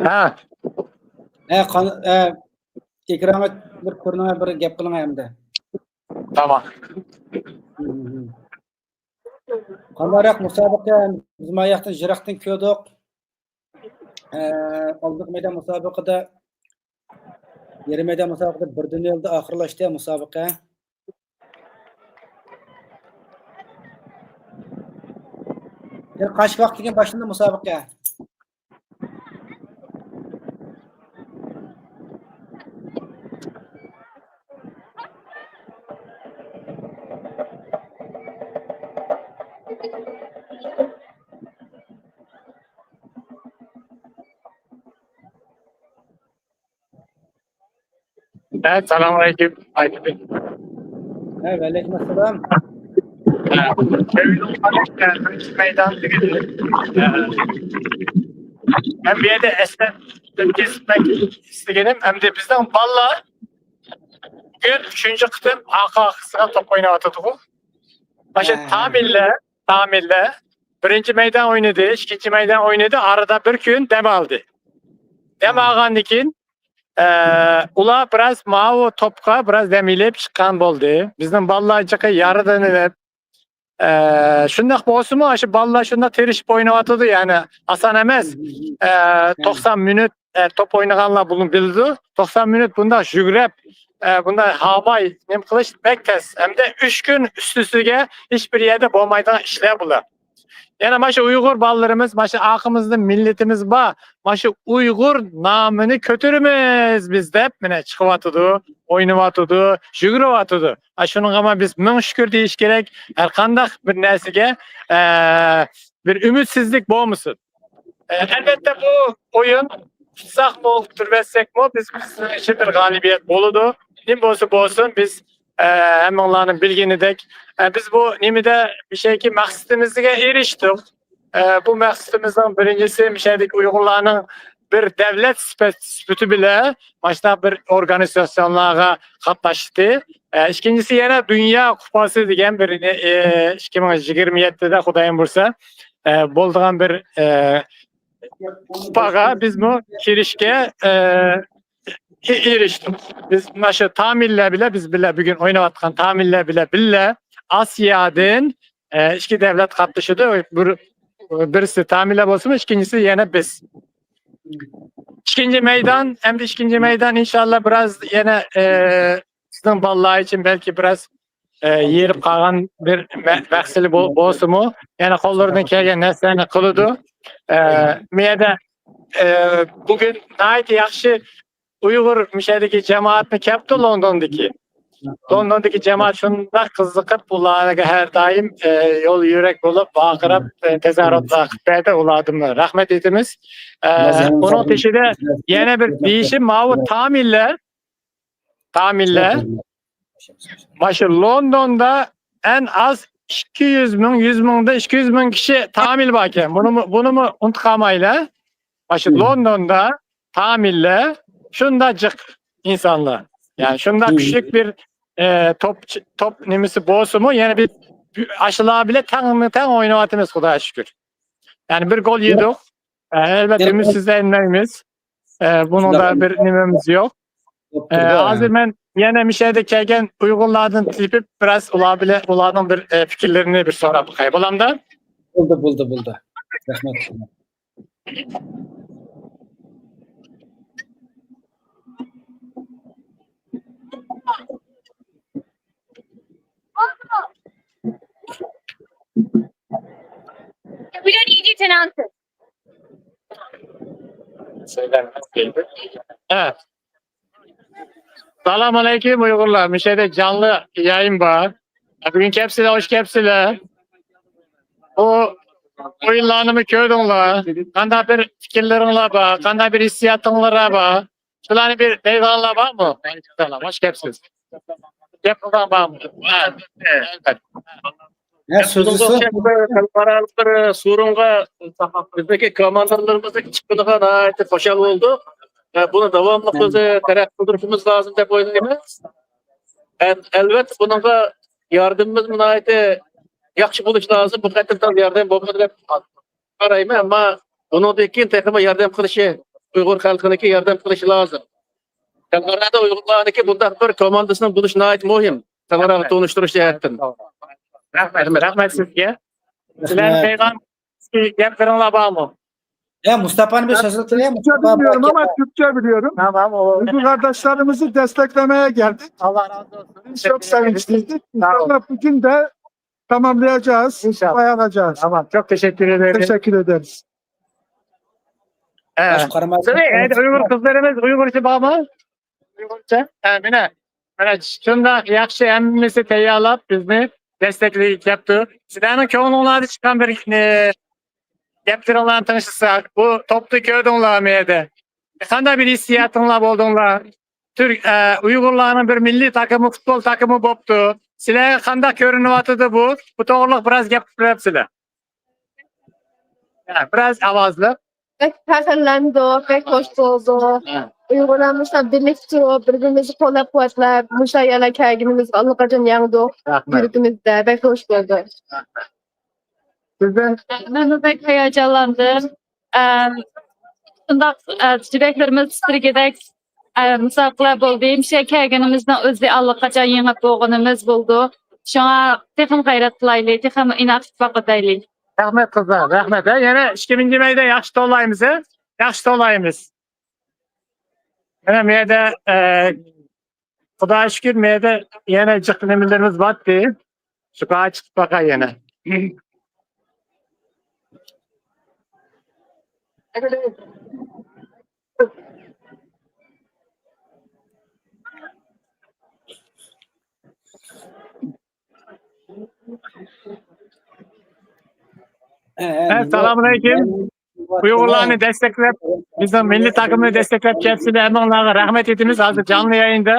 ھە. ھە، قان-، ھە، ئېكرانغا بىر كۆرۈنۈڭ، بىر گەپ قىلىڭ ئەمدى. تامام. قانداقراق مۇسابىقە؟ بىز ما ياقتىن يىراقتىن كۆردۇق. ئە، ئالدىنقى مەيدان مۇسابىقىدە، يېرىم مەيدان مۇسابىقىدە بىردىن نۆلدە ئاخىرلاشتى مۇسابىقە. يەنە قانچە ۋاقىتتىن كېيىن باشلىنىدۇ مۇسابىقە؟ ھە، سالام ئەلەيكۇم. ھە، ۋەئەلەيكۇم ئەسسالام. مەيدان دېگەن. مەن بۇ يەردە ئەسلەپ ئۆتكۈزمەك ئىستىگىنىم، ئەمدى بىزنىڭ بالىلار بۈگۈن ئۈچىنچى قېتىم ئارقا ئارقىسىغا توپ ئويناۋاتىدىغۇ. مانا شۇ تامىللار، تامىللار بىرىنچى مەيدان ئوينىدى، ئىككىنچى مەيدان ئوينىدى، ئارىدا بىر كۈن دەم ئالدى. دەم ئالغاندىن كېيىن، ئە، ئۇلار بىراز ماۋۇ توپقا بىراز دەم ئېلىپ چىققان بولدى. بىزنىڭ بالىلار جىقى يارىدىن ئېلىپ، ئە، شۇنداق بولسىمۇ، شۇ بالىلار شۇنداق تىرىشىپ ئويناۋاتىدۇ، يەنى ئاسان ئەمەس. ئە، توقسان مىنۇت، ئە، توپ ئوينىغانلار بۇنى بىلىدۇ. توقسان مىنۇت بۇنداق يۈگرەپ، ئە، بۇنداق ھاماي نېمە قىلىش بەك تەس. ھەمدە ئۈچ كۈن ئۈستىسىگە ھېچ بىر يەردە بولمايدىغان ئىشلار بۇلار. يەنە مانا شۇ ئۇيغۇر بالىلىرىمىز، مانا شۇ ئارقىمىزدا مىللىتىمىز بار، مانا شۇ ئۇيغۇر نامىنى كۆتۈرىمىز بىز دەپ، مانا چىقىۋاتىدۇ، ئوينىۋاتىدۇ، يۈگۈرۈۋاتىدۇ. ئا، شۇنىڭغا مانا بىز مىڭ شۈكۈر دېيىش كېرەك. ھەر قانداق بىر نەرسىگە، ئە، بىر ئۈمىدسىزلىك بولمىسۇن. ئە، ئەلۋەتتە، بۇ ئويۇن ئۇتساقمۇ، ئۇتتۇرۇۋەتسەكمۇ، بىز، بىزنىڭ ئۈچۈن بىر غالىبىيەت بولىدۇ. نېمە بولسا بولسۇن، بىز، ئە، ھەممىڭلارنىڭ بىلگىنىدەك، ئە، بىز بۇ نېمىدە بىر شەيكى مەقسىتىمىزگە ئېرىشتۇق. ئە، بۇ مەقسىتىمىزنىڭ بىرىنچىسى، مۇشۇ يەردىكى ئۇيغۇرلارنىڭ بىر دەۋلەت سۈپەت-، سۈپىتى بىلەن ماشۇنداق بىر ئورگانىزاتسىيالارغا قاتناشتى. ئە، ئىككىنچىسى يەنە دۇنيا كۇپاسى دېگەن بىر، ئە، ئىككى مىڭ يىگىرمە يەتتىدە خۇدايىم بۇيرۇسا، ئە، بولىدىغان بىر، ئە، كۇپاغا بىزمۇ كىرىشكە، ئە، ئېرىشتۇق. بىز مانا شۇ تامىللار بىلەن، بىز بىلەن بۈگۈن ئويناۋاتقان تامىللار بىلەن بىللە ئاسىيادىن، ئە، ئىككى دەۋلەت قاتنىشىدۇ. بىر، بىرسى تامىللار بولسىمۇ، ئىككىنچىسى يەنە بىز. ئىككىنچى مەيدان، ئەمدى ئىككىنچى مەيدان ئىنشاللا بىراز يەنە، ئە، سىزنىڭ بالىلار ئۈچۈن بەلكى بىراز، ئە، يېرىپ قالغان بىر مە-، مەسىلە بول-، بولسىمۇ، يەنە قوللىرىدىن كەلگەن نەرسىلەرنى قىلىدۇ. ئە، مەيەدە، ئە، بۈگۈن ناھايىتى ياخشى ئۇيغۇر مۇشەدىكى جامائەتنى كەپتۇ لوندوندىكى. لوندوندىكى جامائەت شۇنداق قىزىقىپ، ئۇلارغا ھەر دائىم، ئە، يول يۈرەك بولۇپ، ۋارقىراپ، ئە، تەزاھۇراتلار قىلىپ بەردى. ئۇلاردىن رەھمەت ئېيتىمىز. ئە، ئۇنىڭ تېشىدا يەنە بىر دېيىشىم، ماۋۇ تامىللار، تامىللار، مانا شۇ لوندوندا ئەڭ ئاز ئىككى يۈز مىڭ، يۈز مىڭدا ئىككى يۈز مىڭ كىشى تامىل بار ئىكەن. بۇنىمۇ، بۇنىمۇ ئۇنتۇپ قالمايلى. مانا شۇ لوندوندا تامىللار شۇنداق جىق ئىنسانلار. يەنى شۇنداق كۈچلۈك بىر، ئە، توپ، توپ نېمىسى بولسىمۇ، يەنە بىز ئاشۇلار بىلەن تەڭمۇ تەڭ ئويناۋاتىمىز، خۇدايغا شۈكۈر. يەنى بىر گول يېدۇق. ئە، ئەلۋەتتە، ئۈمىدسىزلەنمەيمىز. ئە، بۇنىڭدا بىر نېمىمىز يوق. ئە، ھازىر مەن يەنە مۇشۇ يەردە كەلگەن ئۇيغۇرلاردىن تېپىپ، بىراز ئۇلار بىلەن، ئۇلارنىڭ بىر، ئە، پىكىرلىرىنى بىر سوراپ باقاي، بولامدا؟ بولدى، بولدى، بولدى. رەھمەت. We don't need you to announce it. ھە. سالام ئەلەيكۇم ئۇيغۇرلار. مۇشۇ يەردە جانلى يايىن بار. بۈگۈن كەپسىلەر، خوش كەپسىلەر. بۇ ئويۇنلارنىمۇ كۆردۈڭلار. قانداق بىر پىكىرلىرىڭلار بار، قانداق بىر ھېسسىياتىڭلار بار؟ شۇلارنى بىر دەيدىغانلار بارمۇ؟ ۋەئەلەيكۇم سالام، خوش كەپسىز. گەپ قىلىدىغان بارمۇ؟ ھە، ئەلۋەتتە. ھە، سۆزلىسە. بۇنىڭغا ئوخشاش بىر خەلقئارالىق بىر فورۇمغا بىزدىكى كوماندىرلىرىمىزنىڭ چىققىنىغا ناھايىتى خۇشال بولدۇق. ۋە بۇنى داۋاملىق ئۆزى تەرەققىي قىلدۇرۇشىمىز لازىم دەپ ئويلايمەن. ئەل-، ئەلۋەتتە بۇنىڭغا ياردىمىمىز ناھايىتى ياخشى بولۇشى لازىم. بۇ قېتىم تاز ياردەم بولمىدى دەپ قارايمەن، ئەمما بۇنىڭدىن كېيىن تېخىمۇ ياردەم قىلىشى، ئۇيغۇر خەلقىنىڭكى ياردەم قىلىشى لازىم. خەلقئارادا ئۇيغۇرلارنىڭكى بۇنداق بىر كوماندىسىنىڭ بولۇشى ناھايىتى مۇھىم. خەلقئاراغا تونۇشتۇرۇش جەھەتتىن. رەھمەت، رەھمەت سىزگە. سىلەرنىڭ قىلغان گەپلىرىڭلار بارمۇ؟ يا مۇستاپانى بىر سۆز قىلىڭ. Türkçe bilmiyorum ama Türkçe biliyorum. Tamam, o. Uygur kardeşlerimizi desteklemeye geldik. Allah razı olsun. Biz çok sevinçliydik. Sağ olun. İnşallah bugün de tamamlayacağız. İnşallah. Dayanacağız. Tamam, çok teşekkür ederim. Teşekkür ederiz. Ee, tabii, endi Uyg'ur qizlarimiz Uyg'urcha bormi? Uyg'urcha. Ha, mana, mana shundoq yaxshi hammasi tayyorlab bizni desteklab kelibdi. Sizlarning ko'ngillaridan chiqqan bir, e, gaplaringlarni tinglasak, bu to'pni ko'rdinglarmi edi? Qanday bir hissiyotinglar bo'ldinglar? تۈرك، ئە، ئۇيغۇرلارنىڭ بىر مىللىي تاكىمى، پۇتبول تاكىمى بوپتۇ. سىلەرگە قانداق كۆرۈنۈۋاتىدۇ بۇ؟ بۇ توغرىلىق بىراز گەپ قىلىپ بېرەمسىلەر؟ ھە، بىراز ئاۋازلىق. بەك پەخىرلەندۇق، بەك خوش بولدۇق. ھە. ئۇيغۇرلار مۇشۇنداق بىرلىكتە تۇرۇپ، بىر-بىرىمىزنى قوللاپ-قۇۋۋەتلەپ، مۇشۇ يەرلەرگە كەلگىنىمىزگە ئاللىقاچان يەڭدۇق. رەھمەت. يۈرىكىمىزدە بەك خوش بولدۇق. سىزدىن؟ مەنمۇ بەك ھاياجانلاندىم. ئەم، شۇنداق، ئە، يۈرەكلىرىمىز تىترىگۈدەك، ئە، مۇسابىقىلەر بولدى. مۇشۇ يەرگە كەلگىنىمىزنىڭ ئۆزى ئاللىقاچان يېڭىپ بولغىنىمىز بولدى. شۇڭا تېخىمۇ غەيرەت قىلايلى، تېخىمۇ ئىناقلىق باقىدايلى. رەھمەت قىزلار، رەھمەت. ھە، يەنە ئىككىنچى مەيدان ياخشى توۋلايمىز، ھە؟ ياخشى توۋلايمىز. يەنە مەيدە، ئە، خۇداغا شۈكۈر، مەيدە يەنە جىق نېمىلىرىمىز بارتى. شۇ قاچىقىپ باقاي يەنە. ئەسسالامۇئەلەيكۇم. ئۇيغۇرلارنى دەستەكلەپ، بىزنىڭ مىللىي تاكىمنى دەستەكلەپ كەپسىلەر، ھەممىڭلارغا رەھمەت ئېيتىمىز. ھازىر جانلى يايىندا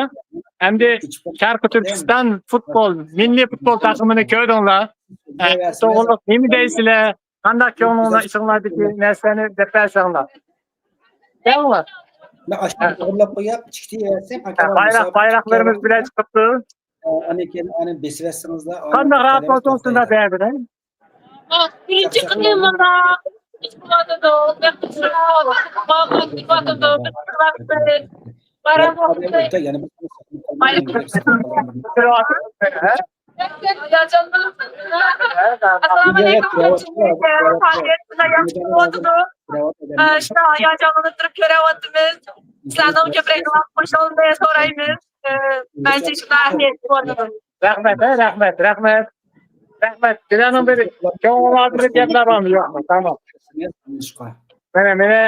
ئەمدى شەرقىي تۈركىستان پۇتبول، مىللىي پۇتبول تاكىمىنى كۆردۈڭلار. ئە، توغرىلىق نېمە دەيسىلەر؟ قانداق كۆڭلۈڭلار، ئىچىڭلاردىكى نەرسىلەرنى دەپ بەرسەڭلار. دەڭلار. مەن ئاشۇنى توغرىلاپ قويۇپ، چىقىتى بەرسەم، بايراق، بايراقلىرىمىز بىلەن چىقىپتۇ. ئاندىن كېيىن ئانى بېسىۋەتسىڭىزلا، قانداق راھەت بولسۇڭ شۇنداق بەرگىنە. بىرىنچى قېتىم مۇنداق ئىش بولۇۋاتىدۇ. بەك خۇشال، بەك خۇشال. ئەسسالامۇئەلەيكۇم. ياخشى بولۇۋاتىدۇ. شۇنداق ھاياجانلىنىپ تۇرۇپ كۆرۈۋاتىمىز. سىلەرنىڭ كۆپرەك قوشۇلۇشىنى سورايمىز. مەنچە شۇنداق ئەھمىيەتلىك بولىدۇ. رەھمەت، ھە، رەھمەت، رەھمەت. رەھمەت. سىلەرنىڭ بىر كۆڭلىڭىزدە بىر گەپلەر بارمۇ، يوقمۇ؟ تامام. مانا، مانا،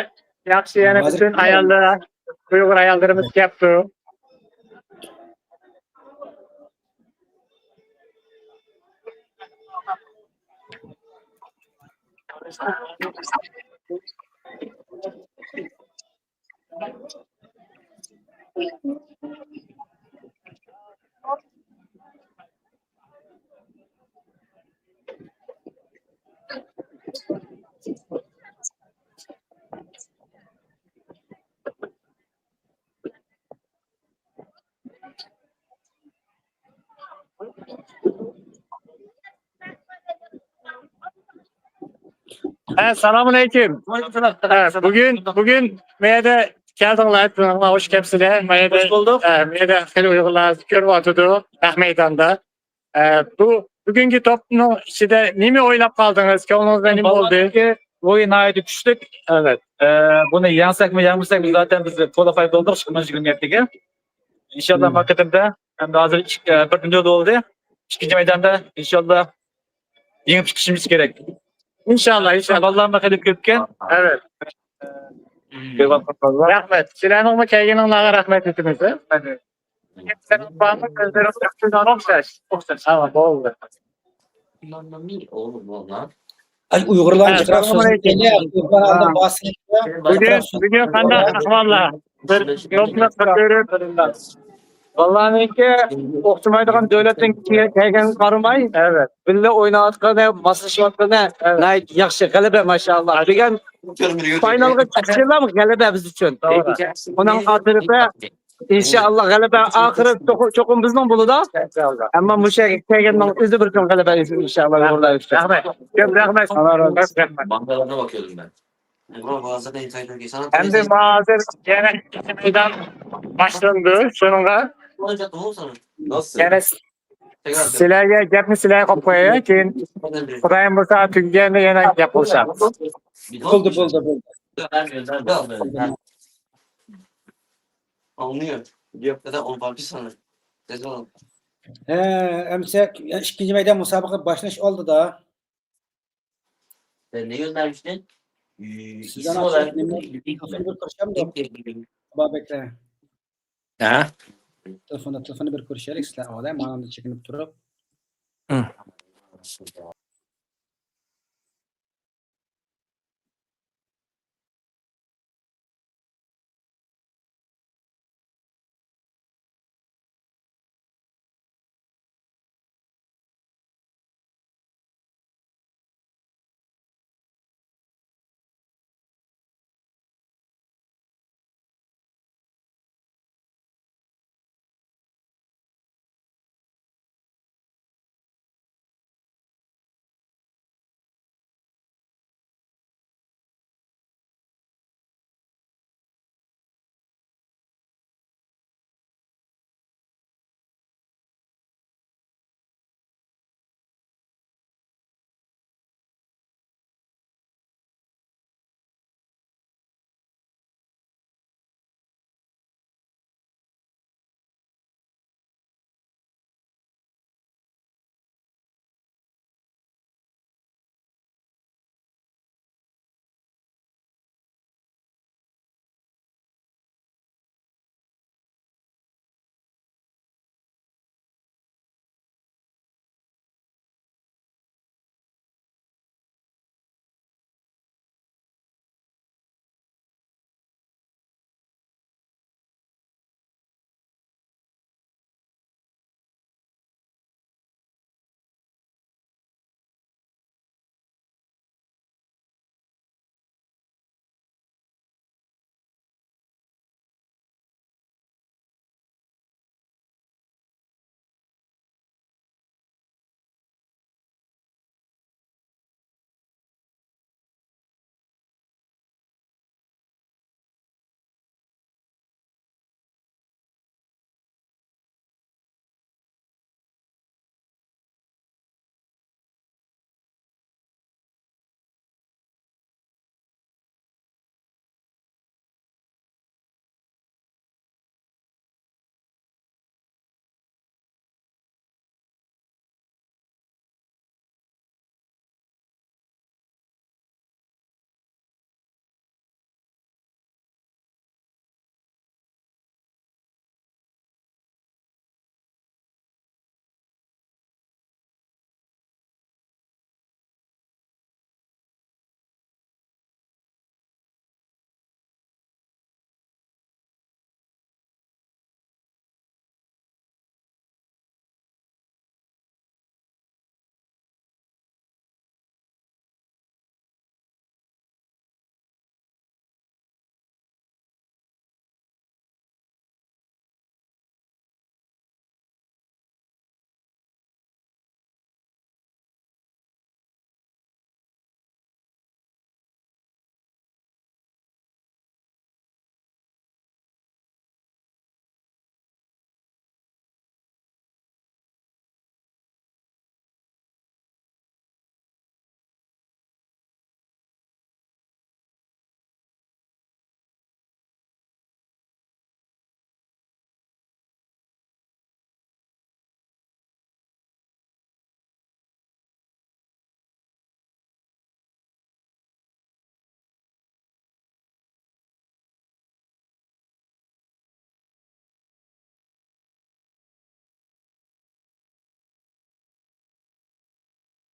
ياخشى، يەنە پۈتۈن ئاياللار، ئۇيغۇر ئاياللىرىمىز كەپتۇ. ھە، سالامۇئەلەيكۇم. ھە، بۈگۈن، بۈگۈن مەيەردە كەلدىڭلار، ھوش كەپسىلەر. مەيەردە، ھوش بولدۇق. ھە، مەيەردە خېلى ئۇيغۇرلار كۆرۈۋاتىدۇ، نەق مەيداندا. ئە، بۇ بۈگۈنكى توپنىڭ ئىچىدە نېمە ئويلاپ قالدىڭىز؟ كۆڭلىڭىزدە نېمە بولدى؟ بالىلارنىڭكى روھى ناھايىتى كۈچلۈك. ئەلۋەتتە. ئە، بۇنى يەڭسەكمۇ، يەڭمىسەكمۇ، زاتەن بىز كولاپاي بولدۇق ئىككى مىڭ يىگىرمە يەتتىگە. ئىنشاللا، مم. ما قېتىمدا، ئەمدى ھازىر ئىككى، ئە، بىر دۇنيا بولدى. ئىككىنچى مەيداندا ئىنشاللا يېڭىپ چىقىشىمىز كېرەك. ئىنشاللا، ئىنشاللا. بالىلارمۇ خېلى كۆپكەن. ئەلۋەتتە. رەھمەت. سىلەرنىڭمۇ كەلگىنىڭلارغا رەھمەت ئېيتىمىز. ئوخشاش. ئوخشاش. ھە، بولدى. ئاي، ئۇيغۇرلارنى چىقىرىپ سۆزلىگەندە، ئۇيغۇرلارنى چىقىرىپ سۆزلىگەندە، بۈگۈن، بۈگۈن قانداق ئەھۋاللار؟ بىر توپنى كۆرۈپ، بالىلارنىڭكى ئوخشىمايدىغان دۆلەتتىن كەلگەنگە قارىماي، ئەلۋەتتە، بىللە ئويناۋاتقىنى، ماسلىشىۋاتقىنى، ئەلۋەتتە، ناھايىتى ياخشى، غەلىبە، ماشائاللا. دېگەن فىنالغا چىقىشىلا غەلىبە بىز ئۈچۈن. توغرا. ئۇنىڭ ئاخىرىدا ئىنشائاللا، غەلىبە ئاخىرى چوقۇم، چوقۇم بىزنىڭ بولىدۇ. ئىنشائاللا. ئەمما مۇشۇ يەرگە كەلگەننىڭ ئۆزى بىر چوڭ غەلىبە ئىنشائاللا، ئۇيغۇرلار ئۈچۈن. رەھمەت. كۆپ رەھمەت. ئاللا رازى بولسۇن. ماڭغىلارنى باكىيەلدىم مەن. ئەمدى ھازىر يەنە ئىككىنچى مەيدان باشلىنىدۇ. شۇنىڭغا يەنە سىلەرگە گەپنى سىلەرگە قويۇپ قوياي. كېيىن خۇدايىم بۇيرۇسا تۈگىگەندە يەنە گەپ قىلساق. بولدى، بولدى، بولدى. ئانلىيور. ياق، دادا، ئون بار بىر سانى. دەدە. ھە، ئەمسە ئىككىنچى مەيدان مۇسابىقە باشلىنىش ئالدىدا. سەن نېگىر نەرسىنى؟ سىزدە ئىسمى ئاشۇ نېمە، تېلېفوننى بىر كۆرۈشەمدۇ؟ بابەكلەر. ھە؟ تېلېفوندا، تېلېفوننى بىر كۆرۈشەيلىك، سىلەر ئاۋۋال، مانا چېكىنىپ تۇرۇپ. ھە.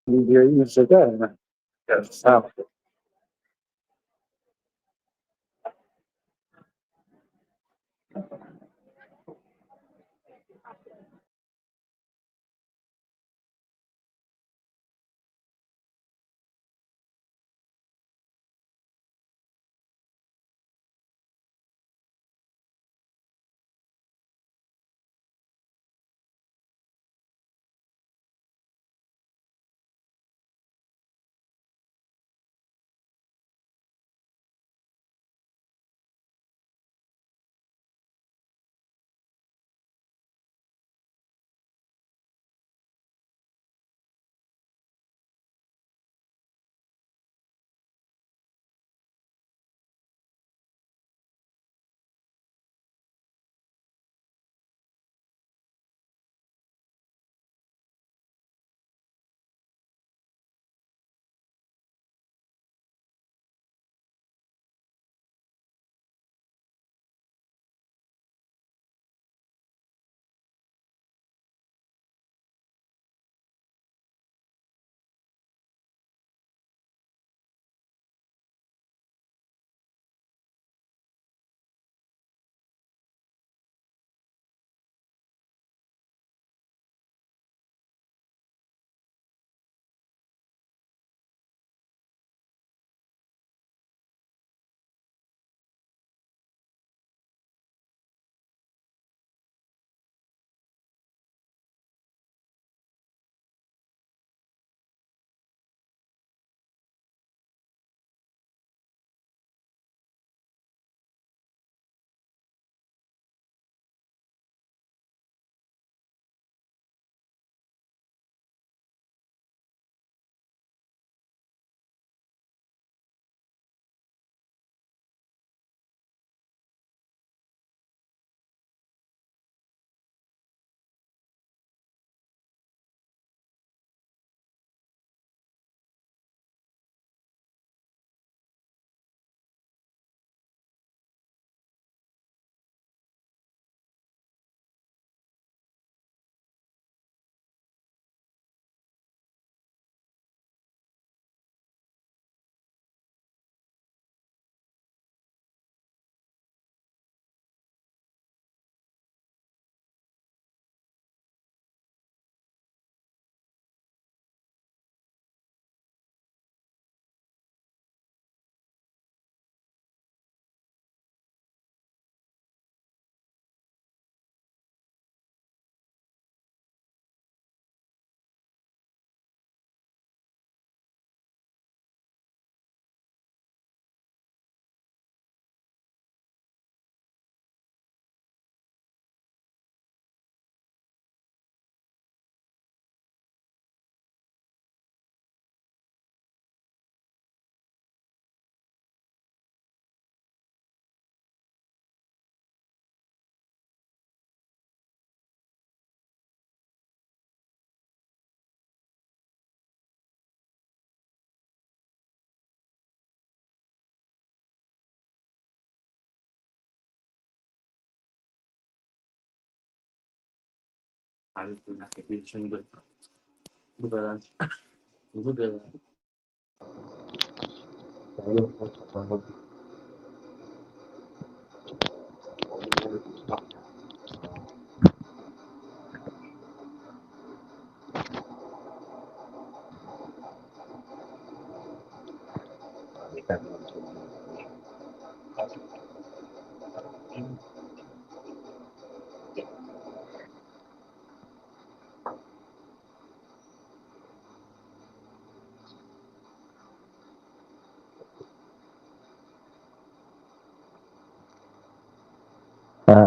Videoyu izledi. Evet, sağ ol.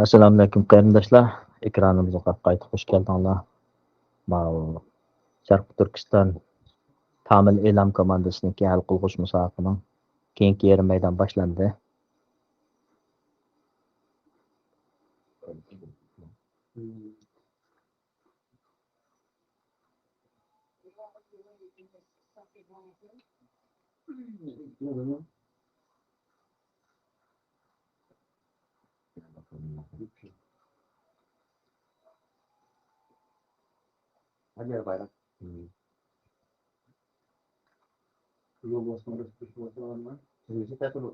ئەسسالامۇئەلەيكۇم قېرىنداشلار، ئېكرانىمىزغا قايتا خۇش كەلدىڭلار. ماۋۇ شەرقىي تۈركىستان تامىل ئېلام كوماندىسىنىڭكى ھەل قىلغۇچ مۇسابىقىنىڭ كېيىنكى يېرىم مەيدان باشلاندى. Hadi ya bayrak. Hmm. Yoldaşlarımız kuşkularına birinci takımı.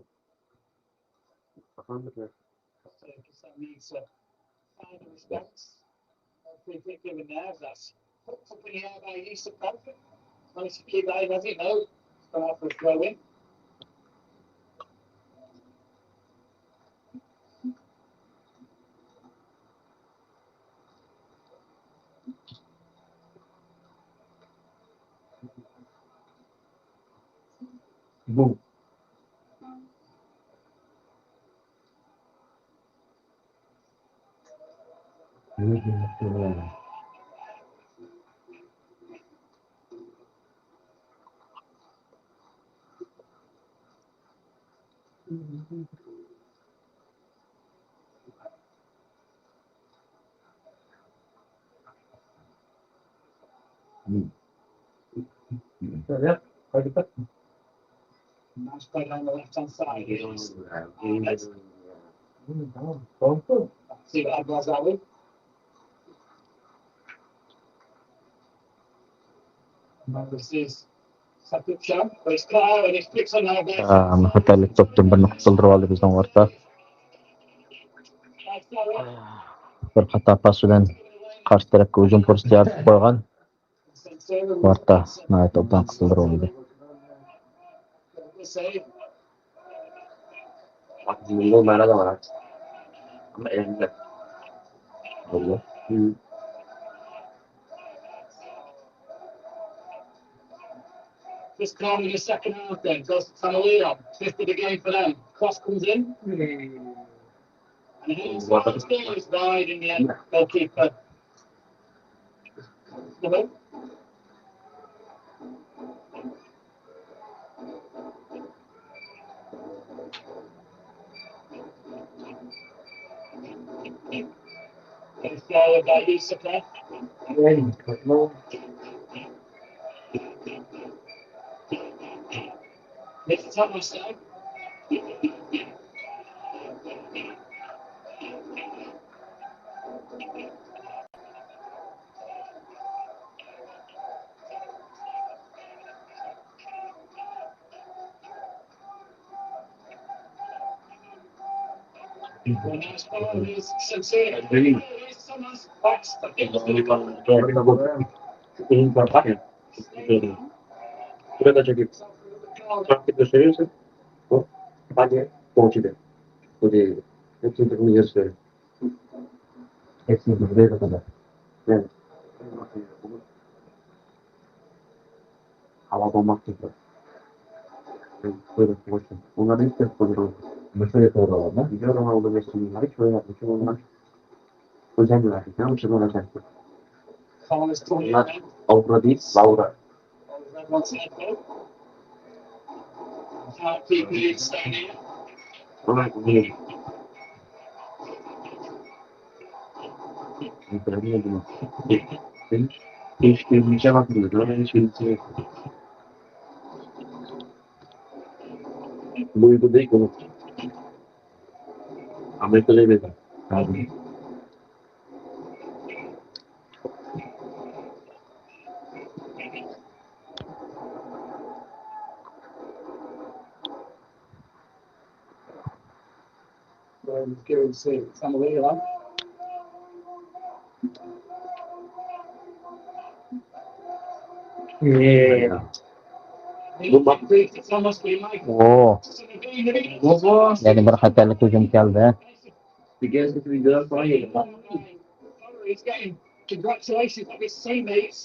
Bakalım. Some respects. Free kick given there. That's hooked up in the air by Yusuf Khan. Managed to keep that in, as you know. Going out for a throw in. بوم. Nice play down the left-hand side. Yes. That's, see what Adler's out with. This is Sapukcha, but it's cut out and it's flicked on our best. خەتەرلىك توپتىن بىرنى قۇتۇلدۇرۇپ ئالدى بىزنىڭ ئورتا. بىر خاتا پاس بىلەن قارشى تەرەپكە ھۇجۇم پۇرسىتى يارىتىپ قويغان. ئورتا ناھايىتى ئوبدان قۇتۇلدۇرۇپ ئالدى. Just calming the second half then, goes to Tamalilo, fifty the game for them. Cross comes in. And it stays wide in the end, goalkeeper. It's forward by Yusuf. This is Thomas, though. Hava olmak gibi. Böyle boşum. Bunları ilk kez koyuyorum. Nasıl yapıyorlar onlar? Biliyorum ama bunu geçtiğim var. Hiç böyle yapmışım. Onlar özendiler. Yanlış olarak yaptım. Bunlar Avra değil, Laura. Amerika'da evet. Abi. ئوو. يەنە بىر خەتەرلىك ھۇجۇم كەلدى. Congratulations on his teammates.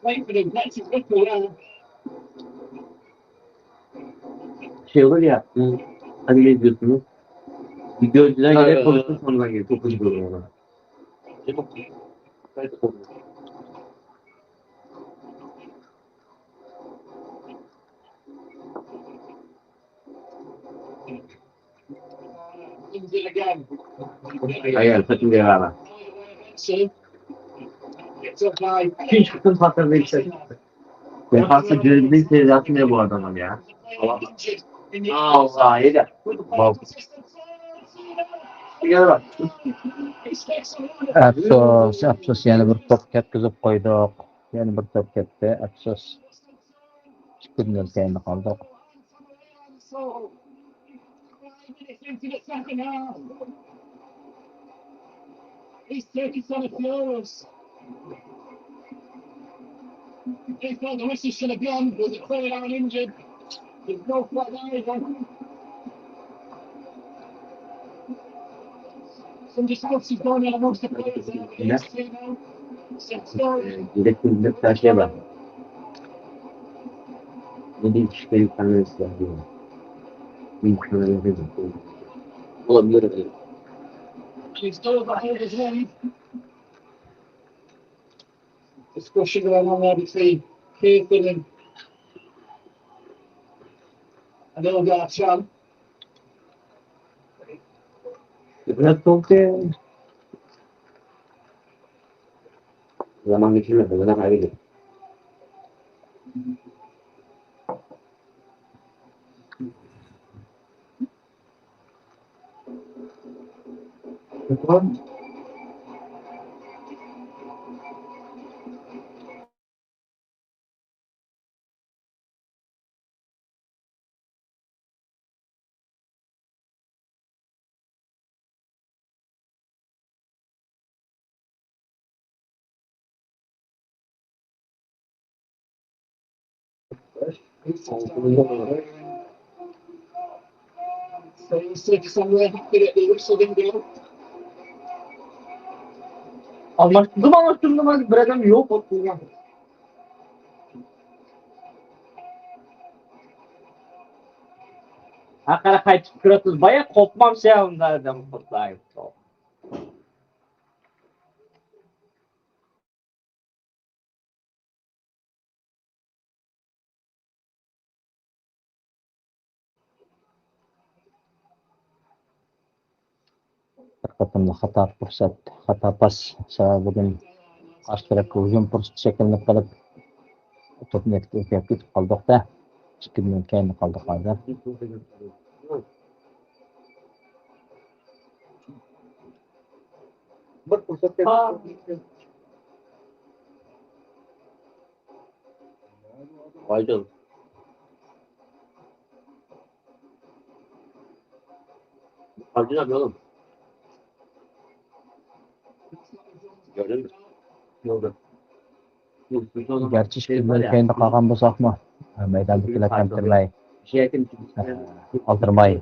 Wait for the next triple. Şey olur ya, hani ne diyorsunuz? Videocudan gidip konuştuk, sonra gidip konuştuk. Ayan, sa tingin ka ba? Hiç bütün patlamayı. Defansı düzgün seviyesinde bu adamın ya. Allah, Allah, iyi de. Bak. Bir yere bak. ئەپسۇس، ئەپسۇس، يەنە بىر توپ كەتكۈزۈپ قويدۇق. يەنە بىر توپ كەتتى، ئەپسۇس. ئىككى مىنۇت كەينىدە قالدۇق. Especially around that between Keith and a little guy Sean. Biraz soğuk ya. Zaman geçirmedi, zaman kaybediyor. ئالماشتۇردۇم، ئالماشتۇردۇم، بىر ئادەم يوق بولۇپ قالغان. ھەققىدە قايتىپ كىرىۋاتىمىز. بايا قوپمامسەن ئۇنداق ئادەم قوپلايدۇ. بىر قېتىملىق خاتا پۇرسەت، خاتا پاس سەۋەبىدىن قارشى تەرەپكە ھۇجۇم پۇرسىتى شەكىللىنىپ قېلىپ، توپنى ئېتىپ ئۆتۈپ كېتىپ قالدۇق-دە. ئىككى مىنۇت كەينىدە قالدۇق ھازىر. بىر پۇرسەتتە ئايدىڭ. ئايدىڭ ئابى ئوغلۇم. كۆردۈڭمۇ؟ يولدا. گەرچە ئىككى مىنۇت كەينىدە قالغان بولساقمۇ، مەيداندىكىلەر تەمتىرىمەي، ئالدىرىماي،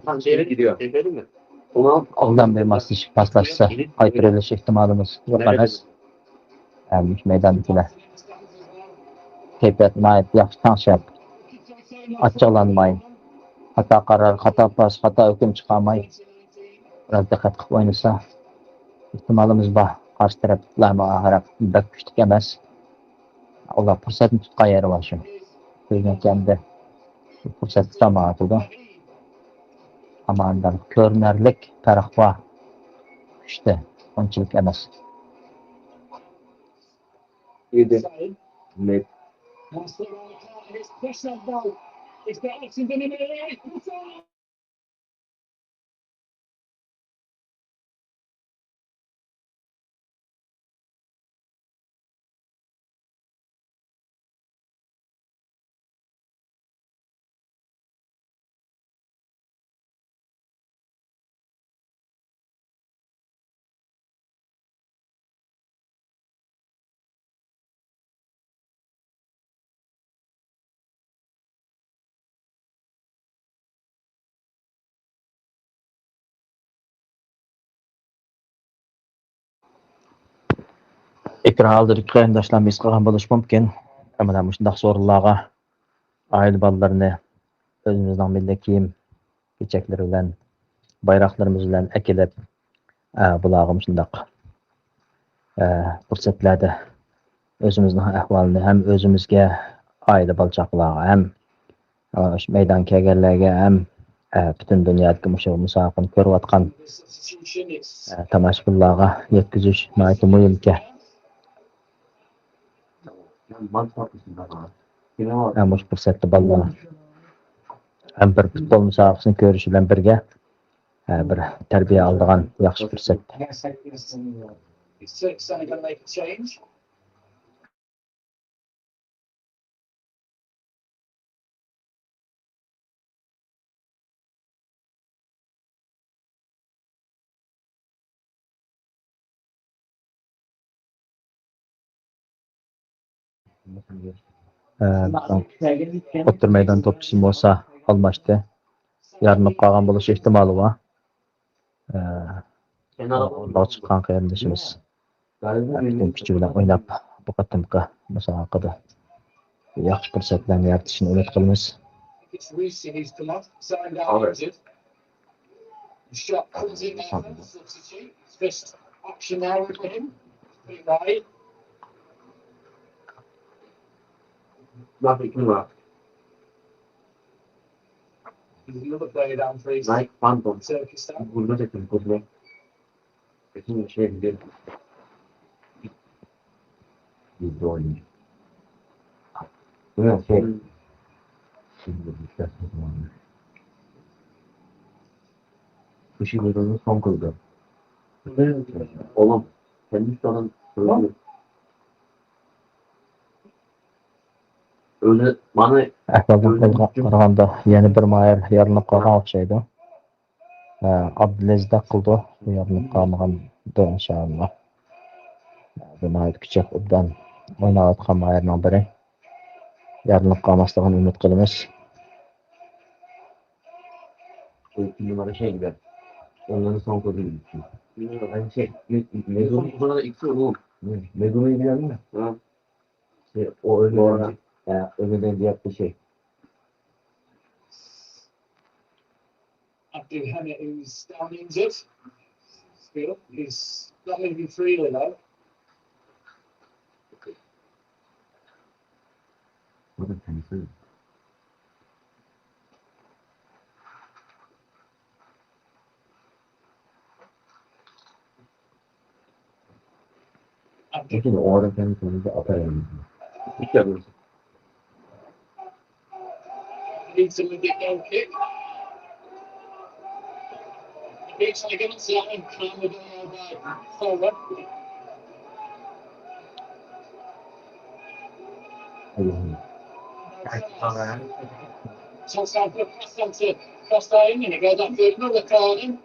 ئالدىن بىر ماسلىشىپ پاسلاشسا، قايتۇرۇۋېلىش ئېھتىمالىمىز يوق ئەمەس. ھەم مۇشۇ مەيداندىكىلەر كەيپىيات ناھايىتى ياخشى تەڭشەپ، ئاچچىقلانماي، خاتا قارار، خاتا پاس، خاتا ھۆكۈم چىقارماي، بىراز دىققەت قىلىپ ئوينىسا، ئېھتىمالىمىز بار. قارشى تەرەپلەرمۇ ھەرەقىدە بەك كۈچلۈك ئەمەس. ئۇلار پۇرسەتنى تۇتقان يېرى بار شۇ. كۆزنىڭ كەمدە پۇرسەت تۇتالمايۋاتىدۇ. ئەمما ئانداق كۆرۈنەرلىك پەرق بار كۈچتە، ئۇنچىلىك ئەمەس. ئېكران ئالدىدىكى قېرىنداشلار ھېس قىلغان بولۇشى مۇمكىن. مانا مۇشۇنداق سورۇنلارغا ئائىلە بالىلىرىنى ئۆزىمىزنىڭ مىللىي كىيىم كېچەكلىرى بىلەن، بايراقلىرىمىز بىلەن ئەكېلىپ، ئە، بۇلارغا مۇشۇنداق، ئە، پۇرسەتلەردە ئۆزىمىزنىڭ ئەھۋالىنى ھەم ئۆزىمىزگە، ئائىلە بالا-چاقىلارغا ھەم، ئە، شۇ مەيدانغا كەلگەنلەرگە ھەم، ئە، پۈتۈن دۇنيادىكى مۇشۇ مۇسابىقىنى كۆرۈۋاتقان، ئە، تاماشىبىنلارغا يەتكۈزۈش ناھايىتى مۇھىمكەن. ھەم مۇشۇ پۇرسەتتە بالىلار ھەم بىر پۇتبول مۇسابىقىسىنى كۆرۈشى بىلەن بىرگە، ھە، بىر تەربىيە ئالىدىغان ياخشى پۇرسەت. ئە، بىزنىڭ ئوتتۇرا مەيدان توپچىسى موسا ئالماشتى. يارىلىنىپ قالغان بولۇش ئېھتىمالى بار. ئە، ئورۇنغا چىققان قېرىندىشىمىز پۈتۈن كۈچى بىلەن ئويناپ، بۇ قېتىمقى مۇسابىقىدە ياخشى پۇرسەتلەرنى يارىتىشىنى ئۈمىد قىلىمىز. Nothing came up. Another player down for his Like Phantom. Circus down. Good message, good message. It's in the shade, good. He's going. We're not safe. Hmm. Kişi gözünü son kıldı. Oğlum, sen hiç onun sözünü ئۆزى مانا ئەھۋالدىن قارىغاندا يەنە بىر ماھىر يارىلىنىپ قالغان ئوخشايدۇ. ئابدۇلئەزىزدەك قىلىدۇ، يارىلىنىپ قالمىغاندۇ ئىنشائاللا. بۇ ناھايىتى كۈچەپ ئوبدان ئويناۋاتقان ماھىرنىڭ بىرى. يارىلىنىپ قالماسلىقىنى ئۈمىد قىلىمىز. Onların son kodu gitti. Ben şey, me- me- Bunlar ikisi oğlum. Megumi'yi biliyor musun? Ha. Şey, o ölmeden, ya, ölmeden diğer bir şey. Abdulhamid, who's down injured. Still, he's not moving freely though. Peki, o adam kendi kendini atar yani. Hiç yapmıyorsun. Needs to get down kick. Eventually gonna see that one come with a forward. Allah'ım. Çok sağlıklı pas. Cross line, and it goes up for another corner.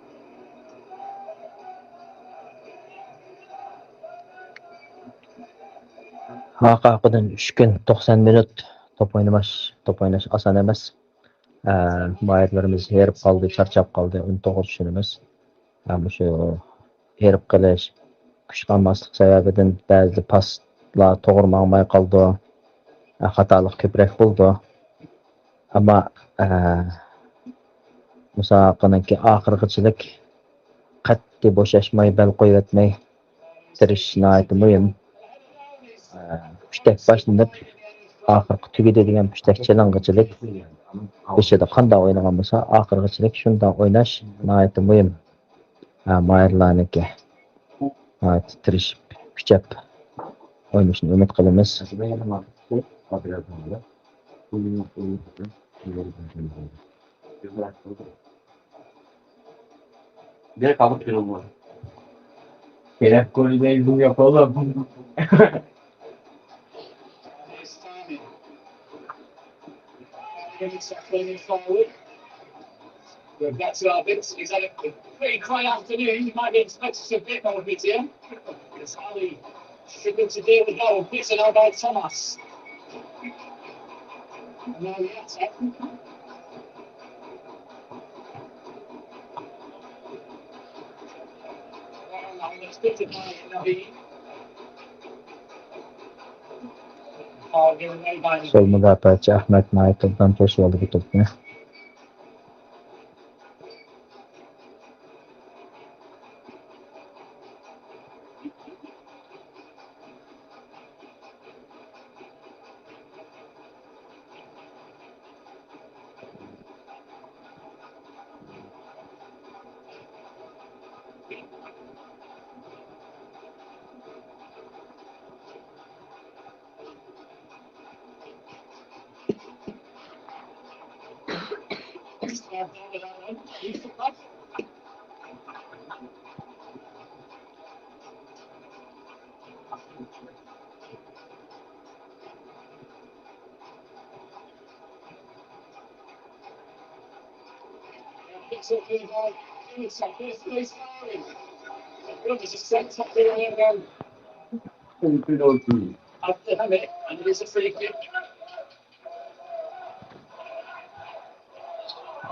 ئارقا-ئارقىدىن ئۈچ كۈن، توقسان مىنۇت توپ ئوينىماش، توپ ئويناش ئاسان ئەمەس. ئە، ماھىرلىرىمىز ھېرىپ قالدى، چارچاپ قالدى، ئۇنى توغرا چۈشىنىمىز. ئە، مۇشۇ ھېرىپ قېلىش، كۈچ قالماسلىق سەۋەبىدىن بەزىدە پاسلار توغرا ماڭماي قالىدۇ. ئە، خاتالىق كۆپرەك بولىدۇ. ئەمما، ئە، مۇسابىقىنىڭكى ئاخىرغىچىلىك قەتئىي بوشاشماي، بەل قويۇۋەتمەي، تىرىشىش ناھايىتى مۇھىم. ئۈچتەك باشلىنىپ، ئاخىرقى تۈگىدى دېگەن ئۈچتەك چېلىنغىچىلىك، بېشىدا قانداق ئوينىغان بولسا، ئاخىرغىچىلىك شۇنداق ئويناش ناھايىتى مۇھىم. ھە، ماھىرلارنىڭكى ناھايىتى تىرىشىپ، كۈچەپ ئوينىشىنى ئۈمىد قىلىمىز. Bir kabuk kırılma. Kerem golü de yorum yok oğlum. That's it, I've been, he's had a pretty quiet afternoon. He might be expected to a bit more of it here. It's Ali. Should be to deal with that one. Bitten out by Thomas. And now the attack. سول مۇداپىئەچى ئەخمەت ناھايىتى ئوبدان توسۇۋالدى بۇ توپنى.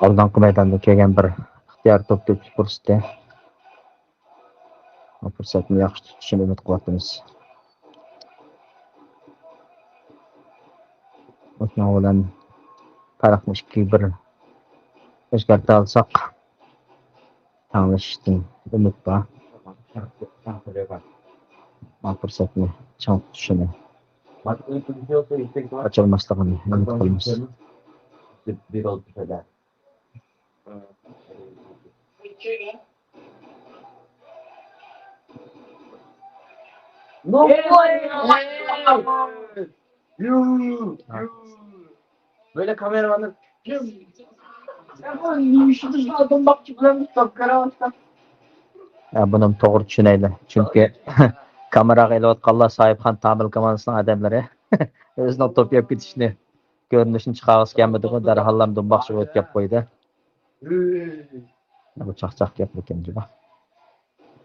ئالدىنقى مەيداندا كەلگەن بىر ئىختىيارىي توپ تېپىش پۇرسىتى. بۇ پۇرسەتنى ياخشى تۇتۇشىنى ئۈمىد قىلىۋاتىمىز. شۇنىڭ بىلەن پەرقنى ئىككىگە بىر ئۆزگەرتەلىسەك، تەڭلىشىشتىن ئۈمىد بار. بۇ پۇرسەتنى چىڭ تۇتۇشىنى قاچۇرماسلىقىنى ئۈمىد قىلىمىز. Böyle kamera var. Sen bu yürüyüşü dışına adım bak ki buranın çok karavatlar. يا، بۇنىمۇ توغرا چۈشىنەيلى. چۈنكى كامېراغا ئېلىۋاتقانلار ساھىبخان تامىل كوماندىسىنىڭ ئادەملىرى. ئۆزىنىڭ توپ يەپ كېتىشىنى، كۆرۈنۈشىنى چىقارغۇسى كەلمىدىغۇ، دەرھاللا دۇمباقچى ئۆتكەپ قويدى. بۇ چاقچاق گەپمىكىن جۇما؟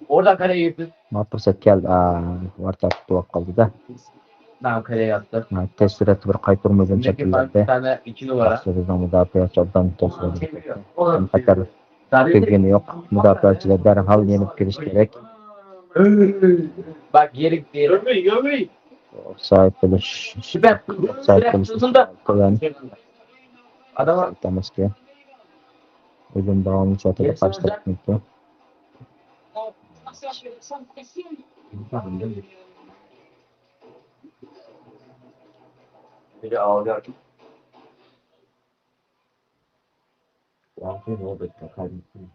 Oradan kaleye girdi. ما پۇرسەت كەلدى. ئا، ۋارتاپ تۇتۇپ قالدى-دە. Tamam, kaleye attı. ھە، تېز سۈرئەتتە بىر قايتۇرما ھۇجۇم شەكىللەندى. Tane ikili var. ياخشى، بىزنىڭ مۇداپىئەچى ئوبدان تېز سۈرئەتتە. Tamam. خەتەر كۆرگىنى يوق. مۇداپىئەچىلەر دەرھال يېنىپ كىرىش كېرەك. Bak, geri gitti. ئوفسايد بولۇش، ئوفسايد بولۇش تۆۋەن. Adam var. ئوفسايد ئەمەسكەن. ھۇجۇم داۋاملىشىۋاتىدۇ، قارشى تەرەپنىڭكى. Biri ağlıyor. Vampir oldu, kaybettim.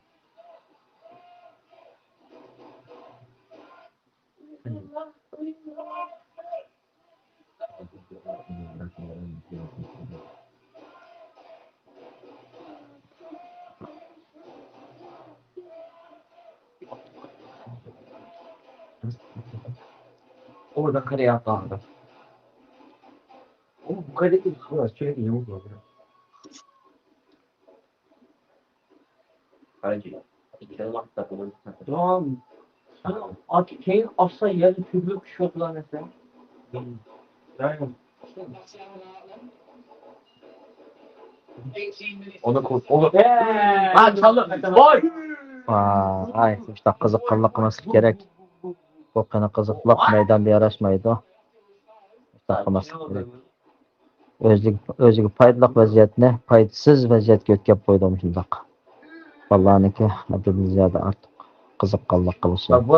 Orada kare yaptı. O bu kadar ki bu sürekli yamuk oldu. Tamam. Sen artık keyin asla yarın türlü bir şey yapılan mesela. Yani. Onu kul, onu. Ha, çaldı. Boy. ۋاي، مۇشۇنداق قىزىققانلىق قىلماسلىق كېرەك. بۇ قېنى قىزىقلىق مەيداندا ياراشمايدۇ. مۇشۇنداق قىلماسلىق كېرەك. ئۆزىگە، ئۆزىگە پايدىلىق ۋەزىيەتنى پايدىسىز ۋەزىيەتكە يۆتكەپ قويىدۇ مۇشۇنداق. بالىلارنىڭكى ھەددىدىن زىيادە ئارتۇق قىزىققانلىق قىلىشى. بۇ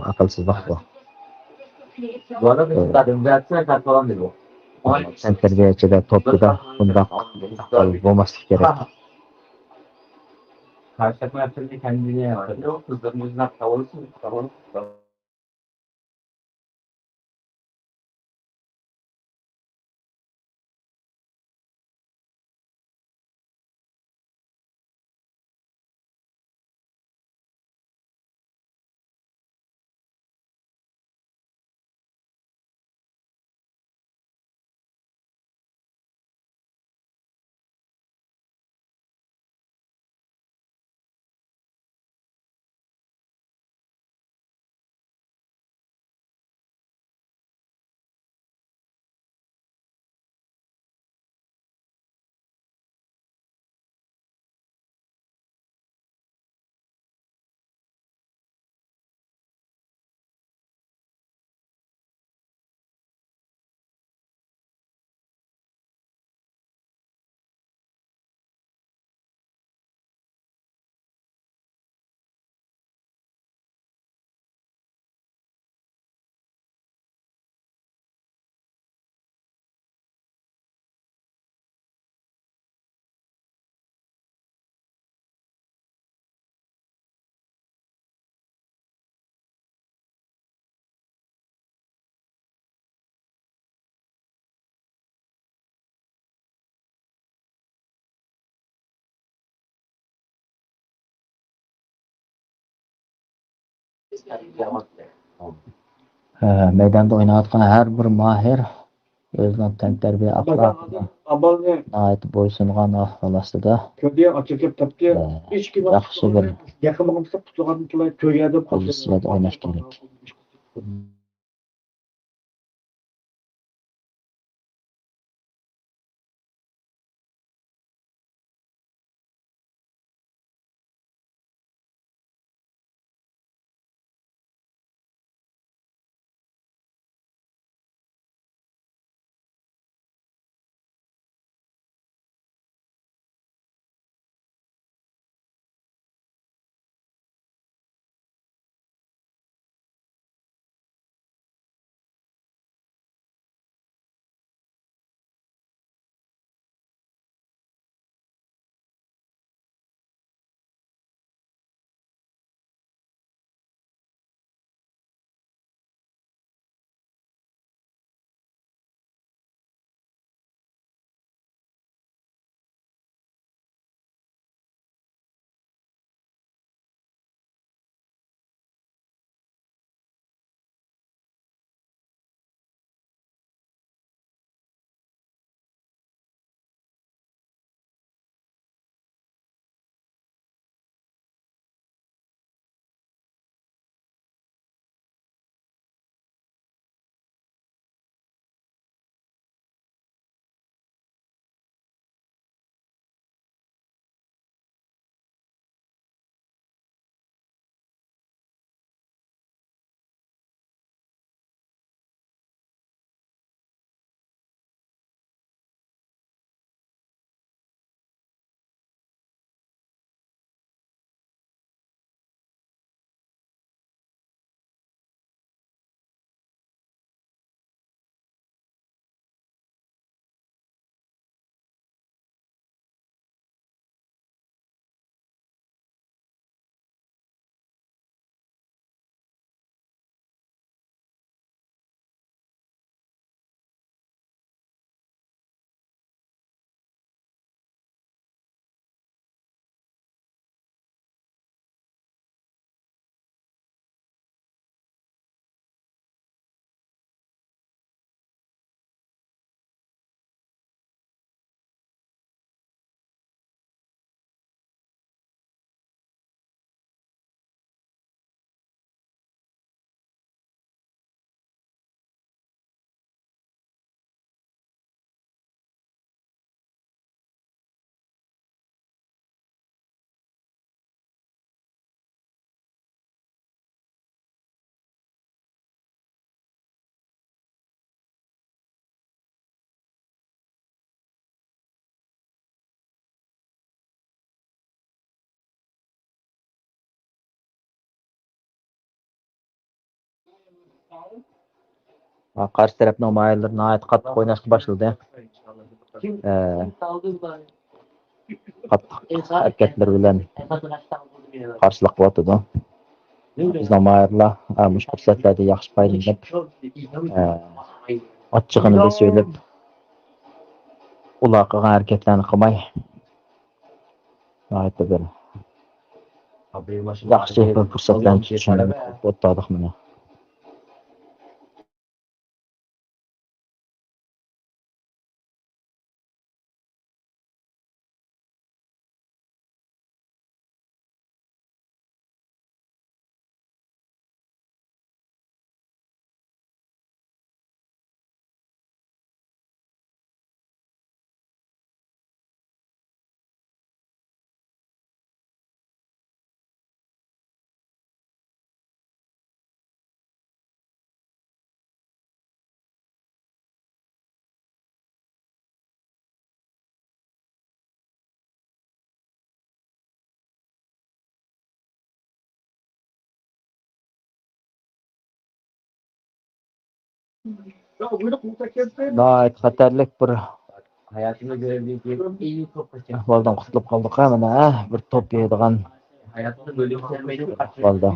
ئەقىلسىزلىق بۇ. تەنتەربىيە ئىچىدە، توپچىدا بۇنداق ئەھۋال بولماسلىقى كېرەك. ھە، مەيداندا ئويناۋاتقان ھەر بىر ماھىر ئۆزىنىڭ تەنتەربىيە ئەخلاقىغا ناھايىتى بويسۇنغان ئەھۋال ئاستىدا، ھە، ياخشى بىر پوزىتسىيەدە ئويناش كېرەك. قارشى تەرەپنىڭ ماھىرلىرى ناھايىتى قاتتىق ئويناشقا باشلىدى. ئە، قاتتىق ھەرىكەتلىرى بىلەن قارشىلىق قىلىۋاتىدۇ. بىزنىڭ ماھىرلار، ئە، مۇشۇ پۇرسەتلەردىن ياخشى پايدىلىنىپ، ئە، ئاچچىقىنى بېسىۋېلىپ، ئۇلار قىلغان ھەرىكەتلەرنى قىلماي، ناھايىتى بىر ياخشى بىر پۇرسەتلەرنى تۇتۇشىنى ئۈمىد قىلىپ ئولتۇردۇق مانا. ناھايىتى خەتەرلىك بىر ئەھۋالدىن قۇتۇلۇپ قالدۇق ھە، مانا ھە، بىر توپ يەيدىغان ئەھۋالدا.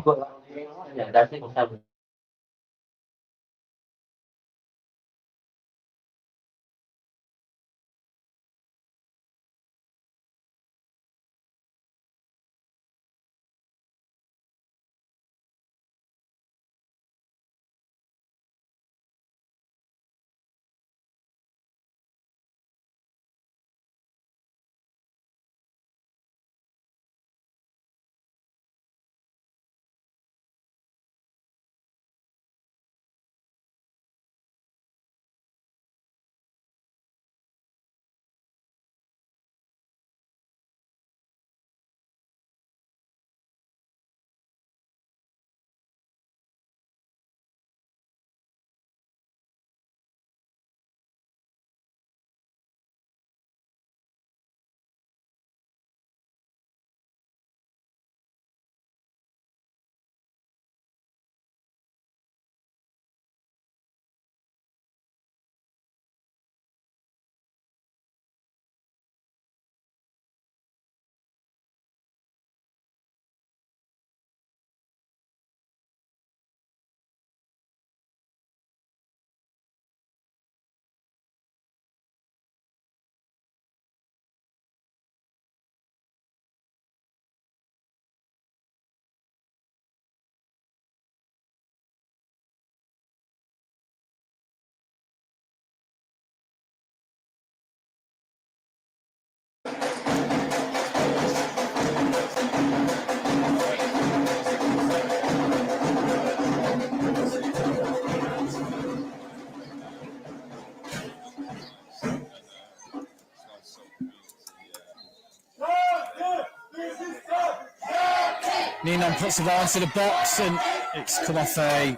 Ninon puts the ball into the box and it's come off a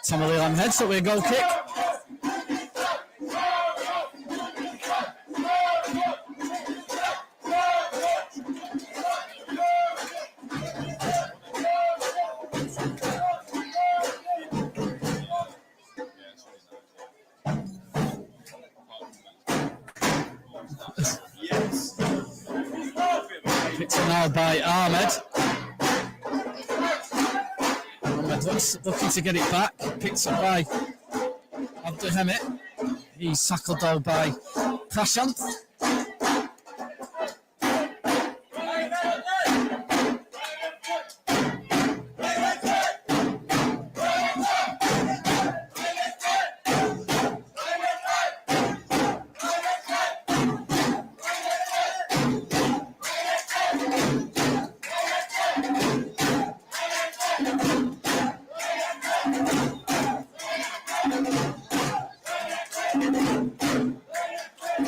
Tamale Lamb head, so it'll be a goal kick. Picked up now by Ahmed. Ahmed looks, looking to get it back. Picked up by Abdulhamid. He's tackled though by Prashant.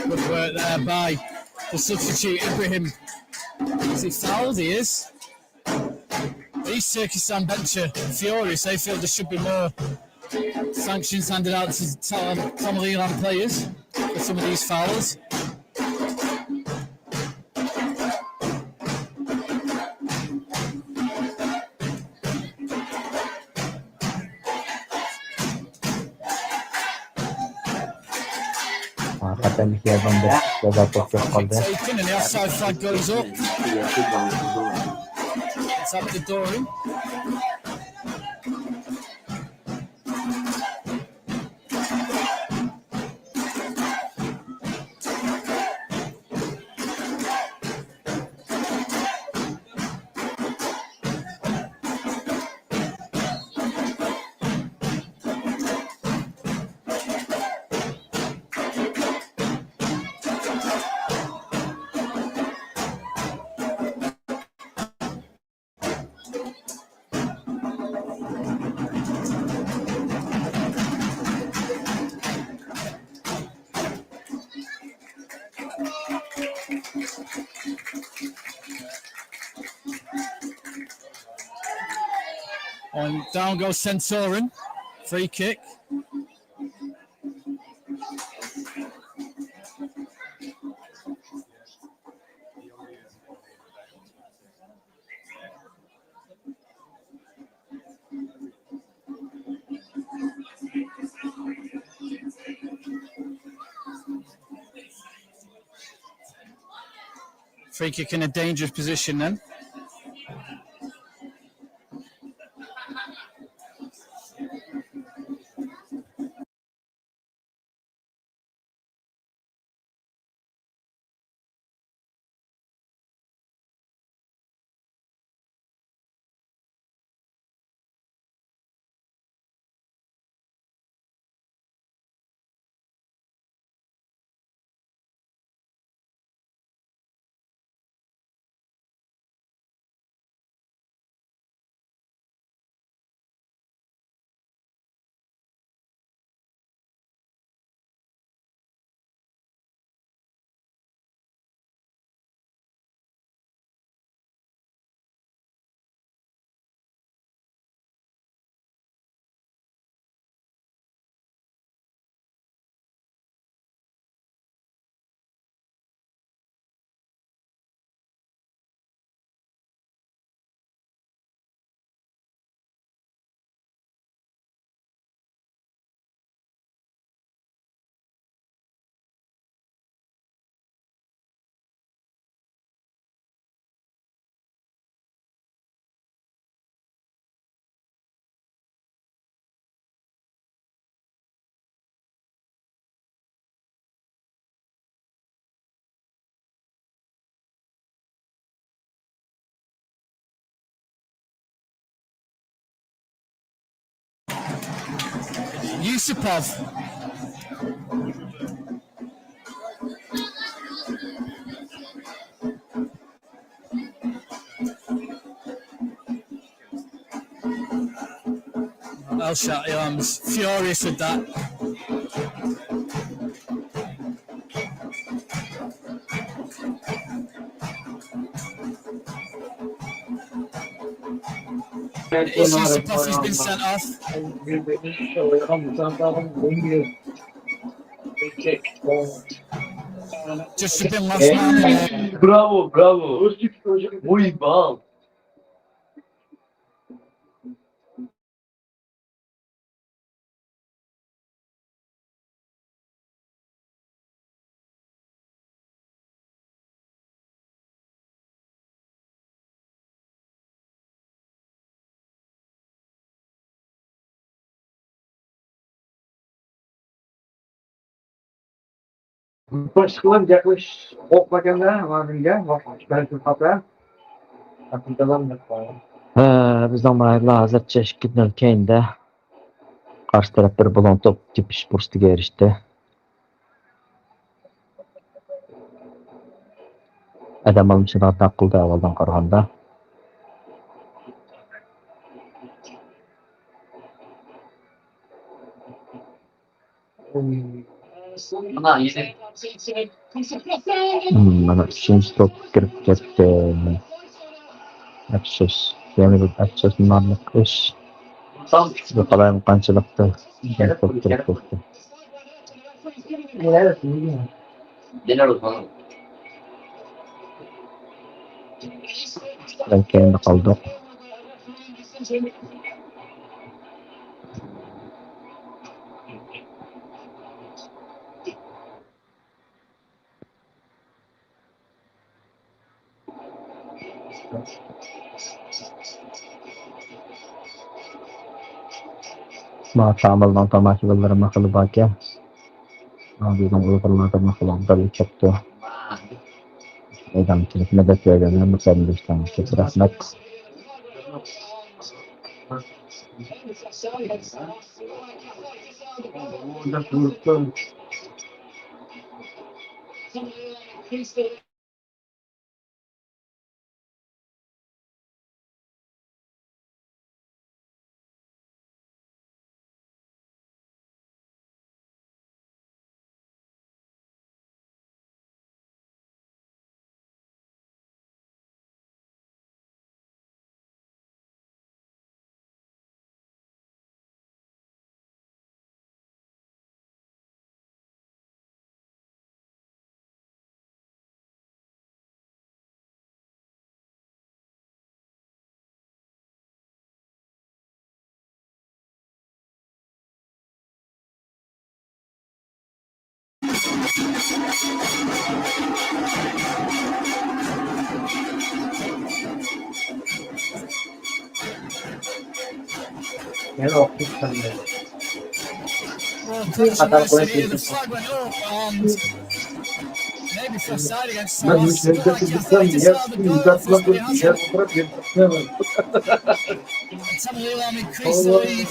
Good work there by the substitute, Ibrahim. Is he fouled? He is. These Turkistan bench are furious. They feel there should be more sanctions handed out to Tam-, Tamale Lamb players for some of these fouls. بەلگىيەدىن بىر جازا توپى چىقىپ قالدى. Taken and the outside front goes up. It's up to Dory. On down goes Santorum. Free kick. Free kick in a dangerous position then. Yusupov. Al Shati, I'm furious with that. It's Yusupov who's been sent off. Just a bit last man. Bravo, bravo. Muy mal. باشلىقلار گەپلىشىپ بولۇپلا ئىكەن-دە، ماڭا بىلگە، بەلكىم خاتا. ھە، بىزنىڭ ماھىرلار ھازىرچە ئىككى نۆل كەينىدە. قارشى تەرەپ بىر بۇلۇڭ توپ تېپىش پۇرسىتىگە ئېرىشتى. ئادەم ئالمىشىدىغان قىلدى ئاۋۋالدىن قارىغاندا. مم، مانا ئۈچىنچى توپ كىرىپ كەتتى. ئەپسۇس. يەنە بىر ئەپسۇسلىنارلىق ئىش. بۇ قالايمىقانچىلىقتا توپ كىرىپ كەتتى. سەل كەينىدە قالدۇق. ما تامىلنىڭ تاماشىبىنلىرىمۇ خېلى باركەن. بىزنىڭ ئۇيغۇرلاردا مەسىلەن بىر كەپتۇ. مەيدانچىلىق مەدەت بەرگەنلەرمۇ قېرىنداشلارغا كۆپ رەھمەت.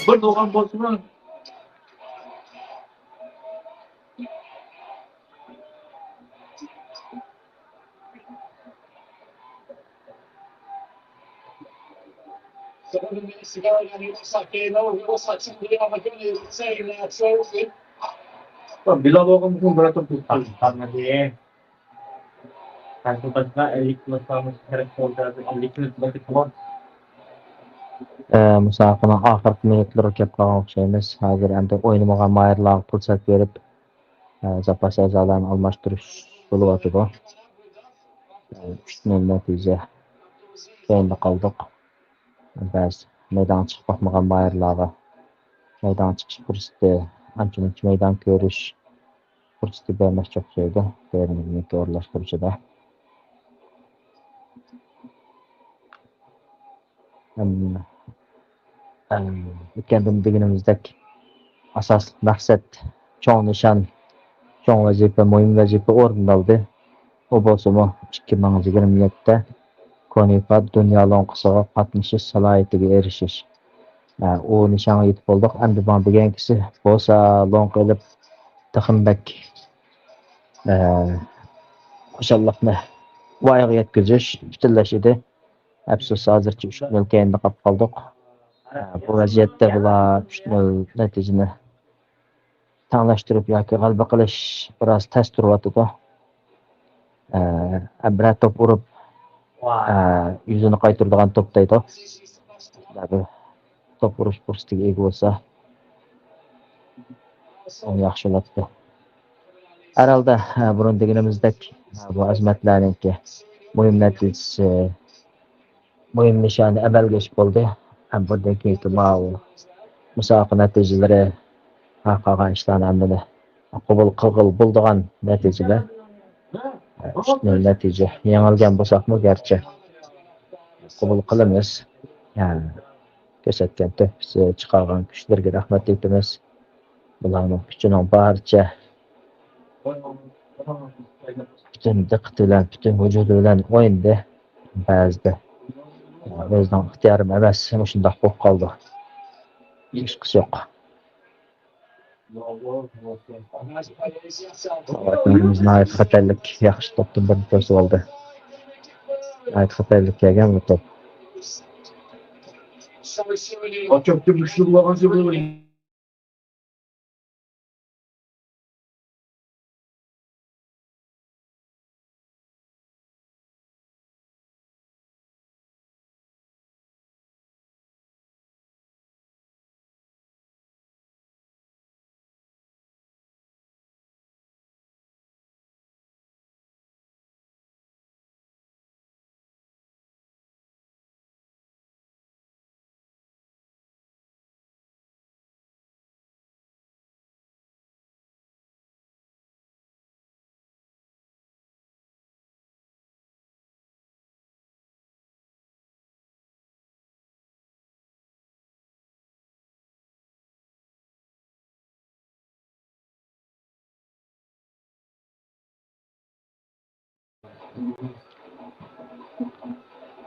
بىر نوغان بولسىمۇ؟ بىلال بولغان بىر توپ ئە، مۇسابىقىنىڭ ئاخىرقى مىنۇتلىرىغا كەپ قالغان ئوخشايمىز. ھازىر ئەمدى ئوينىمىغان ماھىرلارغا پۇرسەت بېرىپ، ئە، زاپاس ئەزالارنى ئالماشتۇرۇش بولۇۋاتىدۇ. ئە، ئۈچ نۆل نەتىجە كەينىدە قالدۇق. بەزى مەيدانغا چىقىپ باقمىغان ماھىرلارغا مەيدانغا چىقىش پۇرسىتى، ئانچە-مۇنچە مەيدان كۆرۈش پۇرسىتى بەرمەكچى ئوخشايدۇ، تېرمىزنىڭكى ئورۇنلاشتۇرۇشىدا. ئەم، ئەم، ئۆتكەندىمۇ دېگىنىمىزدەك، ئاساسلىق مەقسەت، چوڭ نىشان، چوڭ ۋەزىپە، مۇھىم ۋەزىپە ئورۇندالدى. ئۇ بولسىمۇ، ئىككى مىڭ يىگىرمە يەتتە كونىفا دۇنيا لوڭقىسىغا قاتنىشىش سالاھىيىتىگە ئېرىشىش. ئە، ئۇ نىشانغا يېتىپ بولدۇق. ئەمدى ماڭا دېگەنكىسى بولسا لوڭقا ئېلىپ، تېخىمۇ بەك، ئە، خۇشاللىقنى ۋايىغا يەتكۈزۈش پۈتۈنلەش ئىدى. ئەپسۇس، ھازىرچە ئۈچ نۆل كەينىدە قاپقالدۇق. ئە، بۇ ۋەزىيەتتە بۇلار ئۈچ نۆل نەتىجىنى تەڭلەشتۈرۈپ ياكى غەلىبە قىلىش بىراز تەس تۇرۇۋاتىدۇ. ئە، بىرەر توپ ئۇرۇپ، ئە، يۈزىنى قايتۇرىدىغان توپ دەيدۇ. بىر توپ ئۇرۇش پۇرسىتىگە ئىگە بولسا، ئۇ ياخشى بولاتتى. ھەر ھالدا، ئە، بۇرۇن دېگىنىمىزدەك، ئە، بۇ ئەزىمەتلەرنىڭكى مۇھىم نەتىجىسى، مۇھىم نىشانى ئەمەلگە ئېشىپ بولدى. ھەم بۇندىن كېيىنكى ماۋۇ مۇسابىقە نەتىجىلىرى، ھە، قالغان ئىشلارنى ھەممىنى قوبۇل قىلغىلى بولىدىغان نەتىجىلەر. ئۈچ نۆل نەتىجە. يېڭىلگەن بولساقمۇ گەرچە، قوبۇل قىلىمىز. يەنى كۆرسەتكەن تۆھپىسى، چىقارغان كۈچلىرىگە رەھمەت ئېيتىمىز. بۇلارنىڭ ئۈچىنىڭ بارىچە پۈتۈن دىققىتى بىلەن، پۈتۈن ۋۇجۇدى بىلەن ئوينىدى. بەزىدە ئۆزىنىڭ ئىختىيارىمۇ ئەمەس، مۇشۇنداق بولۇپ قالىدۇ. ھېچقىسى يوق. ۋەتىنىمىز ناھايىتى خەتەرلىك، ياخشى توپتىن بىرنى كۆرسە بولدى. ناھايىتى خەتەرلىك كەلگەن بۇ توپ.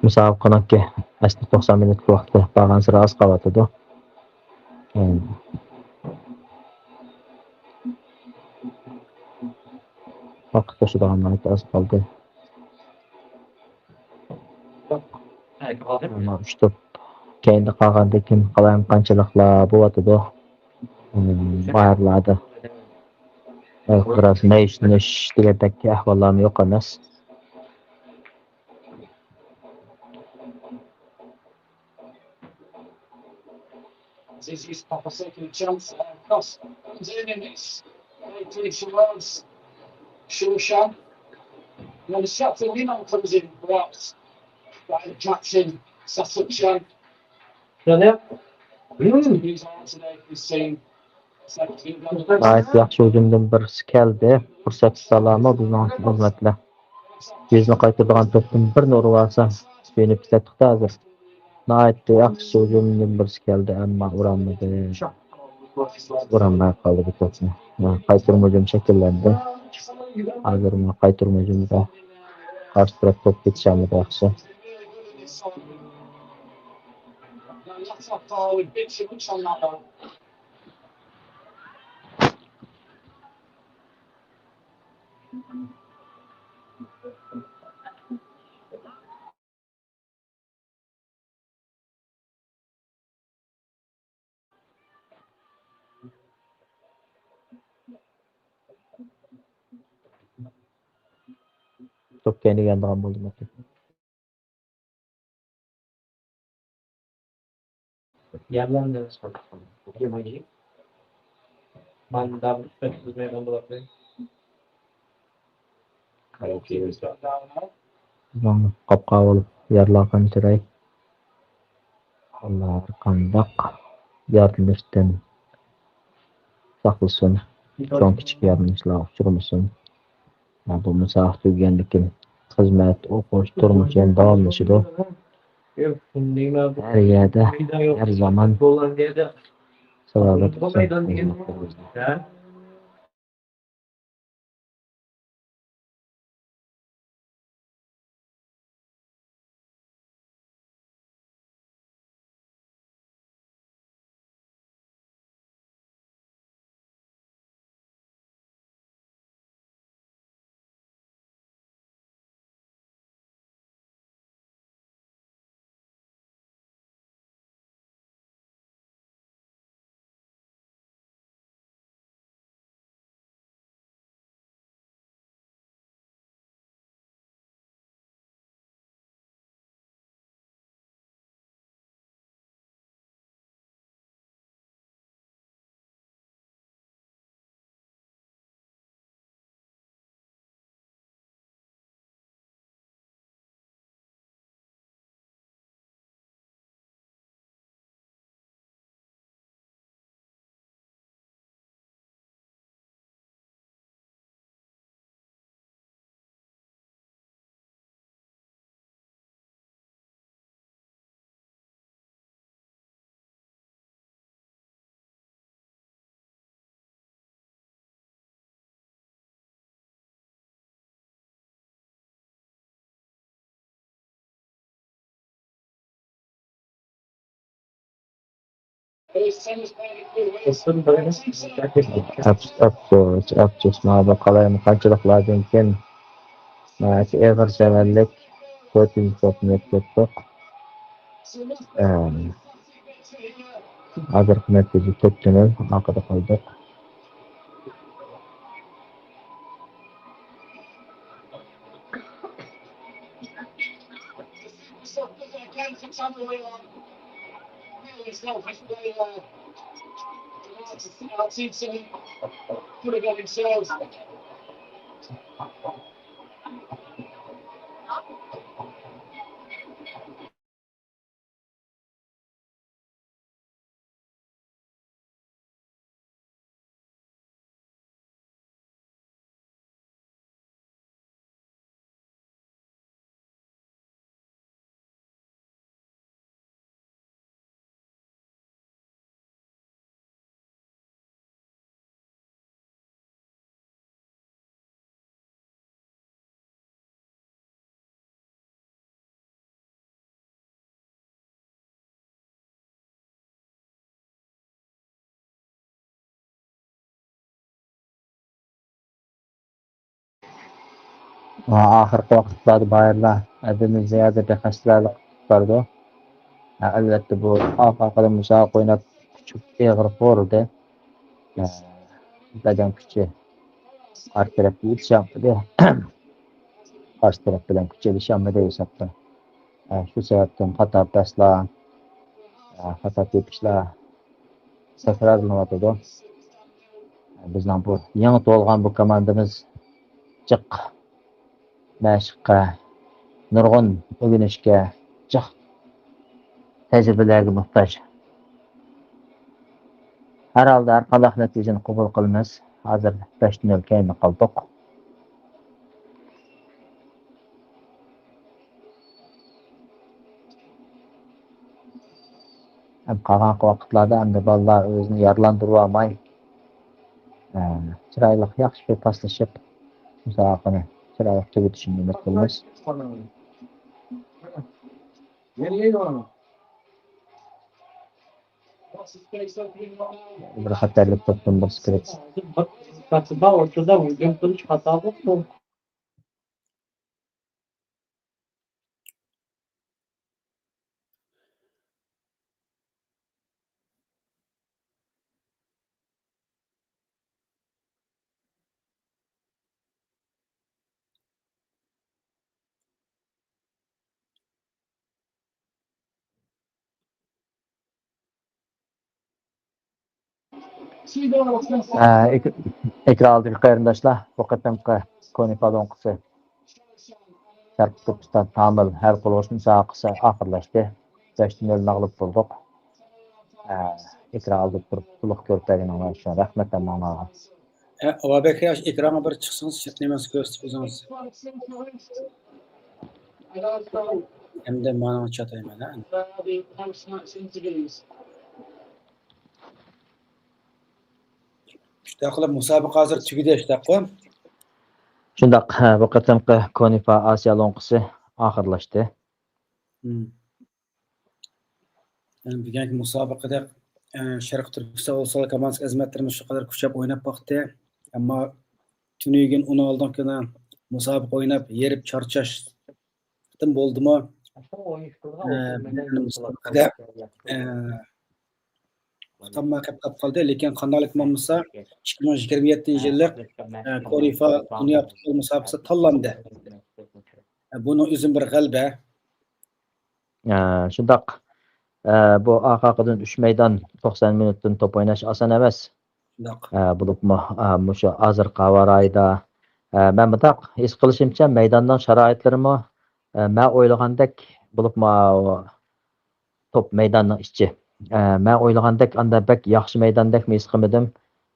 مۇسابىقىنىڭكى ئەسلى توقسان مىنۇتلۇق ۋاقتى بارغانسېرى ئاز قالىۋاتىدۇ. ۋاقىت توشىدىغان ناھايىتى ئاز قالدى. ئەمما ئۇچتۇپ كەينىدە قالغاندىن كېيىن قالايمىقانچىلىقلار بولۇۋاتىدۇ. ماھىرلاردا بىراز مەيۈسلىنىش دېگەندەك ئەھۋاللارمۇ يوق ئەمەس. He's used pop a second chance. Uh, cross comes in and it's played through towards Shushan. And then the shot from Milan comes in, blocked by Jackson Sasukyan. He's on today, he's seen. ناھايىتى ياخشى ھۇجۇمدىن بىرسى كەلدى. پۇرسەت سالامۇ بىزنىڭ خىزمەتلەر. يۈزنى قايتۇرىدىغان توپتىن بىرنى ئۇرۇۋالسا، سۆيۈنۈپ كېتەتتۇق-تە ھازىر. ناھايىتى ياخشى ھۇجۇمدىن بىرسى كەلدى، ئەمما ئۇرالمىدى. ئۇرالماي قالدى بۇ توپنى. قايتۇرما ھۇجۇم شەكىللەندى. ھازىر مانا قايتۇرما ھۇجۇمدا قارشى تەرەپ توپ كېتىشەلمىدى ياخشى. توپ كەينىگە يانىدىغان بولدىمۇ؟ بىزنىڭ قاپقارا بولۇپ يارىلانغان چىراي. ئاللا ھەر قانداق يارىلىنىشتىن ساقلىسۇن. چوڭ كىچىك يارىلىنىشلارغا ئۇچرىمىسۇن. بۇ مۇسابىقە تۈگىگەندىن كېيىن خىزمەت، ئوقۇش، تۇرمۇش يەنە داۋاملىشىدۇ. ھەر يەردە، ھەر زامان سالاۋات بولسۇن. ئەپسۇس، ئەپسۇس، مانا بۇ قالايمىقانچىلىقلاردىن كېيىن ناھايىتى ئېغىر زەرەرلىك تۆتىنچى توپنى يەپ كەتتۇق. ئەم، ھازىرقى نەتىجە تۆتتە نۆل ئارقىدا قالدۇق. ئاخىرقى ۋاقىتلاردا بايىرلار ھەددىدىن زىيادە بىخەستەلىك قىلىپ بارىدۇ. ئەلۋەتتە، بۇ ئارقا-ئارقىدىن مۇسابىقە ئويناپ، كۈچۈپ ئېغىر خورىدى. بەدەن كۈچى ئارقا تەرەپكە يېتىشەلمىدى. قارشى تەرەپ بىلەن كۈچ ئېلىشەلمىدى ھېسابتا. شۇ سەۋەبتىن خاتا پاسلار، خاتا تېپىشلار تەكرارلىنىۋاتىدۇ. بىزنىڭ بۇ يېڭى تۇغۇلغان بۇ كوماندىمىز جىق مەشىققە، نۇرغۇن ئۆگىنىشكە، جىق تەجرىبىلەرگە موھتاج. ھەر ھالدا ھەر قانداق نەتىجىنى قوبۇل قىلىمىز. ھازىر بەشتە نۆل كەينىدە قالدۇق. ھەم قالغانقى ۋاقىتلاردا ئەمدى بالىلار ئۆزىنى يارىلاندۇرۇۋالماي، ئە، چىرايلىق، ياخشى پاسلىشىپ، مۇسابىقىنى چىرايلىق تۈگىتىشىنى ئۈمىد قىلىمىز. بىر خەتەرلىك توپتىن بىر سكرىت. ئە، ئېك-، ئېكران ئالدىدىكى قېرىنداشلار، بۇ قېتىمقى كونىفا لوڭقىسى شەرقىي تۈركىستان تامىل ھەل قىلغۇچ مۇسابىقىسى ئاخىرلاشتى. بەشتە نۆل مەغلۇپ بولدۇق. ئە، ئېكران ئالدىدا تۇرۇپ تولۇق كۆرۈپ بەرگىنىڭلار ئۈچۈن رەھمەت ھەممىڭلارغا. ئە، ئاۋابەك ياش، ئېكرانغا بىر چىقسىڭىز، نېمىسى كۆرسىتىپ ئۆزىڭىز. ئەمدى مانا چاتايمەن، ھە. شۇنداق قىلىپ، مۇسابىقە ھازىر تۈگىدى، شۇنداققۇ؟ شۇنداق، ھە، بۇ قېتىمقى كونىفا ئاسىيا لوڭقىسى ئاخىرلاشتى. مم. يەنى بۈگۈنكى مۇسابىقىدە، ئە، شەرقىي تۈركىستان ئۇلۇسلار كوماندىسى خىزمەتلىرىمىز شۇ قەدەر كۈچەپ ئويناپ باقتى. ئەمما تۈنۈگۈن ئۇنىڭ ئالدىنقى كۈنى مۇسابىقە ئويناپ، ھېرىپ چارچاشتىن بولدىمۇ، ئە، بىزنىڭ مۇسابىقىدە، ئە، ئۇتالماي قېلىپ قالدى. لېكىن قانداقلىك بولمىسا، ئىككى مىڭ يىگىرمە يەتتىنچى يىللىق، ئە، كونىفا دۇنيا پۇتبول مۇسابىقىسى تاللاندى. ئە، بۇنىڭ ئۆزى بىر غەلىبە. ئە، شۇنداق. ئە، بۇ ئارقا-ئارقىدىن ئۈچ مەيدان توقسان مىنۇتتىن توپ ئويناش ئاسان ئەمەس. شۇنداق. ئە، بولۇپمۇ، ئە، مۇشۇ ھازىرقى ھاۋا رايىدا، ئە، مەن مۇنداق ھېس قىلىشىمچە، مەيداننىڭ شارائىتلىرىمۇ، ئە، مەن ئويلىغاندەك بولۇپمۇ، توپ مەيداننىڭ ئىچى. ئە، مەن ئويلىغاندەك ئاندا بەك ياخشى مەيداندەكمۇ ھېس قىلمىدىم.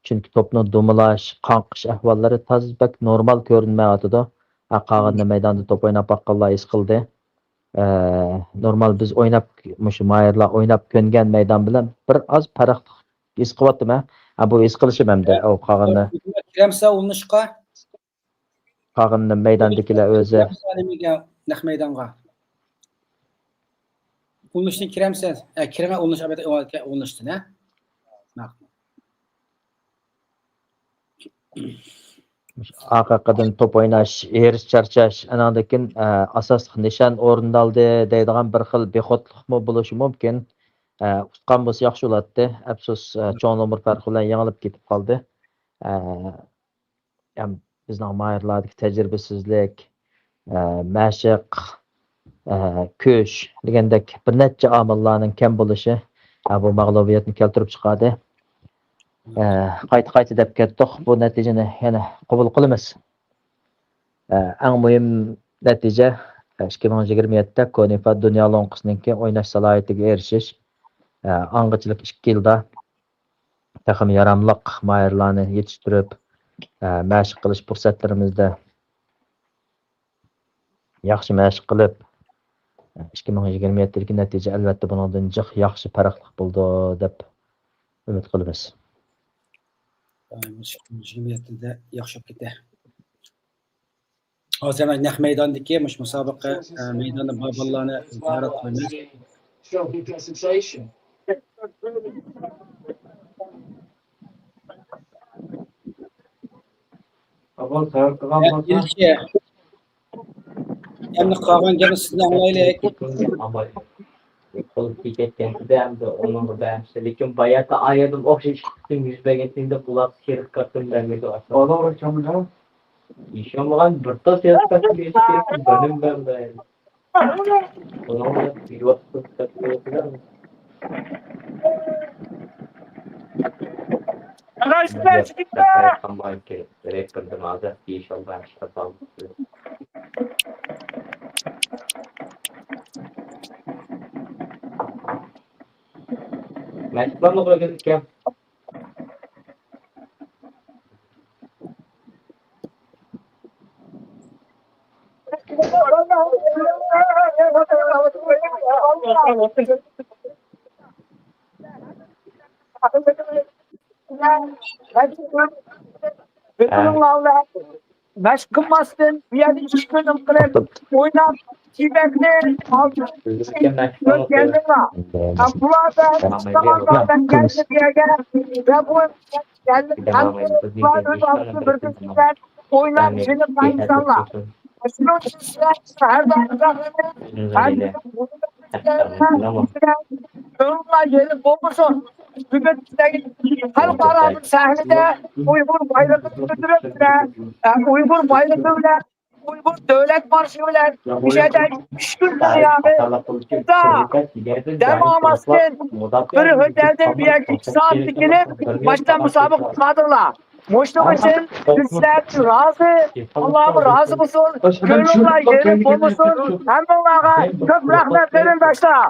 چۈنكى توپنىڭ دومىلاش، قاڭقىش ئەھۋاللىرى تازا بەك نورمال كۆرۈنمەيۋاتىدۇ. ئە، قالغىنىنى مەيداندا توپ ئويناپ باققانلار ھېس قىلدى. ئە، نورمال بىز ئويناپ، مۇشۇ ماھىرلار ئويناپ كۆنگەن مەيدان بىلەن بىر ئاز پەرقلىق ھېس قىلىۋاتىمەن. ھە، بۇ ھېس قىلىشىم ئەمدى. ئە، ئۇ قالغىنى، كىرەمسە ئۇلىنىشقا؟ قالغىنىنى مەيداندىكىلەر ئۆزى. كىرەمسە نېمىگە، نەق مەيدانغا؟ ئۇلىنىشتىن كىرەمسە؟ ئە، كىرىمە ئۇلىنىش، ئەلۋەتتە، ئۇلىنىشتىن، ھە؟ ماقۇل. ئارقا-ئارقىدىن توپ ئويناش، ھېرىس چارچاش، ئاناندىن كېيىن، ئە، ئاساسلىق نىشان ئورۇندالدى دەيدىغان بىر خىل بىخودلۇقمۇ بولۇشى مۇمكىن. ئە، ئۇتقان بولسا ياخشى بولاتتى. ئەپسۇس، ئە، چوڭ نومۇر پەرقى بىلەن يېڭىلىپ كېتىپ قالدى. ئە، ھەم بىزنىڭ ماھىرلاردىكى تەجرىبىسىزلىك، ئە، مەشىق، ئە، كۈچ دېگەندەك بىر نەچچە ئامىللارنىڭ كەم بولۇشى، ئە، بۇ مەغلۇبىيەتنى كەلتۈرۈپ چىقاردى. ئە، قايتا-قايتا دەپ كەتتۇق، بۇ نەتىجىنى يەنە قوبۇل قىلىمىز. ئە، ئەڭ مۇھىم نەتىجە، ئە، ئىككى مىڭ يىگىرمە يەتتە كونىفا دۇنيا لوڭقىسىنىڭكى ئويناش سالاھىيىتىگە ئېرىشىش. ئە، ئاڭغىچىلىك ئىككى يىلدا تېخىمۇ ياراملىق ماھىرلارنى يېتىشتۈرۈپ، ئە، مەشىق قىلىش پۇرسەتلىرىمىزدە ياخشى مەشىق قىلىپ، ئىككى مىڭ يىگىرمە يەتتىدىكى نەتىجە، ئەلۋەتتە، بۇنىڭدىن جىق ياخشى پەرقلىق بولىدۇ، دەپ ئۈمىد قىلىمىز. ئىككى مىڭ يىگىرمە يەتتىدە ياخشى بولۇپ كېتە. ھازىر نەق مەيداندىكى مۇشۇ مۇسابىقە، ئە، مەيدانىدا بار بالىلارنى زىيارەت قىلىمىز. ئە، ياخشى. ئەمدى قالغان گەپنى سىزدىن ئاڭلايلى. قولۇپ كېتەتكەن ئىدى ئەمدى ئۇنىڭغا بەرمىسە. لېكىن باياقى ئايالىم ئوخشاش ئىشتىن يۈز بەرگەن ئىدى، بۇلار شېرىك كارتىنى بەرمىدى. ئۇنىڭغا چامدا ئىشانمىغان بىر تال شېرىك كارتىنى بېرىش كېرەك، بىرنى بەرمىدى. ئۇنىڭغا بىر ۋاقىت كۆرسىتىپ قويۇپلا. مەشىقلارنى قويغان ئىكەن. مەشىق قىلماستىن، بۇ يەردە ئىككى كۈن قىلىپ، ئويناپ، كىيمەكنى ئالدىن ئۆتكەندىلا، بۇلار بىلەن ئىشلىغانلار بىلەن كەلدى بۇ يەرگە ۋە بۇ ئۆز ئالدىغا بىر كۈن ئويناپ، جېنىم ئىنسانلار. شۇنىڭ ئۈچۈن سىلەر ھەر دائىم كۆڭلۈڭلار يېرىم بولمىسۇن. بۈگۈن خەلقئارا سەھنىدە ئۇيغۇر بايرىقىنى كۆتۈرۈپ، ئۇيغۇر بايرىقى بىلەن، ئۇيغۇر دۆلەت مارشى بىلەن مۇشۇ يەردە ئۈچ كۈن دۇنيانى دەم ئالماستىن، بىر ھۆتەلدىن بۇ يەرگە ئىككى سائەتتە كېلىپ، ماشىنا مۇسابىقە قىلىۋاتىدىلا. مۇشۇنىڭ ئۈچۈن بىز سىلەردىن رازى، ئاللاھمۇ رازى بولسۇن، كۆڭلۈڭلار يېرىم بولمىسۇن، ھەممىڭلارغا كۆپ رەھمەت قېرىنداشلار.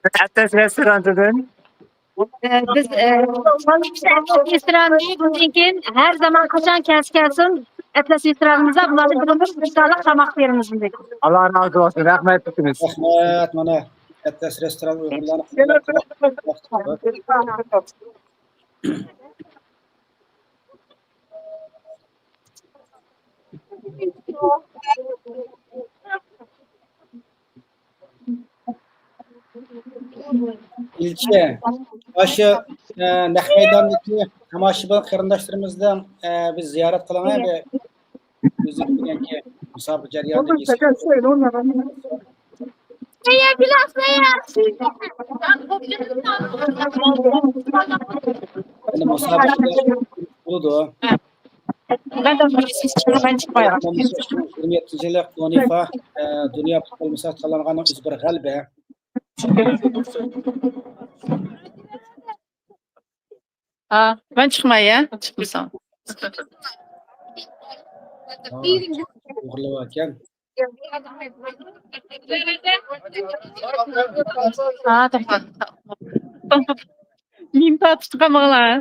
ئەتلەس رېستورانىدىن بىز رېستوراننى بۇندىن كېيىن ھەر زامان قاچان كەلسە كەلسۇن، ئەتلەس رېستورانىمىزدا بۇلارنى بىلىمىز، ئىنشاللا تاماق بېرىمىز بۇندىن كېيىن. ئاللا رازى بولسۇن، رەھمەت ئېيتىمىز. رەھمەت، مانا ئەتلەس رېستوران ئۇيغۇرلارنى ئىلچى، ئاشۇ نەق مەيداندىكى تاماشىبىن قېرىنداشلىرىمىزنى بىر زىيارەت قىلىڭ، بىر ئۆزى بىلگەنكى مۇسابىقە جەريانىدىكى مۇسابىقە بولىدۇ. يىگىرمە يەتتىنچى يىللىق ئونىفا دۇنيا پۇتبول مۇسابىقىسىگە قاتناشقانلارنىڭ ئۆزى بىر غەلىبە. ھا، مەن چىقماي، ھە؟ چىقمىسام. ئوغرىلىۋاتكەن. ھا، توختاڭ. مېنى تارتىپ قالماڭلار.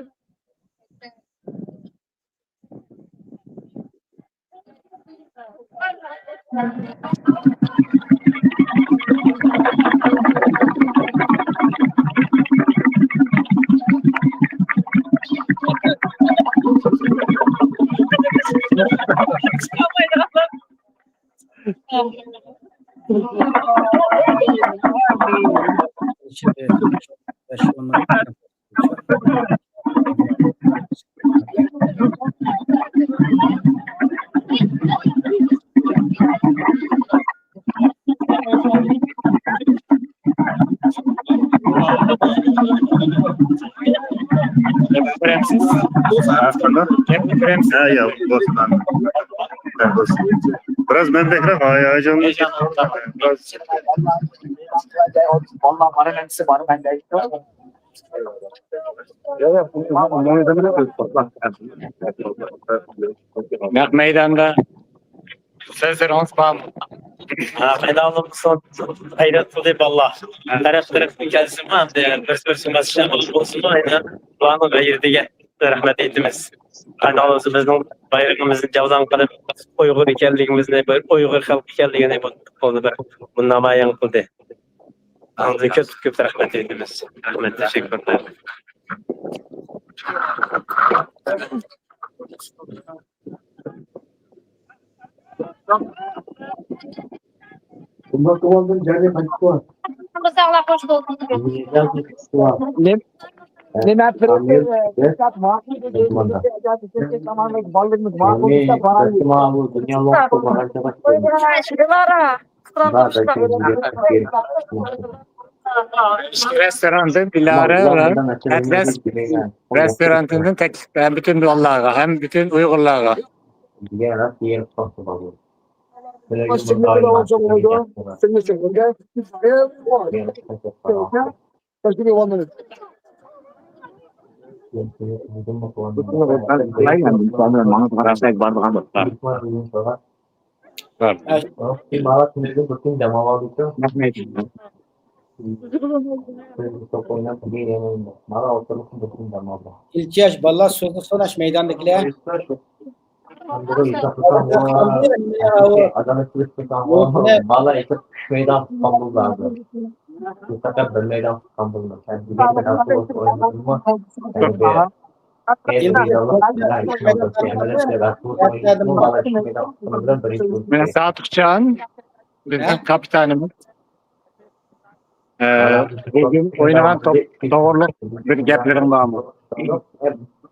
بىراز مەن بەكرەك ھاياجانلىنىپ كەتتىم. نەق مەيداندا سۆزلىرىڭىز بارمۇ؟ ھە، مەيدانىمىز غەيرەت قىلدى بالىلار. تەرەپ تەرەپتىن كەلسىمۇ، ئەمدى بىرسى بىرسىگە ماسلىشىپ بولسىمۇ، ئەينى بۇلارنىڭ غەيرىتىگە رەھمەت ئېيتىمىز. قانداق بولسا بىزنىڭ بايرىقىمىزنى جەۋلان قىلىپ، ئۇيغۇر ئىكەنلىكىمىزنى، بىر ئۇيغۇر خەلقى ئىكەنلىكىنى بۇ، بۇنى بىر، بۇنى نامايان قىلدى. ئاندىن كۆپ، كۆپ رەھمەت ئېيتىمىز. رەھمەت، تەشەككۈر. Bundan kullandım, geldi kaçtı. Kızlarla hoş bulduk. Nima, nima, Restoranda Dilara ve Atlas restoranından teklif, hem bütün Moğollarga, hem bütün Uygurlarga. Just give me one minute. ئىلتىياش بالىلار سۆزنى سوراش مەيداندىكىلەر. Mine Sadıkcan, bizim kaptanımız. Ee, bugün oynanan top doğruluk bir geplerin var mı?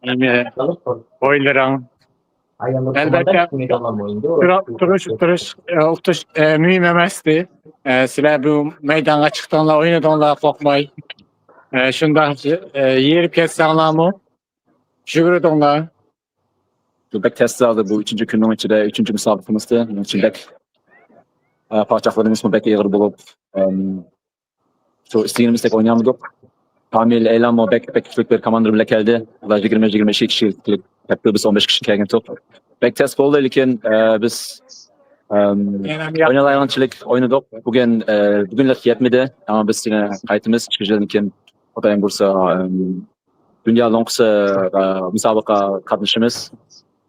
Yani oyların Elbette, تۇرۇش، تۇرۇش، ئۇتۇش مۇھىم ئەمەستى. سىلەر بۇ مەيدانغا چىقتىڭلار، ئوينىدىڭلار، قورقماي. شۇنداق يېرىپ كەتسەڭلارمۇ يۈگۈرىدىڭلار. بۇ بەك تەس زادى، بۇ ئۈچىنچى كۈننىڭ ئىچىدە ئۈچىنچى مۇسابىقىمىزدى. شۇنىڭ ئۈچۈن بەك پاچاقلىرىمىزمۇ بەك ئېغىر بولۇپ، شۇ ئىستىگىنىمىزدەك ئوينىيالمىدۇق. كامىل ئەيلانمۇ بەك، بەك كۈچلۈك بىر كوماندىر بىلەن كەلدى. ئۇلار يىگىرمە، يىگىرمە ئىككى كىشىلىك كەپتۇ، بىز ئون بەش كىشى كەلگەن توپ. بەك تەس بولدى، لېكىن، ئە، بىز، ئەم، ئوينالايدىغانچىلىك ئوينىدۇق. بۈگۈن، ئە، بۈگۈنلۈك يەتمىدى. ئەمما بىز يەنە قايتىمىز. ئىككى يىلدىن كېيىن خۇدايىم بۇيرۇسا، ئەم، دۇنيا لوڭقىسى، ئە، مۇسابىقە قاتنىشىمىز.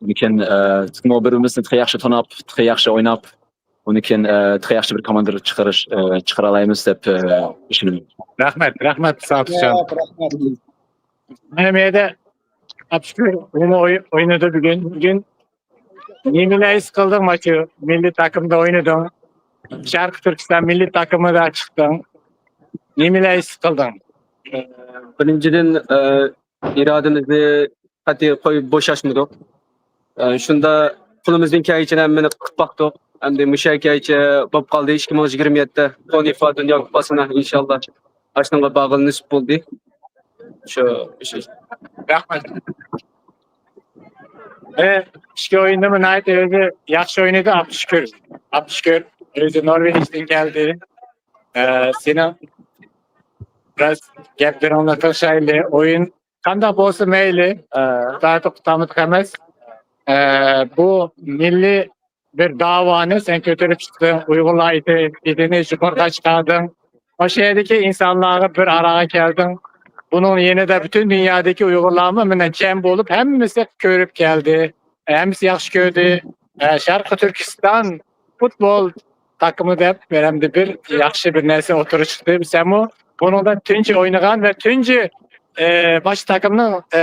لېكىن، ئە، بىر-بىرىمىزنى تېخى ياخشى توناپ، تېخى ياخشى ئويناپ، ئۇنى كېيىن، ئە، تېخى ياخشى بىر كوماندىر چىقىرىش، ئە، چىقىرالايمىز دەپ، ئە، ئىشىنىمەن. رەھمەت، رەھمەت، ساغ تۇرسۇن. رەھمەت. مەن بۇ يەردە ئابدۇشۈكۈر ئۇمۇ ئوي-، ئوينىدى بۈگۈن. بۈگۈن نېمىلەر ھېس قىلدىڭ ماچۇ مىللىي تاكىمدا ئوينىدىڭ؟ شەرقىي تۈركىستان مىللىي تاكىمىدا چىقتىڭ. نېمىلەر ھېس قىلدىڭ؟ بىرىنچىدىن، ئە، ئىرادىمىزنى قەتئىي قويۇپ بوشاشمىدۇق. ئە، شۇندا قولىمىزدىن كەلگىنىچە ھەممىنى قىلىپ باقتۇق. ئەمدى مۇشۇ يەرگىچە بولۇپ قالدى. ئىككى مىڭ يىگىرمە يەتتە كونىفا دۇنيا كۇپاسىنى ئىنشاللا ئاشۇنىڭغا بارغىلى نېسىپ بولدى. شۇ، شۇ. رەھمەت. ئىككى ئويۇندا ناھايىتى ئۆزى ياخشى ئوينىدى ئابدۇشۈكۈر. ئابدۇشۈكۈر ئۆزى نورۋېگىيەدىن كەلدى. ئە، سېنىڭ بىراز گەپلىرىڭنى تىڭشايلى. ئويۇن قانداق بولسا مەيلى، ئە، تارتىپ تامىتىق ئەمەس. ئە، بۇ مىللىي بىر داۋانى سەن كۆتۈرۈپ چىقتىڭ، ئۇيغۇرلار ئىدىيىنى يۇقىرىغا چىقاردىڭ. ئاشۇ يەردىكى ئىنسانلارغا بىر ئاراغا كەلدىڭ. بۇنىڭ يېنىدا پۈتۈن دۇنيادىكى ئۇيغۇرلارمۇ مانا جەم بولۇپ، ھەممىسى كۆرۈپ كەلدى. ھەممىسى ياخشى كۆردى. ئە، شەرقىي تۈركىستان پۇتبول تاكىمى دەپ بىر، ھەمدە بىر ياخشى بىر نەرسە ئوتتۇرىغا چىقتى. سەنمۇ بۇنىڭدا تۇنجى ئوينىغان ۋە تۇنجى، ئە، ماشۇ تاكىمنىڭ، ئە،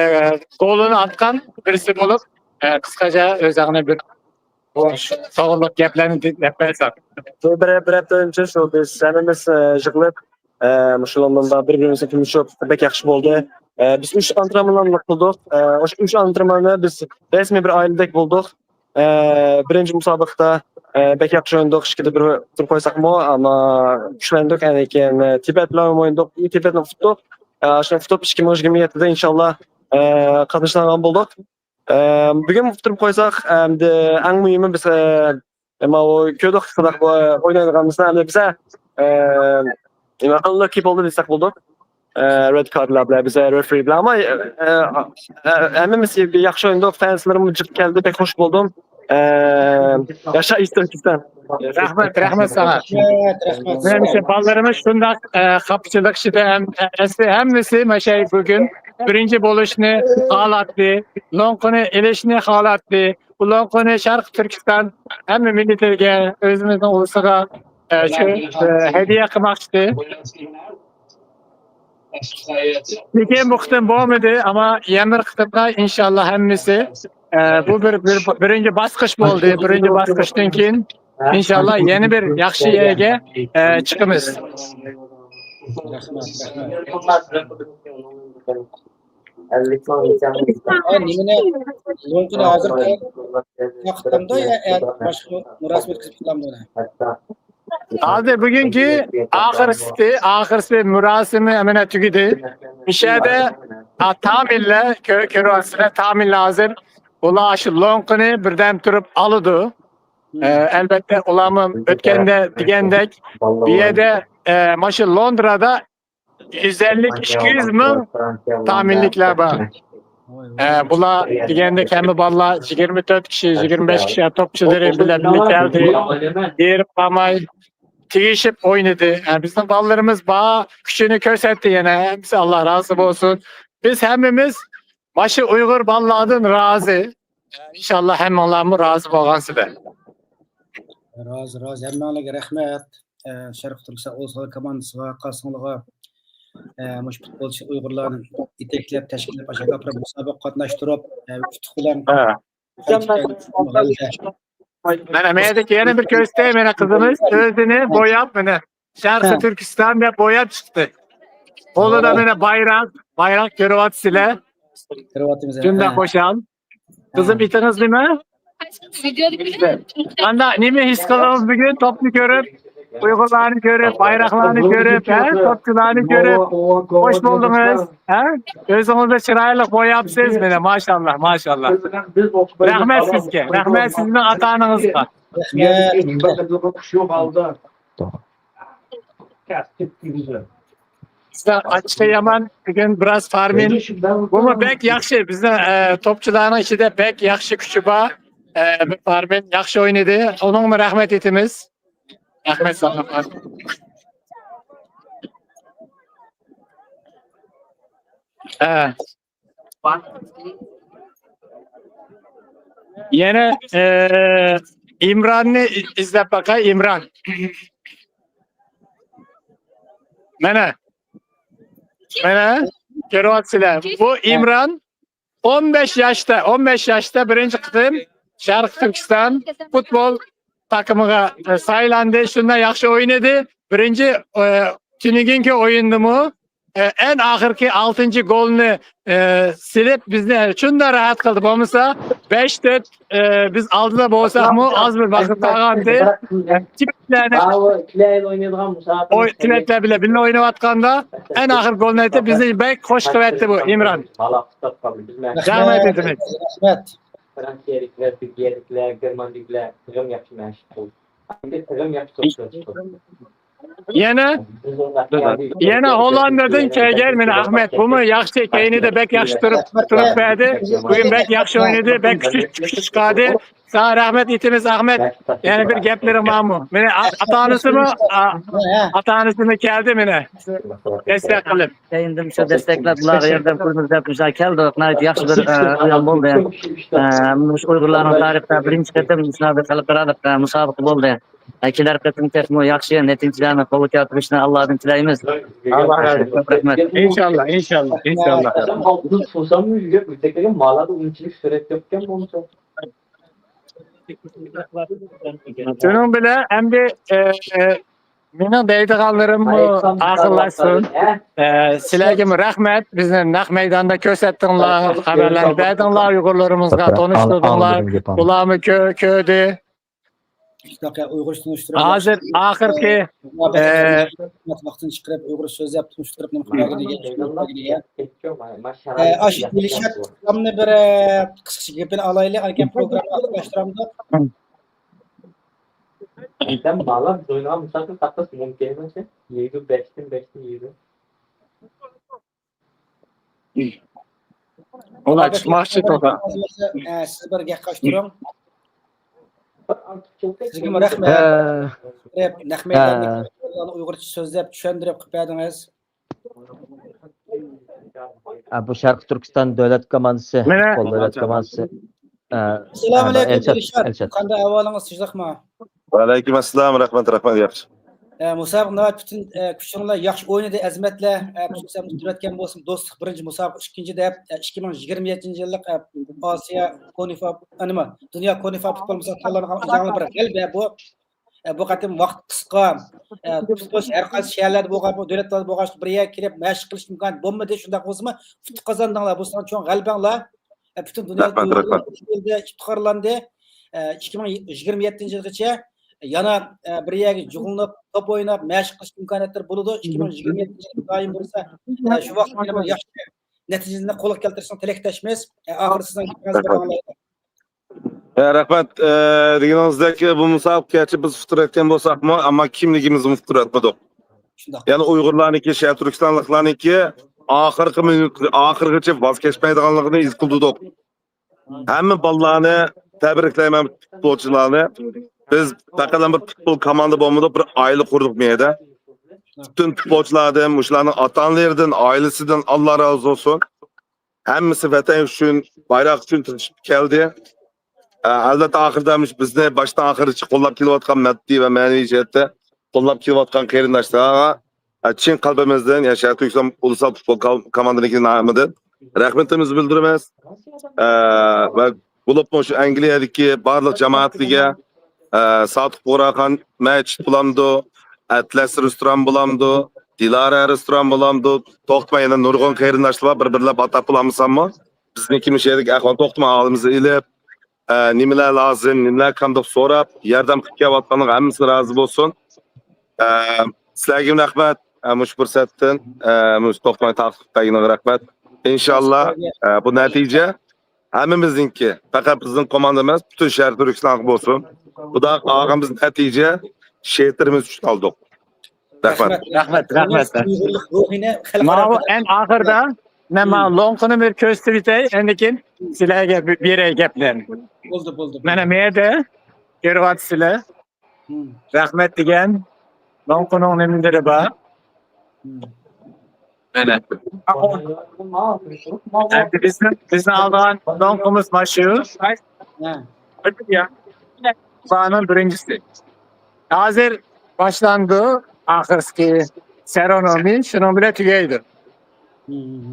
گولىنى ئاتقان بىرسى بولۇپ، ئە، قىسقىچە ئۆزۈڭنى بىر توغرىلىق گەپلەرنى دەپ بەرسەڭ. بۇ بىر، بىر ھەپتە ئۆنچە شۇ بىز ھەممىمىز، ئە، يىغىلىپ، ئە، مۇشۇ لوندوندا بىر-بىرىمىزنى تونۇشۇپ، بەك ياخشى بولدى. ئە، بىز ئۈچ ئانترېنماننى قىلدۇق. ئە، ئوشۇ ئۈچ ئانترېنماننى بىز رەسمىي بىر ئائىلىدەك بولدۇق. ئە، بىرىنچى مۇسابىقىدە، ئە، بەك ياخشى ئوينىدۇق، ئىككىدە بىر ئۇتتۇرۇپ قويساقمۇ، ئەمما كۈچلەندۇق. ئيەنى كېيىن، ئە، تىبەت بىلەن ئوينىدۇق، تىبەتنى ئۇتتۇق. ئە، شۇنى ئۇتۇپ، ئىككى مىڭ يىگىرمە يەتتىدە ئىنشاللا، ئە، قاتنىشىدىغان بولدۇق. ئە، بۈگۈن ئۇتتۇرۇپ قويساق، ئەمدى ئەڭ مۇھىمى بىز، ئە، ماۋۇ كۆردۇق، قانداق بۇ، ئە، ئوينايدىغانمىزنى، ئەمدى بىزە، ئە، ئانلاككى بولدى دېسەك بولىدۇ. ئە، رېد كارتلار بىلەن، بىزە رېفرى بىلەن، ئەمما، ئە، ئە، ئە، ھەممىمىز ياخشى ئوينىدۇق، فەنسلىرىمۇ جىق كەلدى، بەك خوش بولدۇم. ئە، ياشا ئىستىركىستان. رەھمەت، رەھمەت ساڭا. رەھمەت، رەھمەت. مېنىڭچە بالىلىرىمىز شۇنداق، ئە، خاپىچىلىق ئىچىدە ھەم، ئە، ئەسلى ھەممىسى مانا شۇ بۈگۈن بىرىنچى بولۇشنى خالاتتى، لوڭقىنى ئېلىشنى خالاتتى. بۇ لوڭقىنى شەرقىي تۈركىستان ھەممە مىللىتىگە، ئۆزىمىزنىڭ ئۇلۇسىغا، ئە، شۇ، ئە، ھەدىيە قىلماقچىدى. لېكىن بۇ قېتىم بولمىدى، ئەمما يەنە بىر قېتىمدا ئىنشاللا ھەممىسى ئە، بۇ بىر، بىر، بىرىنچى باسقۇچ بولدى. بىرىنچى باسقۇچتىن كېيىن، ئىنشاللا، يەنە بىر ياخشى يەرگە، ئە، چىقىمىز. نېمىنى، لوڭقىنى ھازىرقى ۋاقىتلامدۇ يا باشقا مۇراسىم ئۆتكۈزۈپ قىلامدۇ ئۇنى؟ ھازىر بۈگۈنكى ئاخىرسى، ئاخىرسى مۇراسىمى مانا تۈگىدى. مۇشەدە تامىللار، كۆرۈۋاتىسىلەر، تامىللار ھازىر ئۇلار شۇ لوڭقىنى بىردەم تۇرۇپ ئالىدۇ. ئەلبەتتە، ئۇلارمۇ ئۆتكەندە دېگەندەك، بۇ يەردە، مانا شۇ لوندرادا يۈز ئەللىك، ئىككى يۈز مىڭ تامىللىكلار بار. ئە، بۇلار دېگەندەك ھەممە بالىلار يىگىرمە تۆت كىشى، يىگىرمە بەش كىشى توپچىلىرى بىلەن بىللە كەلدى. ئېرىپ قالماي تېگىشىپ ئوينىدى. ئە، بىزنىڭ بالىلىرىمىز بار، كۈچىنى كۆرسەتتى يەنە. ھەممىسى ئاللا رازى بولسۇن. بىز ھەممىمىز ماشۇ ئۇيغۇر بالىلاردىن رازى. ئىنشاللا ھەممىڭلارمۇ رازى بولغانسىلەر. رازى، رازى. ھەممىڭلارغا رەھمەت. ئە، شەرقىي تۈركىستان ئويۇن كوماندىسىغا، قاسىڭلارغا، ئە، مۇشۇ پۇتبولچى ئۇيغۇرلارنى يېتەكلەپ، تەشكىللەپ، ئاشۇ ياققا مۇسابىقە قاتناشتۇرۇپ، ئە، ئۇتۇق بىلەن مانا مەيدىكى يەنە بىر كۆرسىتەي، مانا قىزىمىز ئۆزىنى بوياپ، مانا شەرقىي تۈركىستان دەپ بوياپ چىقتى. قولىدا مانا بايراق، بايراق كۆرۈۋاتىسىلەر. كۆرۈۋاتىمىز. شۇنداق خۇشال. قىزىم، ئېتىڭىز نېمە؟ قانداق، نېمە ھېس قىلدىڭىز بۈگۈن توپنى كۆرۈپ، ئۇيغۇرلارنى كۆرۈپ، بايراقلارنى كۆرۈپ، ھە، توپچىلارنى كۆرۈپ، خوش بولدىڭىز، ھە؟ ئۆزىڭىزنى چىرايلىق بوياپسىز، مانا، ماشاللا، ماشاللا. رەھمەت سىزگە، رەھمەت سىزنىڭ ئاتا-ئانىڭىزغا. سىزنىڭ ئاچچىقى يامان، بۈگۈن بىراز فارمىن. بۇمۇ بەك ياخشى، بىزنىڭ، ئە، توپچىلارنىڭ ئىچىدە بەك ياخشى كۈچى بار. ئە، بىر فارمىن ياخشى ئوينىدى. ئۇنىڭغىمۇ رەھمەت ئېيتىمىز. رەھمەت ساڭا. ھە. يەنە، ئە، ئىمراننى ئىزدەپ باقاي، ئىمران. مانا. مانا. كۆرۈۋاتىسىلەر. بۇ ئىمران ئون بەش ياشتا، ئون بەش ياشتا بىرىنچى قېتىم شەرقىي تۈركىستان پۇتبول تاكىمىغا، ئە، سايلاندى. شۇنداق ياخشى ئوينىدى. بىرىنچى، ئە، تۈنۈگۈنكى ئويۇندىمۇ، ئە، ئەڭ ئاخىرقى ئالتىنچى گولنى، ئە، سېلىپ بىزنى شۇنداق راھەت قىلدى. بولمىسا بەش تۆت، ئە، بىز ئالدىدا بولساقمۇ ئاز بىر ۋاقىت قالغانتى. تىلەكلەر بىلەن بىللە ئويناۋاتقاندا ئەڭ ئاخىر گولنى ئېتىپ بىزنى بەك خوش قىلىۋەتتى بۇ ئىمران. رەھمەت ئېيتىمىز. رەھمەت. فرانسىيەلىكلەر، بېلگىيەلىكلەر، گېرمانلىكلەر تېخىمۇ ياخشى مەشىق قىلدى. تېخىمۇ ياخشى توپ. يەنە، يەنە ھوللاندادىن كەلگەن مانا ئەخمەت. بۇمۇ ياخشى، كەينىدە بەك ياخشى تۇرۇپ، تۇرۇپ بەردى. بۈگۈن بەك ياخشى ئوينىدى، بەك كۈچ، كۈچ چىقاردى. ساڭا رەھمەت ئېيتىمىز ئەخمەت. يەنە بىر گەپلىرىڭ بارمۇ؟ مانا ئاتا-ئانىسىمۇ، ئاتا-ئانىسىمۇ كەلدى مانا. دەستەك قىلىپ. كەينىدىن شۇ دەستەكلەپ، بۇلارغا ياردەم قىلىمىز دەپ مۇشۇ كەلدۇق. ناھايىتى ياخشى بىر، ئە، ئويۇن بولدى. ئە، مۇشۇ ئۇيغۇرلارنىڭ تارىخىدا بىرىنچى قېتىم مۇشۇنداق بىر خەلقئارالىق، ئە، مۇسابىقە بولدى. ئە، كېلەر قېتىم تېخىمۇ ياخشى نەتىجىلەرنى قولغا كەلتۈرۈشنى ئاللادىن تىلەيمىز. ئاللا رازى بولسۇن. رەھمەت. ئىنشاللا، ئىنشاللا، ئىنشاللا. شۇنىڭ بىلەن ئەمدى، ئە، ئە، مېنىڭ دەيدىغانلىرىممۇ ئاخىرلاشسۇن. ئە، سىلەرگىمۇ رەھمەت، بىزنى نەق مەيداندا كۆرسەتتىڭلار، خەۋەرلەرنى بەردىڭلار، ئۇيغۇرلىرىمىزغا تونۇشتۇردۇڭلار. ئۇلارمۇ كۆ-، كۆردى. ھازىر ئاخىرقى، ئە، ۋاقتىنى چىقىرىپ، ئۇيغۇرچە سۆزلەپ، تونۇشتۇرۇپ، نېمە قىلغىنىگە، ئە، ئاشۇ دىلشات ئۇكامنى بىر، ئە، قىسقىچە گېپىنى ئالايلى، ئەركەن پروگرامما ئاخىرلاشتۇرامدۇق. ئادەم بالا بىز ئوينىغان مۇسابىقە تاپقىلى مۇمكىن ئەمەس. يەيدۇ، بەشتىن، بەشتىن يەيدۇ. ئۇلار چىقماقچى توغرا. ئە، سىز بىر گەپ قاچتۇرۇڭ. سىزگىمۇ رەھمەت. نەق مەيداندا ئۇيغۇرچە سۆزلەپ، چۈشەندۈرۈپ قىلىپ بەردىڭىز. ئە، بۇ شەرقىي تۈركىستان دۆلەت كوماندىسى، پۇتبول دۆلەت كوماندىسى. ئە، ئەسسالامۇئەلەيكۇم، ئەلشات، دىلشات. ئەلشات. قانداق ئەھۋالىڭىز، تىنچلىقمۇ؟ ۋەئەلەيكۇم ئەسسالام، رەھمەت، رەھمەت، ياخشى. ئە، مۇسابىقە ناھايىتى پۈتۈن، ئە، كۈچۈڭلار ياخشى ئوينىدى، ئەزىمەتلەر. ئە، پۈتۈن سەن ئۇتتۇرۇۋەتكەن بولسۇن، دوستلۇق بىرىنچى مۇسابىقە، ئىككىنچى دەپ، ئە، ئىككى مىڭ يىگىرمە يەتتىنچى يىللىق، ئە، ئاسىيا كونىفا، ئە، نېمە، دۇنيا كونىفا پۇتبول مۇسابىقىلىرىغا جەڭلىك بىر غەلىبە بۇ. ئە، بۇ قېتىم ۋاقىت قىسقا. ئە، پۇتبول ھەر قايسى شەھەرلەردە بولغان، بۇ دۆلەتلەردە بولغاچقا بىر يەرگە كېلىپ مەشىق قىلىش ئىمكانى بولمىدى. شۇنداق بولسىمۇ، ئۇتۇق قازاندىڭلار، بۇ ساڭا چوڭ غەلىبەڭلار. ئە، پۈتۈن دۇنيا رەھمەت، رەھمەت. ئىپتىخارلاندى. ئە، ئىككى مىڭ يىگىرمە يەتتىنچى يىلغىچە يەنە، ئە، بىر يەرگە جۇغلىنىپ، توپ ئويناپ، مەشىق قىلىش ئىمكانىيەتلىرى بولىدۇ. ئىككى مىڭ يىگىرمە يەتتىنچى يىل دائىم بولسا، ئە، شۇ ۋاقىتتا يەنە بىر ياخشى نەتىجىلەرنى قولغا كەلتۈرۈشنىڭ تىلەكداشمىز. ئە، ئاخىرى سىزنىڭ گېپىڭىزگە باغلايلى. ئە، رەھمەت. ئە، دېگىنىڭىزدەك، بۇ مۇسابىقە گەرچە بىز ئۇتتۇرۇۋەتكەن بولساقمۇ، ئەمما كىملىكىمىزنى ئۇتتۇرۇۋەتمىدۇق. شۇنداق. يەنى ئۇيغۇرلارنىڭكى، شەرقىي تۈركىستانلىقلارنىڭكى ئاخىرقى مىنۇت، ئاخىرغىچە ۋاز كەچمەيدىغانلىقىنى ئىسپاتلىدۇق. ھەممە بالىلارنى تەبرىكلەيمەن، پۇتبولچىلارنى. بىز پەقەت بىر پۇتبول كوماندا بولمىدۇق، بىر ئائىلە قۇردۇق بۇ يەردە. پۈتۈن پۇتبولچىلاردىن، مۇشۇلارنىڭ ئاتا-ئانىلىرىدىن، ئائىلىسىدىن ئاللا رازى بولسۇن. ھەممىسى ۋەتەن ئۈچۈن، بايراق ئۈچۈن تىرىشىپ كەلدى. ئە، ئەلۋەتتە، ئاخىرىدا مۇشۇ بىزنى باشتىن ئاخىرغىچە قوللاپ كېلىۋاتقان، ماددىي ۋە مەنىۋى جەھەتتە قوللاپ كېلىۋاتقان قېرىنداشلارغا، ئە، چىن قەلبىمىزدىن، يا، شەرقىي تۈركىستان ئۇلۇسلار پۇتبول كا-، كوماندىنىڭكى نامىدىن رەھمىتىمىزنى بىلدۈرىمىز. ئە، ۋە بولۇپمۇ شۇ ئەنگلىيەدىكى بارلىق جامائەتلەرگە، ئە، سادىق بۇغراخان مەچىت بولامدۇ، ئەتلەس رېستوران بولامدۇ، دىلارا رېستوران بولامدۇ، توختىماي يەنە نۇرغۇن قېرىنداشلار بار، بىر-بىرلەپ ئاتاپ بولالمىساممۇ، بىزنىڭكى مۇشۇ يەردىكى ئەھۋال توختىماي ئالىمىزنى ئېلىپ، ئە، نېمىلەر لازىم، نېمىلەر كامدۇق سوراپ، ياردەم قىلىپ كېلىۋاتقانلىقىغا ھەممىسىگە رازى بولسۇن. ئە، سىلەرگىمۇ رەھمەت. ئە، مۇشۇ پۇرسەتتىن، ئە، مۇشۇ توختىماي تارقىتىپ بەرگىنىڭىزگە رەھمەت. ئىنشاللا، ئە، بۇ نەتىجە ھەممىمىزنىڭكى، پەقەت بىزنىڭ كوماندا ئەمەس، پۈتۈن شەرقىي تۈركىستانغا بولسۇن. خۇدا قالغان بىز نەتىجە شېھىتلىرىمىز ئۈچۈن ئالدۇق. رەھمەت. رەھمەت، رەھمەت. ئۇيغۇرلۇق روھىنى خەلقئارا ماۋۇ ئەڭ ئاخىردا مەن ماۋۇ لوڭقىنى بىر كۆرسىتىۋېتەي، ئاندىن كېيىن سىلەرگە بېرەي گەپلەرنى. بولدى، بولدى، بولدى. مانا بۇ يەردە كۆرۈۋاتىسىلەر. رەھمەت دېگەن لوڭقىنىڭ نېمىلىرى بار. مانا. ئەمدى بىزنىڭ، بىزنىڭ ئالىدىغان لوڭقىمىز مانا شۇ. بۇلارنىڭ بىرىنچىسى. ھازىر باشلاندى ئاخىرقى سېرېمونىيە، شۇنىڭ بىلەن تۈگەيدۇ.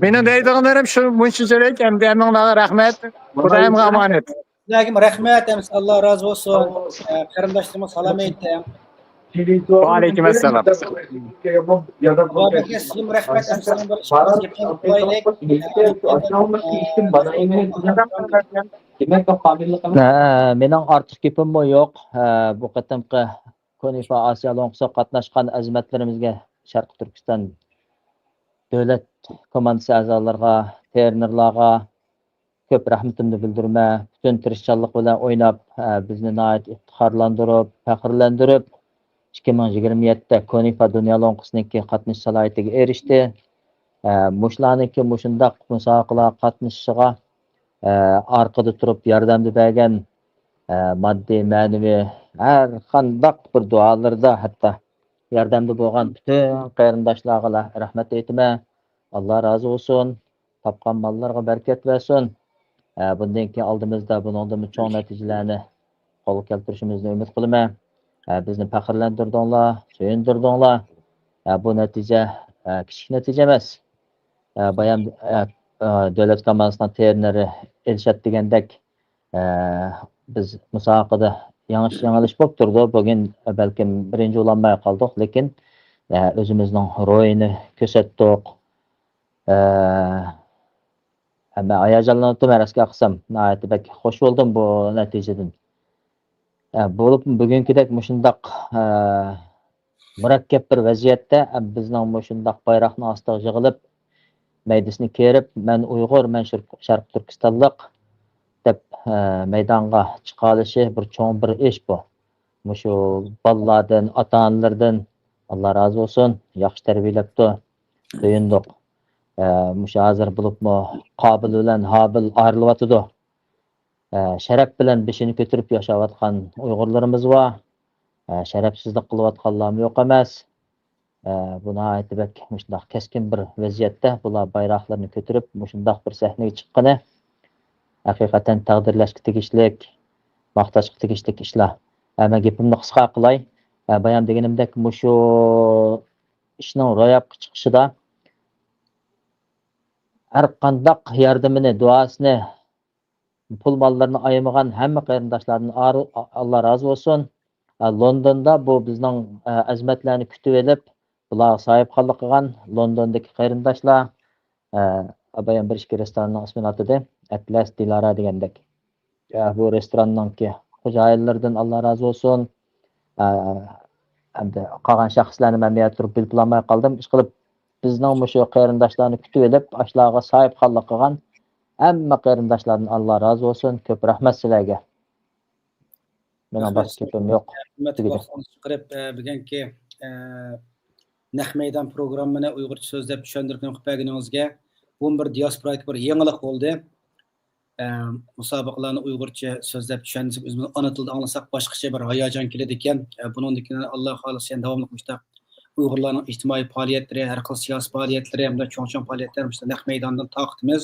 مېنىڭ دەيدىغانلىرىم شۇ مۇنچىلىك، ئەمدى ھەممىڭلارغا رەھمەت. خۇدايىمغا ئامانەت. سىلەرگىمۇ رەھمەت، ھەممىسى ئاللا رازى بولسۇن. ئە، قېرىنداشلىرىمىز سالام ئېيتىڭ. ۋەئەلەيكۇم ئەسسالام. بابەككە سىزگىمۇ رەھمەت، ھەممىسىنىڭ بىر ئىشقىلىپ گېپىنى قىلايلى. ھە، مېنىڭ ئارتۇق گېپىممۇ يوق. ھە، بۇ قېتىمقى كونىفا ئاسىيا لوڭقىسىغا قاتناشقان ئەزىمەتلىرىمىزگە، شەرقىي تۈركىستان دۆلەت كوماندىسى ئەزالىرىغا، ترېنېرلارغا، كۆپ رەھمىتىمنى بىلدۈرىمەن. پۈتۈن تىرىشچانلىق بىلەن ئويناپ، ئە، بىزنى ناھايىتى ئىپتىخارلاندۇرۇپ، پەخىرلەندۈرۈپ، ئىككى مىڭ يىگىرمە يەتتىدە كونىفا دۇنيا لوڭقىسىنىڭكى قاتنىشىش سالاھىيىتىگە ئېرىشتى. ئە، مۇشۇلارنىڭكى مۇشۇنداق مۇسابىقىلەرگە قاتنىشىشىغا، ئە، ئارقىدا تۇرۇپ ياردەمدە بەرگەن، ئە، ماددىي، مەنىۋى، ھەر قانداق بىر دۇئالىرىدا ھەتتا ياردەمدە بولغان پۈتۈن قېرىنداشلارغا رەھمەت ئېيتىمەن. ئاللا رازى بولسۇن. تاپقان ماللىرىغا بەرىكەت بەرسۇن. ئە، بۇندىن كېيىن ئالدىمىزدا بۇنىڭدىنمۇ چوڭ نەتىجىلەرنى قولغا كەلتۈرۈشىمىزنى ئۈمىد قىلىمەن. ئە، بىزنى پەخىرلەندۈردۈڭلار، سۆيۈندۈردۈڭلار. ئە، بۇ نەتىجە، ئە، كىچىك نەتىجە ئەمەس. ئە، بايام، ئە، ئە، دۆلەت كوماندىسىنىڭ ترېنېرى ئىرشات دېگەندەك، ئە، بىز مۇسابىقىدە يېڭىش، يېڭىلىش بولۇپ تۇرىدۇ. بۈگۈن بەلكىم بىرىنچى بولالماي قالدۇق، لېكىن، ئە، ئۆزىمىزنىڭ روھىنى كۆرسەتتۇق. ئە، مەن ھاياجانلىنىپتىمەن، راستىنى قىلسام، ناھايىتى بەك خوش بولدۇم بۇ نەتىجىدىن. ئە، بولۇپمۇ بۈگۈنكىدەك مۇشۇنداق، ئە، مۇرەككەپ بىر ۋەزىيەتتە، ئە، بىزنىڭ مۇشۇنداق بايراقنىڭ ئاستىغا يىغىلىپ، مەيدىسىنى كېرىپ، «مەن ئۇيغۇر، مەن شەرق-، شەرقىي تۈركىستانلىق» دەپ، ئە، مەيدانغا چىقالىشى بىر چوڭ بىر ئىش بۇ. مۇشۇ بالىلاردىن، ئاتا-ئانىلىرىدىن ئاللا رازى بولسۇن، ياخشى تەربىيەلەپتۇ، سۆيۈندۇق. ئە، مۇشۇ ھازىر بولۇپمۇ قابىل بىلەن ھابىل ئايرىلىۋاتىدۇ. ئە، شەرەپ بىلەن بېشىنى كۆتۈرۈپ ياشاۋاتقان ئۇيغۇرلىرىمىز بار. ئە، شەرەپسىزلىك قىلىۋاتقانلارمۇ يوق ئەمەس. ئە، بۇ ناھايىتى بەك مۇشۇنداق كەسكىن بىر ۋەزىيەتتە بۇلار بايراقلىرىنى كۆتۈرۈپ، مۇشۇنداق بىر سەھنىگە چىققىنى ھەقىقەتەن تەقدىرلەشكە تېگىشلىك، ماختاشقا تېگىشلىك ئىشلار. ئە، مەن گېپىمنى قىسقا قىلاي. ئە، بايام دېگىنىمدەك، مۇشۇ ئىشنىڭ روياپقا چىقىشىدا ھەر قانداق ياردىمىنى، دۇئاسىنى، پۇل ماللىرىنى ئايىمىغان ھەممە قېرىنداشلاردىن ئارۇ-، ئاللا رازى بولسۇن. ئە، لوندوندا بۇ بىزنىڭ، ئە، ئەزىمەتلەرنى كۈتۈۋېلىپ، بۇلارغا ساھىبخانلىق قىلغان لوندوندىكى قېرىنداشلار، ئە، بايام بىر ئىككى رېستوراننىڭ ئىسمىنى ئاتىدى، ئەتلەس دىلارا دېگەندەك. ئە، بۇ رېستوراننىڭكى خوجايىنلىرىدىن ئاللا رازى بولسۇن. ئە، ئەمدى قالغان شەخسلەرنى مەن بۇ يەردە تۇرۇپ بىلىپ بولالماي قالدىم. ئىشقىلىپ، بىزنىڭ مۇشۇ قېرىنداشلارنى كۈتۈۋېلىپ، ئاشۇلارغا ساھىبخانلىق قىلغان ھەممە قېرىنداشلاردىن ئاللا رازى بولسۇن. كۆپ رەھمەت سىلەرگە. مېنىڭ رەھمەت. باشقا گېپىم يوق. رەھمەت تۈگىدى. ۋاقتىڭىزنى چىقىرىپ، ئە، بۈگۈنكى، ئە، نەق مەيدان پروگراممىنى ئۇيغۇرچە سۆزلەپ چۈشەندۈرۈپ قىلىپ بەرگىنىڭىزگە. بۇمۇ بىر دىياسپوراغا بىر يېڭىلىق بولدى. ئە، مۇسابىقىلەرنى ئۇيغۇرچە سۆزلەپ چۈشەندۈرسەك، ئۆزىمىزنىڭ ئانا تىلدا ئاڭلىساق باشقىچە بىر ھاياجان كېلىدىكەن. ئە، بۇنىڭدىن كېيىن ئاللا خالىسا يەنە داۋاملىق مۇشۇنداق ئۇيغۇرلارنىڭ ئىجتىمائىي پائالىيەتلىرى، ھەر خىل سىياسىي پائالىيەتلىرى ھەمدە چوڭ-چوڭ پائالىيەتلەر مۇشۇنداق نەق مەيداندىن تارقىتىمىز.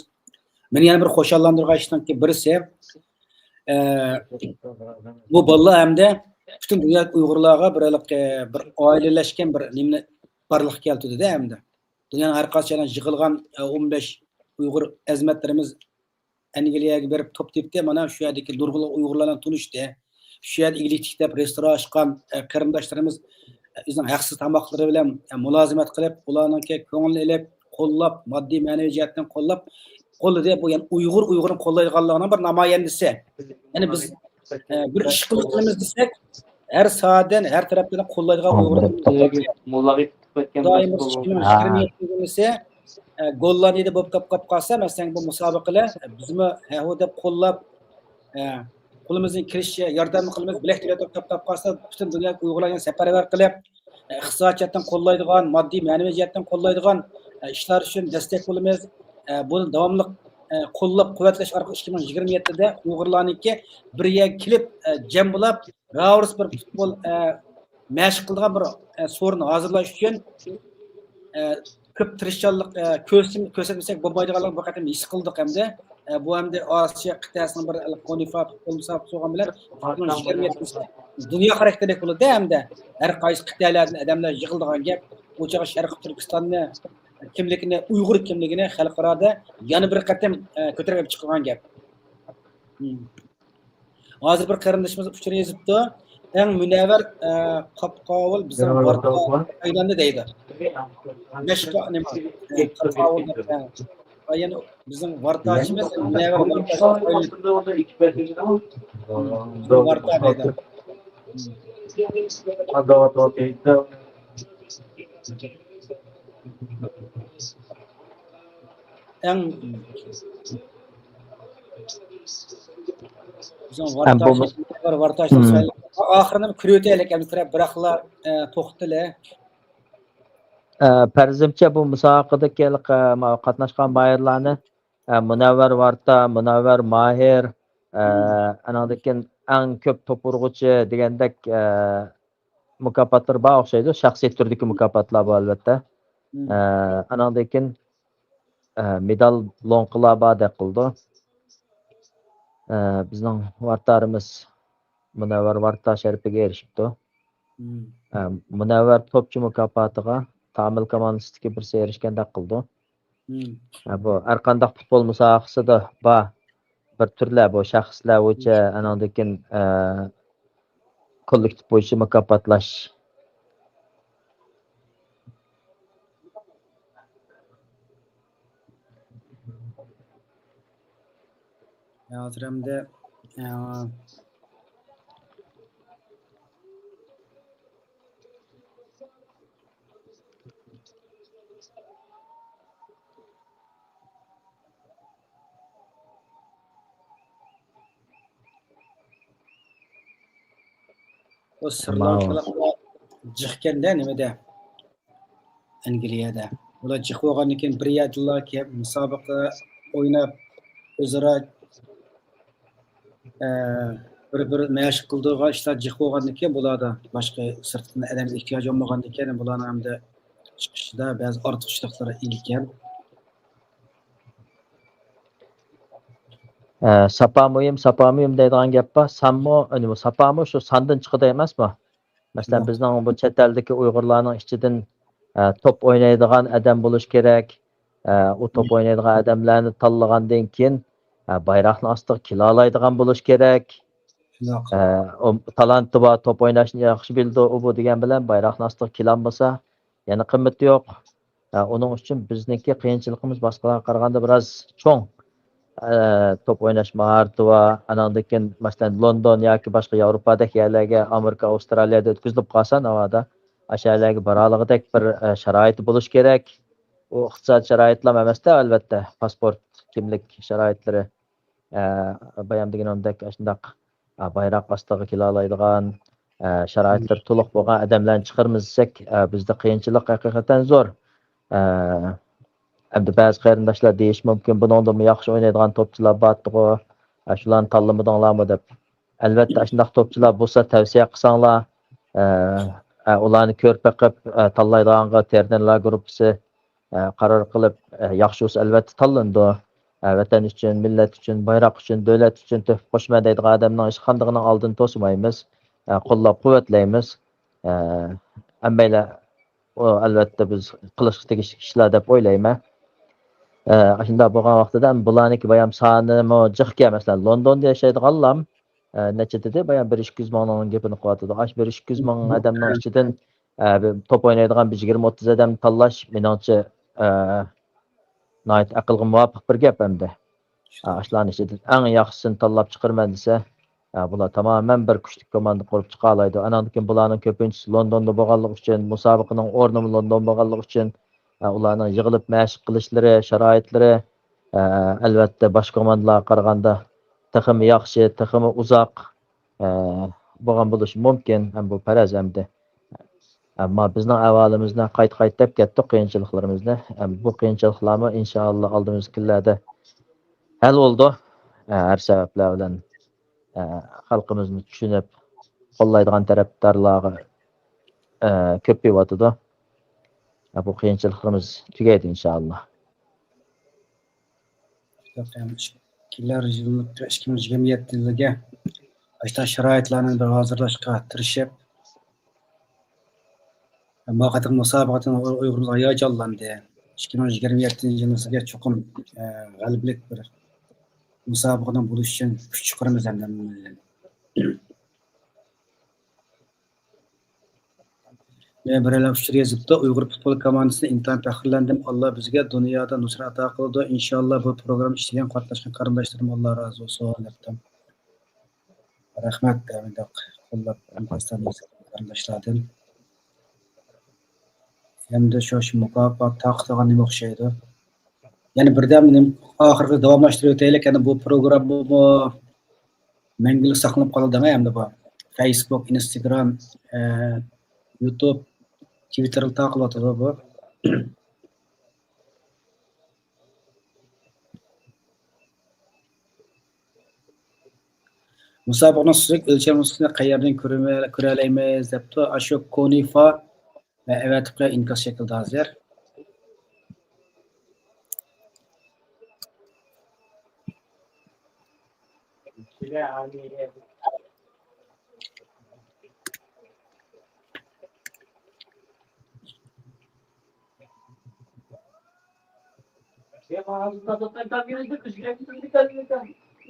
مېنى يەنە بىر خۇشاللاندۇرغان ئىشنىڭكى بىرسى، ئە، بۇ بالىلار ھەمدە پۈتۈن دۇنيادىكى ئۇيغۇرلارغا بىر ھېلىقى بىر ئائىلىلەشكەن بىر نېمىنى بارلىققا كەلتۈردى-دە ھەمدە. دۇنيانىڭ ھەر قايسى يەردىن يىغىلغان، ئە، ئون بەش ئۇيغۇر ئەزىمەتلىرىمىز ئەنگلىيەگە بېرىپ توپ تېپتى. مانا شۇ يەردىكى نۇرغۇنلىغان ئۇيغۇرلار بىلەن تونۇشتى. شۇ يەردە ئىگىلىك تىكلەپ رېستوران ئاچقان، ئە، قېرىنداشلىرىمىز، ئە، ئۆزىنىڭ ھەقسىز تاماقلىرى بىلەن، ئە، مۇلازىمەت قىلىپ، ئۇلارنىڭكى كۆڭلىنى ئېلىپ، قوللاپ، ماددىي، مەنىۋى جەھەتتىن قوللاپ، قوللىدى. بۇ يەنى ئۇيغۇر ئۇيغۇرنى قوللايدىغانلىقىنىڭ بىر نامايەندىسى. يەنى بىز، ئە، بىر ئىش قىلىمىز دېسەك، ھەر ساھەدىن، ھەر تەرەپتىن قوللايدىغان ئۇيغۇر. خۇدايىمىز ئىككى مىڭ يىگىرمە يەتتە يىلىسى، ئە، گوللاندىيەدە بولۇپ قاپ، قاپ قالسا، مەسىلەن، بۇ مۇسابىقىلەر، ئە، بىزمۇ ھەھۇ دەپ قوللاپ، ئە، قولىمىزدىن كېلىشىچە ياردەممۇ قىلىمىز، بىلەك تۆلەپ قاپ، قاپ قالسا، پۈتۈن دۇنيادىكى ئۇيغۇرلار يەنە سەپەرۋەر قىلىپ، ئە، ئىقتىسادىي جەھەتتىن قوللايدىغان، ماددىي، مەنىۋى جەھەتتىن قوللايدىغان، ئە، ئىشلار ئۈچۈن دەستەك بولىمىز. ئە، بۇنى داۋاملىق، ئە، قوللاپ قۇۋۋەتلەش ئارقىلىق ئىككى مىڭ يىگىرمە يەتتىدە ئۇيغۇرلارنىڭكى بىر يەرگە كېلىپ، ئە، جەم بولاپ، راۋۇرۇس بىر پۇتبول، ئە، مەشىق قىلىدىغان بىر، ئە، سورۇن ھازىرلاش ئۈچۈن، ئە، كۆپ تىرىشچانلىق، ئە، كۆرسىتىم-، كۆرسەتمىسەك بولمايدىغانلىقىنى بۇ قېتىم ھېس قىلدۇق ھەمدە، ئە، بۇ ھەمدە ئاسىيا قىتئەسىنىڭ بىر كونىفا پۇتبول مۇسابىقىسى بولغان بىلەن دۇنيا خاراكتېرلىك بولىدۇ ھەمدە ھەر قايسى قىتئەلەردىن ئادەملەر يىغىلىدىغان گەپ. بۇ چاغ شەرقىي تۈركىستاننى كىملىكىنى، ئۇيغۇر كىملىكىنى خەلقئارادا يەنە بىر قېتىم، ئە، كۆتۈرۈپ چىقىدىغان گەپ. ھازىر بىر قېرىندىشىمىز ئۇچۇر يېزىپتۇ. ئەڭ مۇنەۋۋەر، ئە، قاپقاۋۇل بىزنىڭ ۋارتا ئايلاندى دەيدۇ. مەشقا نېمە، ئە، قاپقاۋۇل دەپ، ئە، ئايان بىزنىڭ ۋارتاچىمىز مۇنەۋۋەر ۋارتا ئايلاندى. ۋارتا دەيدۇ. ئەڭ بىزنىڭ ھەم بۇ ۋارتاش، مۇس- ۋارتاش مم. ئاخىرىنى كۆرۈۋېتەيلىك، ئەمدى بىراقلا، ئە، توختىلى. ئە، پەرىزىمچە بۇ مۇسابىقىدىكى ھېلىقى، ماۋۇ قاتناشقان ماھىرلارنى، ئە، مۇنەۋۋەر ۋارتا، مۇنەۋۋەر ماھىر، ئە، مم. ئانىڭدىن كېيىن ئەڭ كۆپ توپ ئۇرغۇچى دېگەندەك، ئە، مۇكاپاتلىرى بار ئوخشايدۇ. شەخسىي تۈردىكى مۇكاپاتلار بار، ئەلۋەتتە. مم. ئە، ئانىڭدىن كېيىن، ئە، مېدال لوڭقىلار باردەك قىلىدۇ. ئە، بىزنىڭ ۋارتارىمىز مۇنەۋۋەر ۋارتا شەرىپىگە ئېرىشىپتۇ. مم. ئە، مۇنەۋۋەر توپچى مۇكاپاتىغا تامىل كوماندىسىدىكى بىرسى ئېرىشكەندەك قىلىدۇ. مم. ھە، بۇ ھەر قانداق پۇتبول مۇسابىقىسىدا بار بىر تۈرلەر، بۇ شەخسلەر بويىچە، ئانىڭدىن كېيىن، ئە، كوللېكتىپ بويىچە مۇكاپاتلاش. ھازىر ئەمدى، ئە، بۇ سىرلانكىلار جىقكەندە نېمىدە؟ ئەنگلىيەدە. ئۇلار جىق بولغاندىن كېيىن بىر يەردىلا كېلىپ مۇسابىقە ئويناپ، ئۆزئارا، ئە، بىر-بىر مەشىق قىلىدىغان ئىشلار جىق بولغاندىن كېيىن بۇلاردا باشقا سىرتقىدىن ئادەمگە ئېھتىياج بولمىغاندىن كېيىن بۇلارنىڭ ئەمدى چىقىشىدا بەزى ئارتۇقچىلىقلىرى ئىگىكەن. ئە، ساپا مۇھىم، ساپا مۇھىم دەيدىغان گەپ بار. سانمۇ، ئۈنۈمى، ساپامۇ شۇ ساندىن چىقىدۇ ئەمەسمۇ؟ مەسىلەن، بىزنىڭ بۇ چەت ئەلدىكى ئۇيغۇرلارنىڭ ئىچىدىن، ئە، توپ ئوينايدىغان ئادەم بولۇش كېرەك. ئە، ئۇ توپ ئوينايدىغان ئادەملەرنى تاللىغاندىن كېيىن، ئە، بايراقنى ئاستىغا كېلەلايدىغان بولۇش كېرەك. ئە، ئۇ تالانتى بار، توپ ئويناشنى ياخشى بىلىدۇ، ئۇ بۇ دېگەن بىلەن بايراقنى ئاستىغا كېلەلمىسا، يەنە قىممىتى يوق. ئە، ئۇنىڭ ئۈچۈن بىزنىڭكى قىيىنچىلىقىمىز باشقىلارغا قارىغاندا بىراز چوڭ. ئە، توپ ئويناش ماھارىتى بار. ئاناندىن كېيىن، مەسىلەن، لوندون ياكى باشقا ياۋروپادەك يەرلەرگە، ئامېرىكا، ئاۋسترالىيەدە ئۆتكۈزۈلۈپ قالسا، ناۋادا ئاشۇ يەرلەرگە بارالىغۇدەك بىر، ئە، شارائىتى بولۇش كېرەك. ئۇ ئىقتىسادىي شارائىتلام ئەمەستە، ئەلۋەتتە، پاسپورت، كىملىك شارائىتلىرى. ئە، بايام دېگىنىمدەك، ئاشۇنداق، ئە، بايراق ئاستىغا كېلەلەيدىغان، ئە، شارائىتلىرى تولۇق بولغان ئادەملەرنى چىقىرىمىز دېسەك، ئە، بىزدە قىيىنچىلىق ھەقىقەتەن زور. ئە، ئەمدى بەزى قېرىنداشلار دېيىشى مۇمكىن، بۇنىڭدىنمۇ ياخشى ئوينايدىغان توپچىلار بارتىغۇ، ئە، شۇلارنى تاللىمىدىڭلارمۇ دەپ. ئەلۋەتتە، ئاشۇنداق توپچىلار بولسا تەۋسىيە قىلساڭلار، ئە، ئە، ئۇلارنى كۆرۈپ بېقىپ، ئە، تاللايدىغانغا ترېنېرلار گۇرۇپپىسى ئە، قارار قىلىپ، ئە، ياخشى بولسا ئەلۋەتتە تاللىنىدۇ. ئە، ۋەتەن ئۈچۈن، مىللەت ئۈچۈن، بايراق ئۈچۈن، دۆلەت ئۈچۈن تۆھپە قوشىمەن دەيدىغان ئادەمنىڭ ئىش قاندىقىنىڭ ئالدىنى توسمايمىز. ئە، قوللاپ قۇۋۋەتلەيمىز. ئە، ھەممەيلەن ئۇ ئەلۋەتتە بىز قىلىشقا تېگىشلىك ئىشلار دەپ ئويلايمەن. ئە، ئاشۇنداق بولغان ۋاقتىدا بۇلارنىڭكى بايام سانىمۇ جىقكەن، مەسىلەن، لوندوندا ياشايدىغانلام، ئە، نەچچە دېدى؟ بايام بىر ئىككى يۈز مىڭنىڭ گېپىنى قىلىۋاتىدۇ. ئاشۇ بىر ئىككى يۈز مىڭ ئادەمنىڭ ئىچىدىن، ئە، بىر توپ ئوينايدىغان بىر يىگىرمە ئوتتۇز ئادەمنى تاللاش، مېنىڭچە، ئە، ناھايىتى ئەقىلگە مۇۋاپىق بىر گەپ ئەمدى. ئە، ئاشۇلارنىڭ ئىچىدىن ئەڭ ياخشىسىنى تاللاپ چىقىرىمەن دېسە، ئە، بۇلار تامامەن بىر كۈچلۈك كوماندا قۇرۇپ چىقالايدۇ. ئاناندىن كېيىن بۇلارنىڭ كۆپىنچىسى لوندوندا بولغانلىقى ئۈچۈن، مۇسابىقىنىڭ ئورنىمۇ لوندون بولغانلىقى ئۈچۈن، ئە، ئۇلارنىڭ يىغىلىپ مەشىق قىلىشلىرى، شارائىتلىرى، ئە، ئەلۋەتتە، باشقا كوماندىلارغا قارىغاندا تېخىمۇ ياخشى، تېخىمۇ ئۇزاق، ئە، بولغان بولۇشى مۇمكىن. ھەم بۇ پەرەز ئەمدى. ئەمما بىزنىڭ ئەھۋالىمىزنى قايتا-قايتا دەپ كەتتۇق، قىيىنچىلىقلىرىمىزنى. ئەم، بۇ قىيىنچىلىقلارمۇ، ئىنشائاللا، ئالدىمىزدىكى كۈنلەردە ھەل بولىدۇ. ئە، ھەر سەۋەبلەر بىلەن، ئە، خەلقىمىزنى چۈشىنىپ، قوللايدىغان تەرەپدارلارغا، ئە، كۆپىيىۋاتىدۇ. ئە، بۇ قىيىنچىلىقلىرىمىز تۈگەيدۇ، ئىنشائاللا. كېلەر يىللىق ئىككى مىڭ يىگىرمە يەتتە يىلىگە ئاشۇنداق شارائىتلارنى بىر ھازىرلاشقا تىرىشىپ، بۇ قېتىمقى مۇسابىقىدىن ئۇيغۇرلار ھاياجانلاندى. ئىككى مىڭ يىگىرمە يەتتىنچى يىلىسىگە چوقۇم، ئە، غەلىبىلىك بىر مۇسابىقىدىن بولۇش ئۈچۈن كۈچ چىقىرىمىز ھەممىمىز. يەنە بىرەيلەن ئۇچۇر يېزىپتۇ. ئۇيغۇر پۇتبول كوماندىسىدىن ئىنتايىن پەخىرلەندىم. ئاللا بىزگە دۇنيادا نۇسرەت ئاتا قىلىدۇ. ئىنشاللا بۇ پروگرامما ئىشلىگەن قاتناشقان قېرىنداشلىرىم ئاللا رازى بولسۇن دەپتۇ. رەھمەت، مۇنداق قوللاپ قېرىنداشلاردىن. ئەمدى شۇ، شۇ مۇكاپات تارقىتىدىغان نېمە ئوخشايدۇ؟ يەنە بىردەم نېمە، ئاخىرقى داۋاملاشتۇرۇۋېتەيلى. يەنە بۇ پروگراممىمۇ مەڭگۈلۈك ساقلىنىپ قالىدۇ ئەمدى بۇ. فەيسبۇك، ئىنستاگرام، ئە، يۇتۇب، تىۋىتتېردا تارقىلىۋاتىدۇ بۇ. مۇسابىقىنىڭ سۈزۈك ئۆلچەم نۇسخىسىنى قەيەردىن كۆرۈمە-، كۆرەلەيمىز دەپتۇ. ئاشۇ كونىفا ۋە ئەۋەتىپ قويغان ئىنكاس شەكلىدە ھازىر.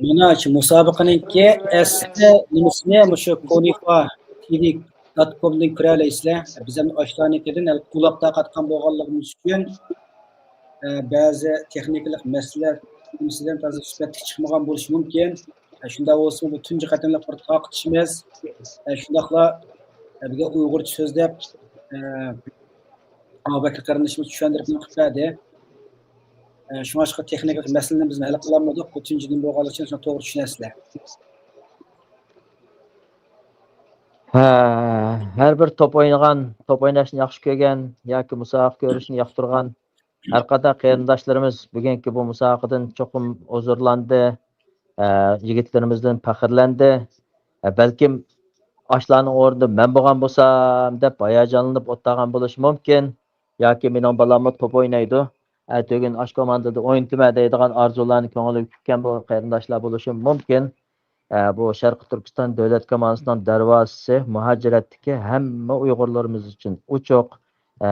مانا شۇ مۇسابىقىنىڭكى ئەسلى نېمىسىنى مۇشۇ كونىفا تىۋى دات كومدىن كۆرەلەيسىلەر. بىز ھەم ئاشۇلارنىڭكىدىن قۇلاق تارقاتقان بولغانلىقىمىز ئۈچۈن، ئە، بەزى تېخنىكىلىق مەسىلە نېمىسىدىن تازا سۈپەتلىك چىقمىغان بولۇشى مۇمكىن. ئە، شۇنداق بولسىمۇ، بۇ تۇنجى قېتىملىق بىر تارقىتىشىمىز. ئە، شۇنداقلا، ئە، بىزگە ئۇيغۇرچە سۆزلەپ، ئە، ئابۇبەكىر قېرىندىشىمىز چۈشەندۈرۈپ قىلىپ بەردى. ئە، شۇڭلاشقا تېخنىكىلىق مەسىلىنى بىز ھەل قىلالمىدۇق. بۇ تۇنجى كۈن بولغانلىقى ئۈچۈن شۇنى توغرا چۈشىنەسىلەر. ھە، ھەر بىر توپ ئوينىغان، توپ ئويناشنى ياخشى كۆرگەن ياكى مۇسابىقە كۆرۈشنى ياقتۇرغان ھەر قانداق قېرىنداشلىرىمىز بۈگۈنكى بۇ مۇسابىقىدىن چوقۇم ھۇزۇرلاندى. ئە، يىگىتلىرىمىزدىن پەخىرلەندى. ئە، بەلكىم ئاشۇلارنىڭ ئورنىدا مەن بولغان بولسام دەپ ھاياجانلىنىپ ئولتۇرغان بولۇشى مۇمكىن. ياكى مېنىڭ بالاممۇ توپ ئوينايدۇ، ئەتىگۈن ئاشۇ كوماندىدا ئوينىتىمەن دەيدىغان ئارزۇلارنى كۆڭلىگە پۈككەن بۇ قېرىنداشلار بولۇشى مۇمكىن. ئە، بۇ شەرقىي تۈركىستان دۆلەت كوماندىسىنىڭ دەرۋازىسى مۇھاجىرەتتىكى ھەممە ئۇيغۇرلىرىمىز ئۈچۈن ئوچۇق. ئە،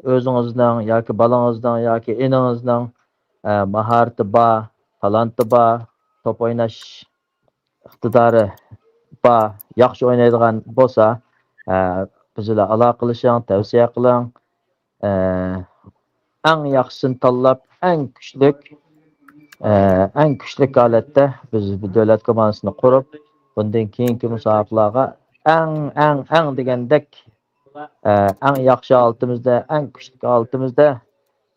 ئۆزىڭىزنىڭ ياكى بالىڭىزنىڭ ياكى ئىنىڭىزنىڭ، ئە، ماھارىتى بار، تالانتى بار، توپ ئويناش ئىقتىدارى بار، ياخشى ئوينايدىغان بولسا، ئە، بىز بىلەن ئالاقىلىشىڭ، تەۋسىيە قىلىڭ. ئە، ئەڭ ياخشىسىنى تاللاپ، ئەڭ كۈچلۈك، ئە، ئەڭ كۈچلۈك ھالەتتە بىز بۇ دۆلەت كوماندىسىنى قۇرۇپ، بۇندىن كېيىنكى مۇسابىقىلەرگە ئەڭ، ئەڭ، ئەڭ دېگەندەك، ئە، ئەڭ ياخشى ھالىتىمىزدە، ئەڭ كۈچلۈك ھالىتىمىزدە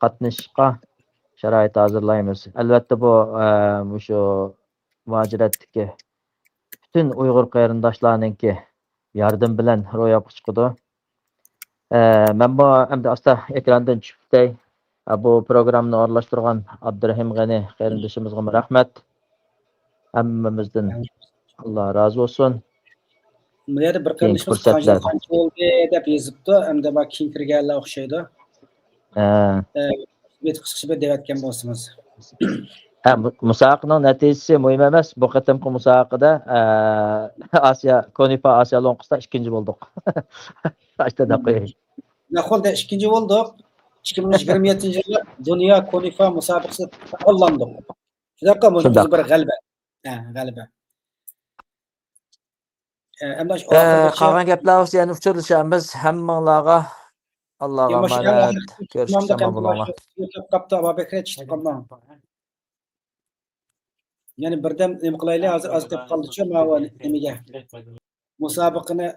قاتنىشىشقا شارائىت ھازىرلايمىز. ئەلۋەتتە، بۇ، ئە، مۇشۇ مۇھاجىرەتتىكى پۈتۈن ئۇيغۇر قېرىنداشلارنىڭكى ياردىمى بىلەن روياپقا چىقىدۇ. ئە، مەنمۇ ئەمدى ئاستا ئېكراندىن چۈشۈپ كېتەي. ئە، بۇ پروگراممىنى ئورۇنلاشتۇرغان ئابدۇرېھىم غېنى قېرىندىشىمىزغىمۇ رەھمەت. ھەممىمىزدىن ئاللا رازى بولسۇن. بۇ يەردە بىر كېيىنكى قېرىندىشىمىز قانچە، قانچە بولدى دەپ يېزىپتۇ. ئەمدى ما كېيىن كىرگەنلەر ئوخشايدۇ. ھە. ئە، بېتى قىسقىچە بىر دەۋەتكەن بولسىڭىز. ھە، مۇ-، مۇسابىقىنىڭ نەتىجىسى مۇھىم ئەمەس. بۇ قېتىمقى مۇسابىقىدە، ئە، ئاسىيا، كونىفا ئاسىيا لوڭقىسىدا ئىككىنچى بولدۇق. ئاشۇنداق قوياي. نەق ھالدا ئىككىنچى بولدۇق. ئىككى مىڭ يىگىرمە يەتتىنچى يىلى دۇنيا كونىفا مۇسابىقىسىدە تاللاندۇق. شۇنداققۇ، بۇ شۇنداق. بىر غەلىبە. ھە، غەلىبە. ئە، ئەمدى شۇ ئە، ئاخىرغىچە قالغان گەپلەر بولسا يەنە ئۇچرىشارمىز. ھەممىڭلارغا ئاللاغا ئامانەت. كۆرۈشكىچە ئامان بولۇڭلار. قاپتۇ، ئابابەكرى چىقىپ قالماڭ. يەنە بىردەم نېمە قىلايلى، ھازىر ئاز قېلىپ قالدىچۇ ماۋۇ نېمىگە. مۇسابىقىنى.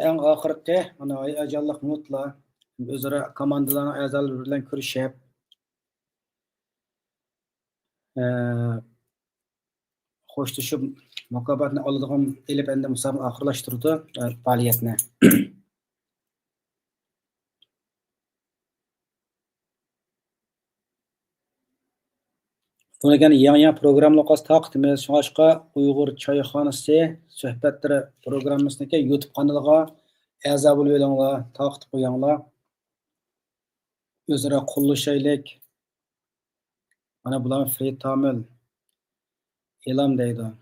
ئەڭ ئاخىرقى، مانا، ھاياجانلىق مىنۇتلار. ئۆزئارا كوماندىلارنىڭ ئەزالىرى بىلەن كۆرۈشۈپ، ئە، خوشلىشىپ، مۇكاپاتنى ئالىدىغان ئېلىپ، ئەمدى مۇسابىقىنى ئاخىرلاشتۇرىدۇ، ئە، پائالىيەتنى. بۇنى يەنە يېڭى، يېڭى پروگراممىلارغا تارقىتىمىز. شۇڭلاشقا ئۇيغۇر چايخانىسى سۆھبەتلىرى پروگراممىسىنىڭكى يۇتۇب قانىلىغا ئەزا بولۇۋېلىڭلار، تارقىتىپ قويۇڭلار. ئۆزئارا قوللىشايلىك. مانا بۇلار فرى تامىل ئېلام دەيدۇ.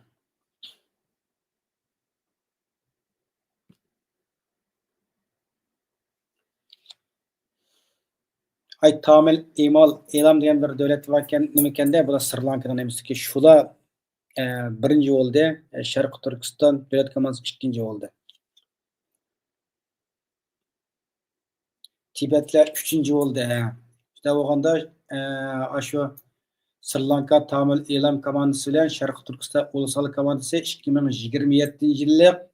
ئاي، تامىل ئىمال ئېلام دېگەن بىر دۆلەت باركەن، نېمىكەندە، بۇلار سرى لانكىنىڭ نېمىسىكى. شۇلار، ئە، بىرىنچى بولدى، ئە، شەرقىي تۈركىستان دۆلەت كوماندىسى ئىككىنچى بولدى. تىبەتلەر ئۈچىنچى بولدى. شۇنداق بولغاندا، ئە، ئاشۇ سرى لانكا تامىل ئېلام كوماندىسى بىلەن شەرقىي تۈركىستان ئۇلۇسلار كوماندىسى ئىككى مىڭ يىگىرمە يەتتىنچى يىللىق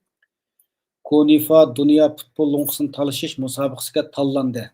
كونىفا دۇنيا پۇتبول لوڭقىسىنى تالىشىش مۇسابىقىسىگە تاللاندى.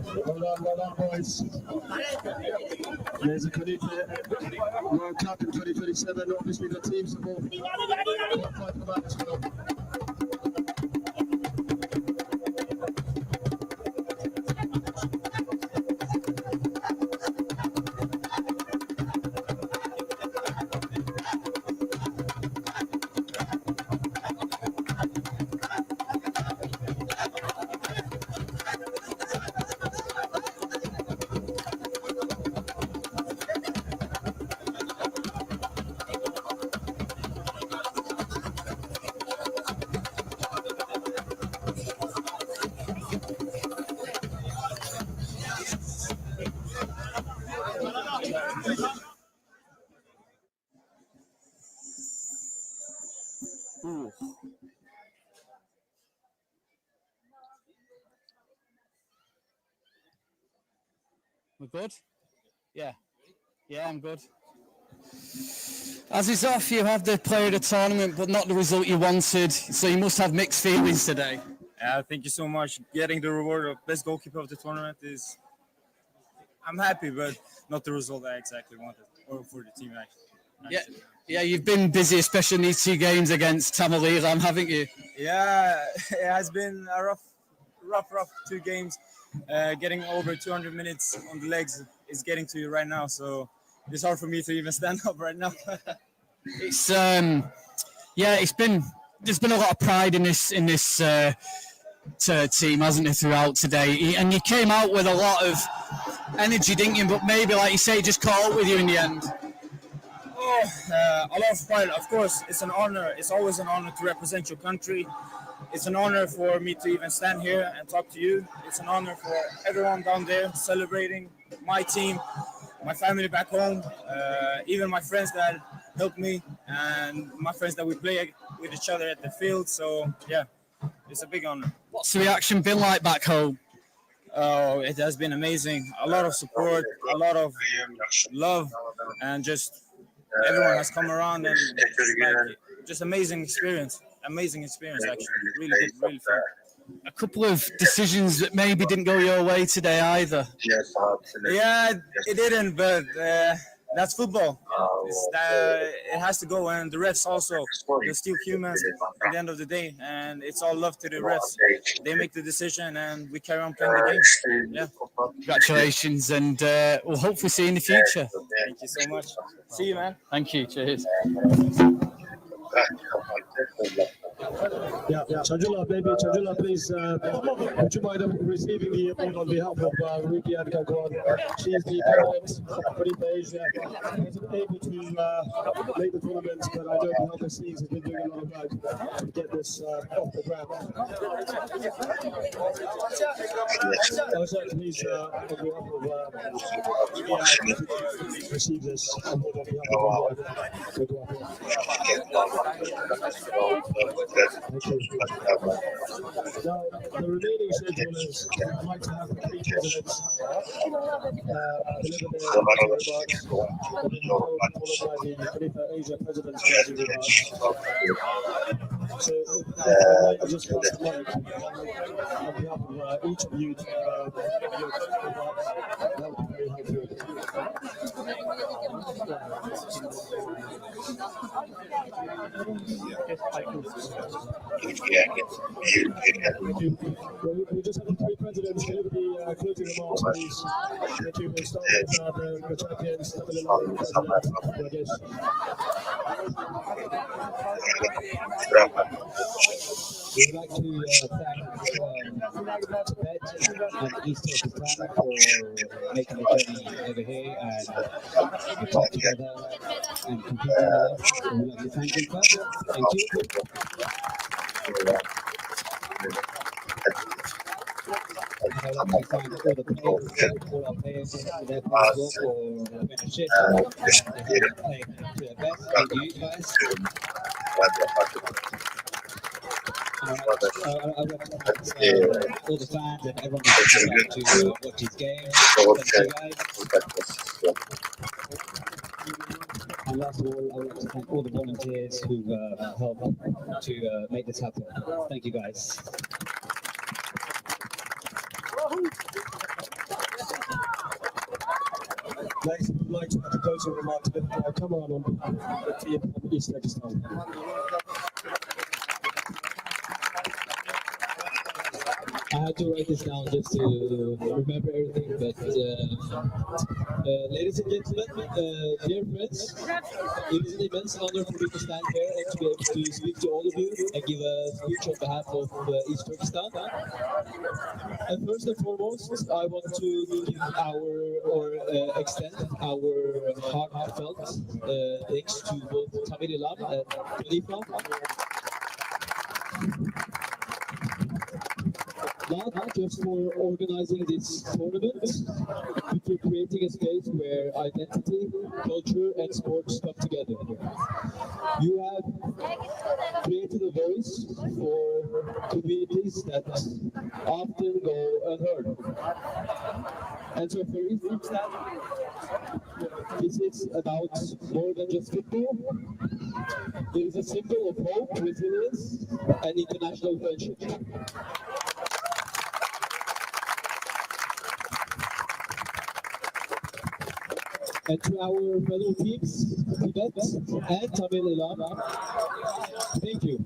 Well done, well done, boys. There's a Khalifa World Cup in twenty twenty-seven. Obviously, the teams have all qualified for that as well. We're good? Yeah. Yeah, I'm good. As it's off, you have the player of the tournament, but not the result you wanted. So you must have mixed feelings today. Yeah, thank you so much. Getting the reward of best goalkeeper of the tournament is, I'm happy, but not the result I exactly wanted or for the team. Actually. Yeah, yeah, you've been busy, especially in these two games against Tamale Lam, haven't you? Yeah, it has been a rough, rough, rough two games. Uh, getting over two hundred minutes on the legs is getting to you right now, so it's hard for me to even stand up right now. It's um, yeah, it's been there's been a lot of pride in this in this uh, t- team, hasn't it, throughout today? And you came out with a lot of energy, didn't you? But maybe, like you say, it just caught up with you in the end. Oh, uh, a lot of pride. Of course, it's an honor. It's always an honor to represent your country. It's an honor for me to even stand here and talk to you. It's an honor for everyone down there celebrating my team, my family back home, uh, even my friends that help me, and my friends that we play with each other at the field. So, yeah, it's a big honor. What's the reaction been like back home? Oh, it has been amazing. A lot of support, a lot of love, and just everyone has come around and, like, just amazing experience. Amazing experience, actually. Really good, really fun. A couple of decisions that maybe didn't go your way today either. Yeah, it didn't, but uh, that's football. It's, uh, it has to go, and the refs also, they're still humans at the end of the day, and it's all love to the refs. They make the decision, and we carry on playing the game. Yeah. Congratulations, and uh, we'll hopefully see you in the future. Thank you so much. See you, man. Thank you. Cheers. Yeah, yeah. Chajula, maybe Chajula, please. Uh, would you mind receiving the award on behalf of uh, Ruby and Gagwan? She's the president of Khalifa Asia. Wasn't able to uh, make the tournament, but I know behind the scenes has been doing a lot of work to get this uh, off the ground. Yes. Please, uh, on behalf of uh, Ruby, uh, receive this award on behalf of Gagwan. Thank you. Now, the remaining schedule is I'd like to have the three presidents uh, deliver their remarks, and then followed by the Khalifa Asia President's closing remarks. So, if I might just pass the mic on behalf of uh, each of you to uh, give your remarks, that would be very helpful. We, we just have the three presidents deliver the uh, closing remarks, please. Thank you. We'll start with uh, the, the champions, the president, I guess. We would like to uh, thank um, Tibet and East Turkestan for making the journey over here and uh, we come together and compete together. So we'd like to thank them for that. Thank you. And I'd like to thank all the players, all our players, their players as well for their apprenticeship and their play to their best. Thank you, guys. All right. Uh, I- I'd like to thank uh, all the fans and everyone who's come out to uh, watch these games. Thank you, guys. And last of all, I'd like to thank all the volunteers who uh, helped to uh, make this happen. Thank you, guys. Next, we would like to have the closing remarks with uh, Kamaran on behalf of the team from East Turkestan. I had to write this down just to remember everything, but uh, uh, ladies and gentlemen, uh, dear friends, it is an immense honor for me to stand here and to be able to speak to all of you and give a speech on behalf of uh, East Turkestan. And first and foremost, I want to give our or uh, extend our heartfelt uh, thanks to both Tamil Illam and Khalifa. Not just for organizing this tournament, but for creating a space where identity, culture, and sports come together. You have created a voice for communities that often go unheard. And so for instance, this is about more than just football. It is a symbol of hope, resilience, and international friendship. And to our fellow teams, Tibet and Tamil Illam, thank you.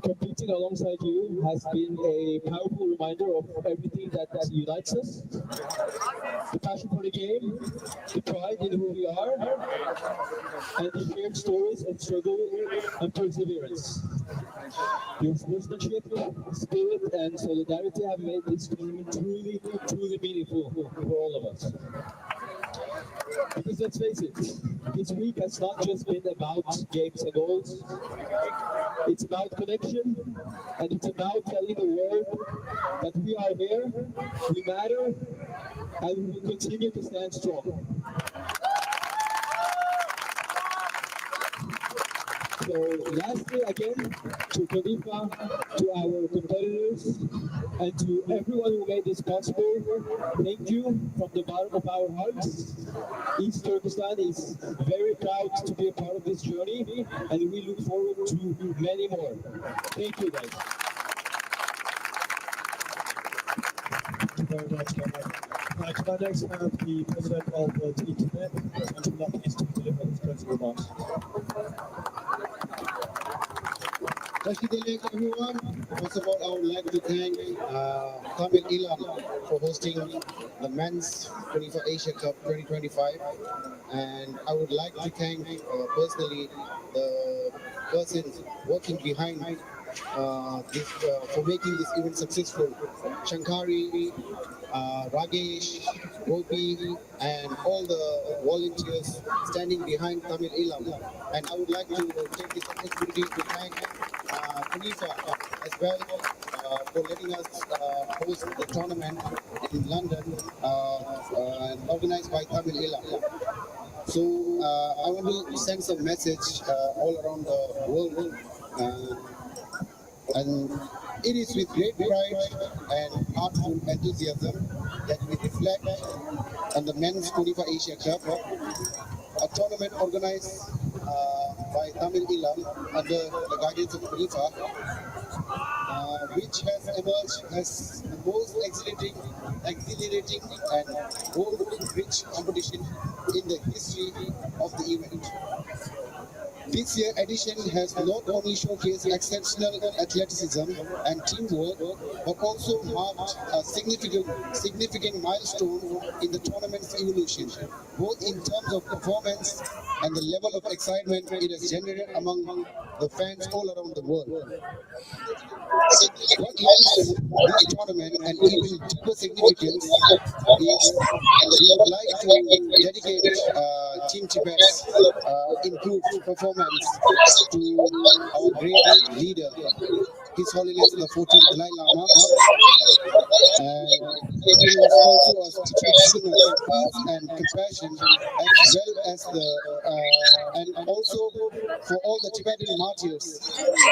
Competing alongside you has been a powerful reminder of everything that unites us. The passion for the game, the pride in who we are, and the shared stories of struggle and perseverance. Your sportsmanship, spirit, and solidarity have made this tournament truly, truly meaningful for all of us. Because let's face it, this week has not just been about games and goals. It's about connection, and it's about telling the world that we are here, we matter, and we will continue to stand strong. So lastly, again, to Khalifa, to our competitors, and to everyone who made this possible, thank you from the bottom of our hearts. East Turkestan is very proud to be a part of this journey, and we look forward to many more. Thank you, guys. Thank you very much, Bernard. Right, can I next have the president of the Team Tibet, Sanjay Lal, please to deliver his closing remarks. Tashi Delek, everyone. First of all, I would like to thank uh, Tamil Illam for hosting the Men's twenty-four Asia Cup twenty twenty-five. And I would like to thank uh, personally the persons working behind uh, this, uh, for making this event successful. Shankari, uh, Ragesh, Gopi, and all the volunteers standing behind Tamil Illam. And I would like to take this opportunity to thank uh, Khalifa as well uh, for letting us uh, host the tournament in London, uh, uh, organized by Tamil Illam. So uh, I want to send some message uh, all around the world. Uh, and it is with great pride and heartful enthusiasm that we reflect on the Men's twenty-four Asia Club, a tournament organized uh, by Tamil Illam under the guidance of Khalifa, uh, which has emerged as the most exhilarating, exhilarating and goal-rich competition in the history of the event. This year's edition has not only showcased exceptional athleticism and teamwork, but also marked a significant, significant milestone in the tournament's evolution, both in terms of performance and the level of excitement it has generated among the fans all around the world. What makes this tournament an even deeper significance is we would like to dedicate uh, Team Tibet's uh, improved performance to our great leader, His Holiness the fourteenth Dalai Lama. And it is also a sign of peace and compassion, as well as the uh, and also for all the Tibetan martyrs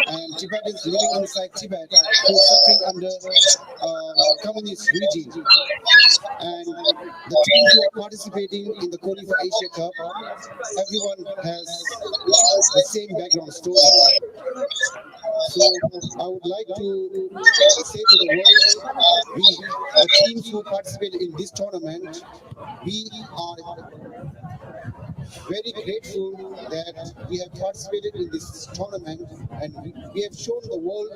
and Tibetans living inside Tibet who are suffering under uh, communist regime. And the teams who are participating in the Konifa Asia Cup, everyone has the same background story. So I would like to say to the world, we, the teams who participate in this tournament, we are very grateful that we have participated in this tournament, and we, we have shown the world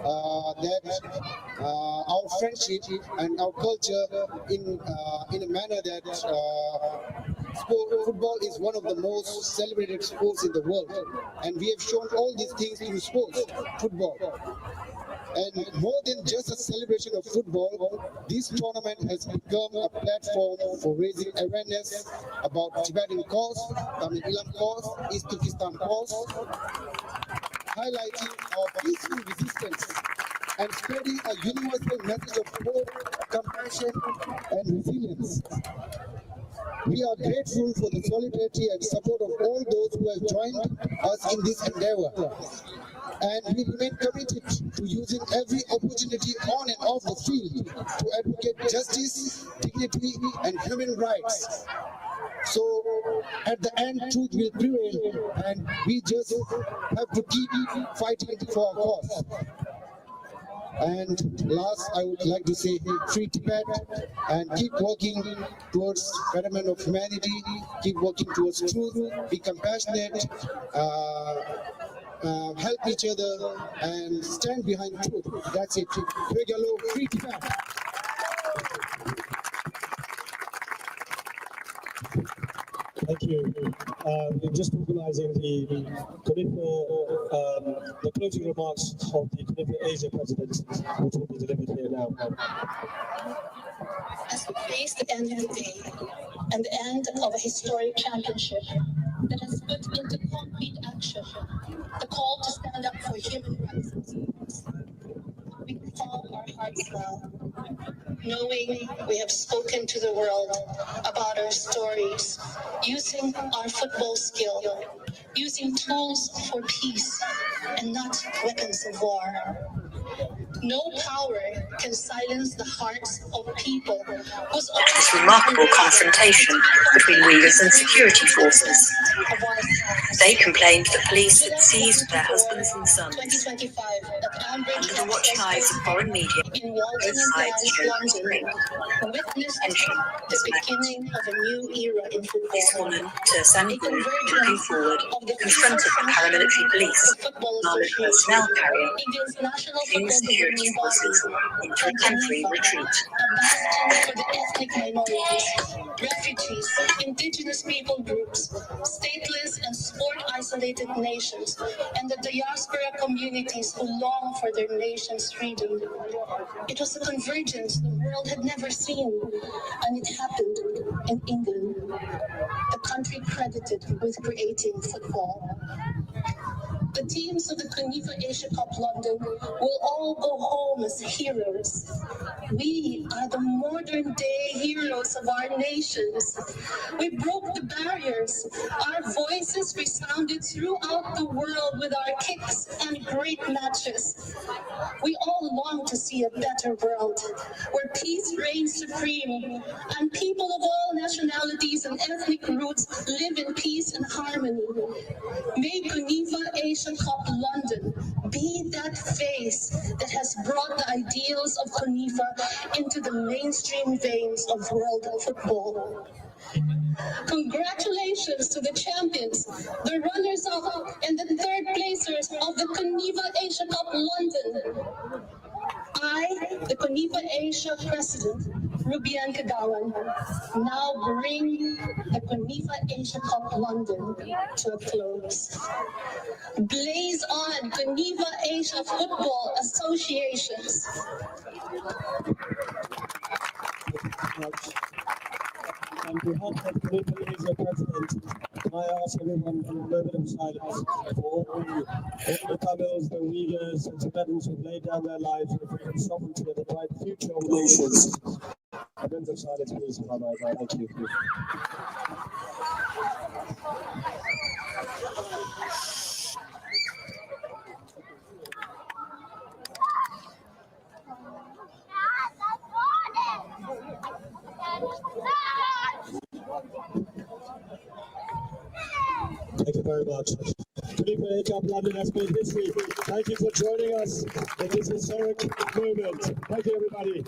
uh, that uh, our friendship and our culture in uh, in a manner that uh, sport, football is one of the most celebrated sports in the world, and we have shown all these things through sports, football. And more than just a celebration of football, this tournament has become a platform for raising awareness about Tibetan cause, Tamil Eelam cause, East Turkestan cause, highlighting our peaceful resistance and spreading a universal message of hope, compassion, and resilience. We are grateful for the solidarity and support of all those who have joined us in this endeavor. And we remain committed to using every opportunity on and off the field to advocate justice, dignity, and human rights. So at the end, truth will prevail, and we just have to keep fighting for our cause. And last, I would like to say, free Tibet, and keep working towards betterment of humanity, keep working towards truth, be compassionate, uh, uh, help each other, and stand behind truth. That's it. Free Tibet. Thank you. Uh, we're just organizing the Konifa, um, the closing remarks of the Konifa Asia President, which will be delivered here now. As we face the end of the day and the end of a historic championship that has put into concrete action the call to stand up for human rights, we can follow our hearts well, knowing we have spoken to the world about our stories, using our football skill, using tools for peace and not weapons of war. No power can silence the hearts of people whose This remarkable confrontation between Uyghurs and security forces. They complained that police had seized their husbands and sons and under the watching eyes of foreign media, both sides showed dismay, tension, and dismay. This woman, Tersangor, looking forward, confronted the paramilitary police, an armored personnel carrier, taking the security forces into a temporary retreat. Refugees, indigenous people groups, stateless and sport isolated nations, and the diaspora communities who long for their nation's freedom. It was a convergence the world had never seen, and it happened in England, the country credited with creating football. The teams of the Konifa Asia Cup London will all go home as heroes. We are the modern day heroes of our nations. We broke the barriers. Our voices resounded throughout the world with our kicks and great matches. We all long to see a better world where peace reigns supreme and people of all nationalities and ethnic roots live in peace and harmony. May Konifa Asia Cup London be that face that has brought the ideals of Konifa into the mainstream veins of world football. Congratulations to the champions, the runners-up, and the third placers of the Konifa Asia Cup London. I, the Konifa Asia President, Rubian Kagawan, now bring the Konifa Asia Cup London to a close. Blaze on, Konifa Asia Football Associations. On behalf of the Konifa Asia President, I ask everyone for a moment of silence for all the, all the Tamils, the Uyghurs, and Tibetans who've laid down their lives for the freedom, sovereignty, and the bright future of the nations. A moment of silence, please, for our Thank you. Thank you very much. Knipa Cup London has been history. Thank you for joining us in this historic moment. Thank you, everybody.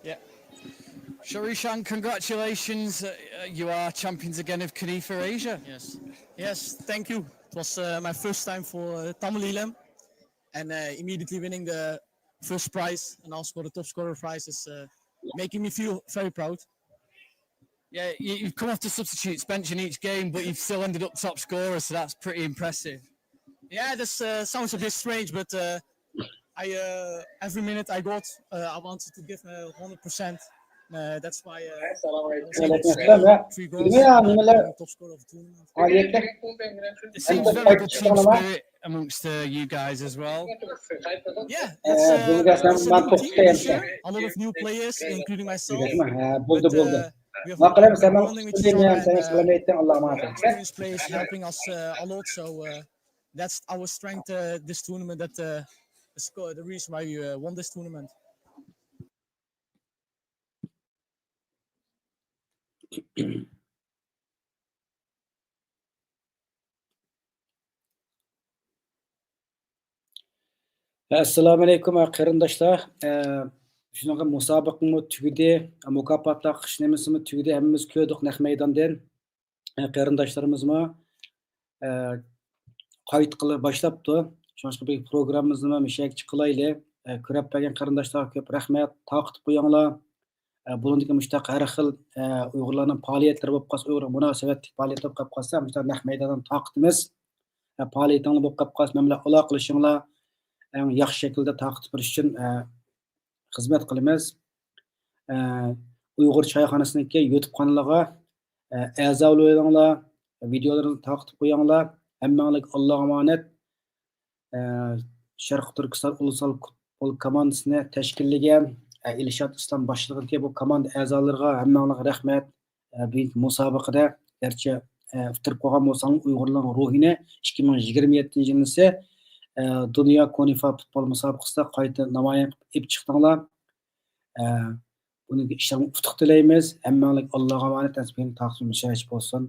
Yeah. Sharishan, congratulations. Uh, uh, you are champions again of Knipa Asia. Yes. Yes, thank you. It was uh, my first time for uh, Tamil Elam, and uh, immediately winning the first prize and also the top scorer prize is uh, making me feel very proud. Yeah, you, you've come off the substitutes bench in each game, but you've still ended up top scorer, so that's pretty impressive. Yeah, this uh, sounds a bit strange, but uh, I uh, every minute I got, uh, I wanted to give uh, one hundred percent. Uh, that's why uh, I was able to score three goals and top scorer of the tournament. It seems very good team spirit amongst uh, you guys as well. Yeah, that's, uh, that's a new team this year. A lot of new players, including myself. But, uh, we have a bonding which is strong and uh, experienced players helping us uh, a lot. So uh, that's our strength uh, this tournament. That uh, is co- the reason why we uh, won this tournament. ئەسسالامۇئەلەيكۇم، قېرىنداشلار. ئە، شۇنىڭغا مۇسابىقىمۇ تۈگىدى، مۇكاپات تارقىتىش نېمىسىمۇ تۈگىدى، ھەممىمىز كۆردۇق نەق مەيداندىن. ئە، قېرىنداشلىرىمىزمۇ، ئە، قايتقىلى باشلاپتۇ. شۇڭلاشقا بىر پروگراممىمىزنىمۇ مۇشۇ يەرگىچە قىلايلى. ئە، كۆرۈپ بەرگەن قېرىنداشلارغا كۆپ رەھمەت، تارقىتىپ قويۇڭلار. ئە، بۇنىڭدىن كېيىن مۇشۇنداق ھەر خىل، ئە، ئۇيغۇرلارنىڭ پائالىيەتلىرى بولۇپ قالسا، ئۇيغۇر مۇناسىۋەتلىك پائالىيەتلەر بولۇپ قالسا، مۇشۇنداق نەق مەيداندىن تارقىتىمىز. ئە، پائالىيىتىڭلار بولۇپ قالىپ قالسا، مەن بىلەن ئالاقىلىشىڭلار. ئەڭ ياخشى شەكىلدە تارقىتىپ بېرىش ئۈچۈن، ئە، خىزمەت قىلىمىز. ئە، ئۇيغۇر چايخانىسىنىڭكى يۇتۇب قانىلىغا، ئە، ئەزا بولۇۋېلىڭلار، ۋىدېئولىرىنى تارقىتىپ قويۇڭلار. ھەممىڭلارغا ئاللاغا ئامانەت. ئە، شەرقىي تۈركىستان ئۇلۇسال پۇتبول كوماندىسىنى تەشكىللىگەن، ئە، ئىلشات ئىسلام باشلىقىدىكى بۇ كوماندا ئەزالىرىغا ھەممىڭلارغا رەھمەت. ئە، بۈگۈنكى مۇسابىقىدە گەرچە، ئە، ئۇتتۇرۇپ قالغان بولساڭلار، ئۇيغۇرلارنىڭ روھىنى ئىككى مىڭ يىگىرمە يەتتىنچى يىلىسى، ئە، دۇنيا كونىفا پۇتبول مۇسابىقىسىدا قايتا نامايان قىلىپ ئېلىپ چىقتىڭلار. ئە، بۇنىڭ ئىشلىرىڭ ئۇتۇق تىلەيمىز. ھەممەڭلارگە ئاللاغا ئەمانەت. ئەسپىن تاقىم مۇشەرەپ بولسۇن.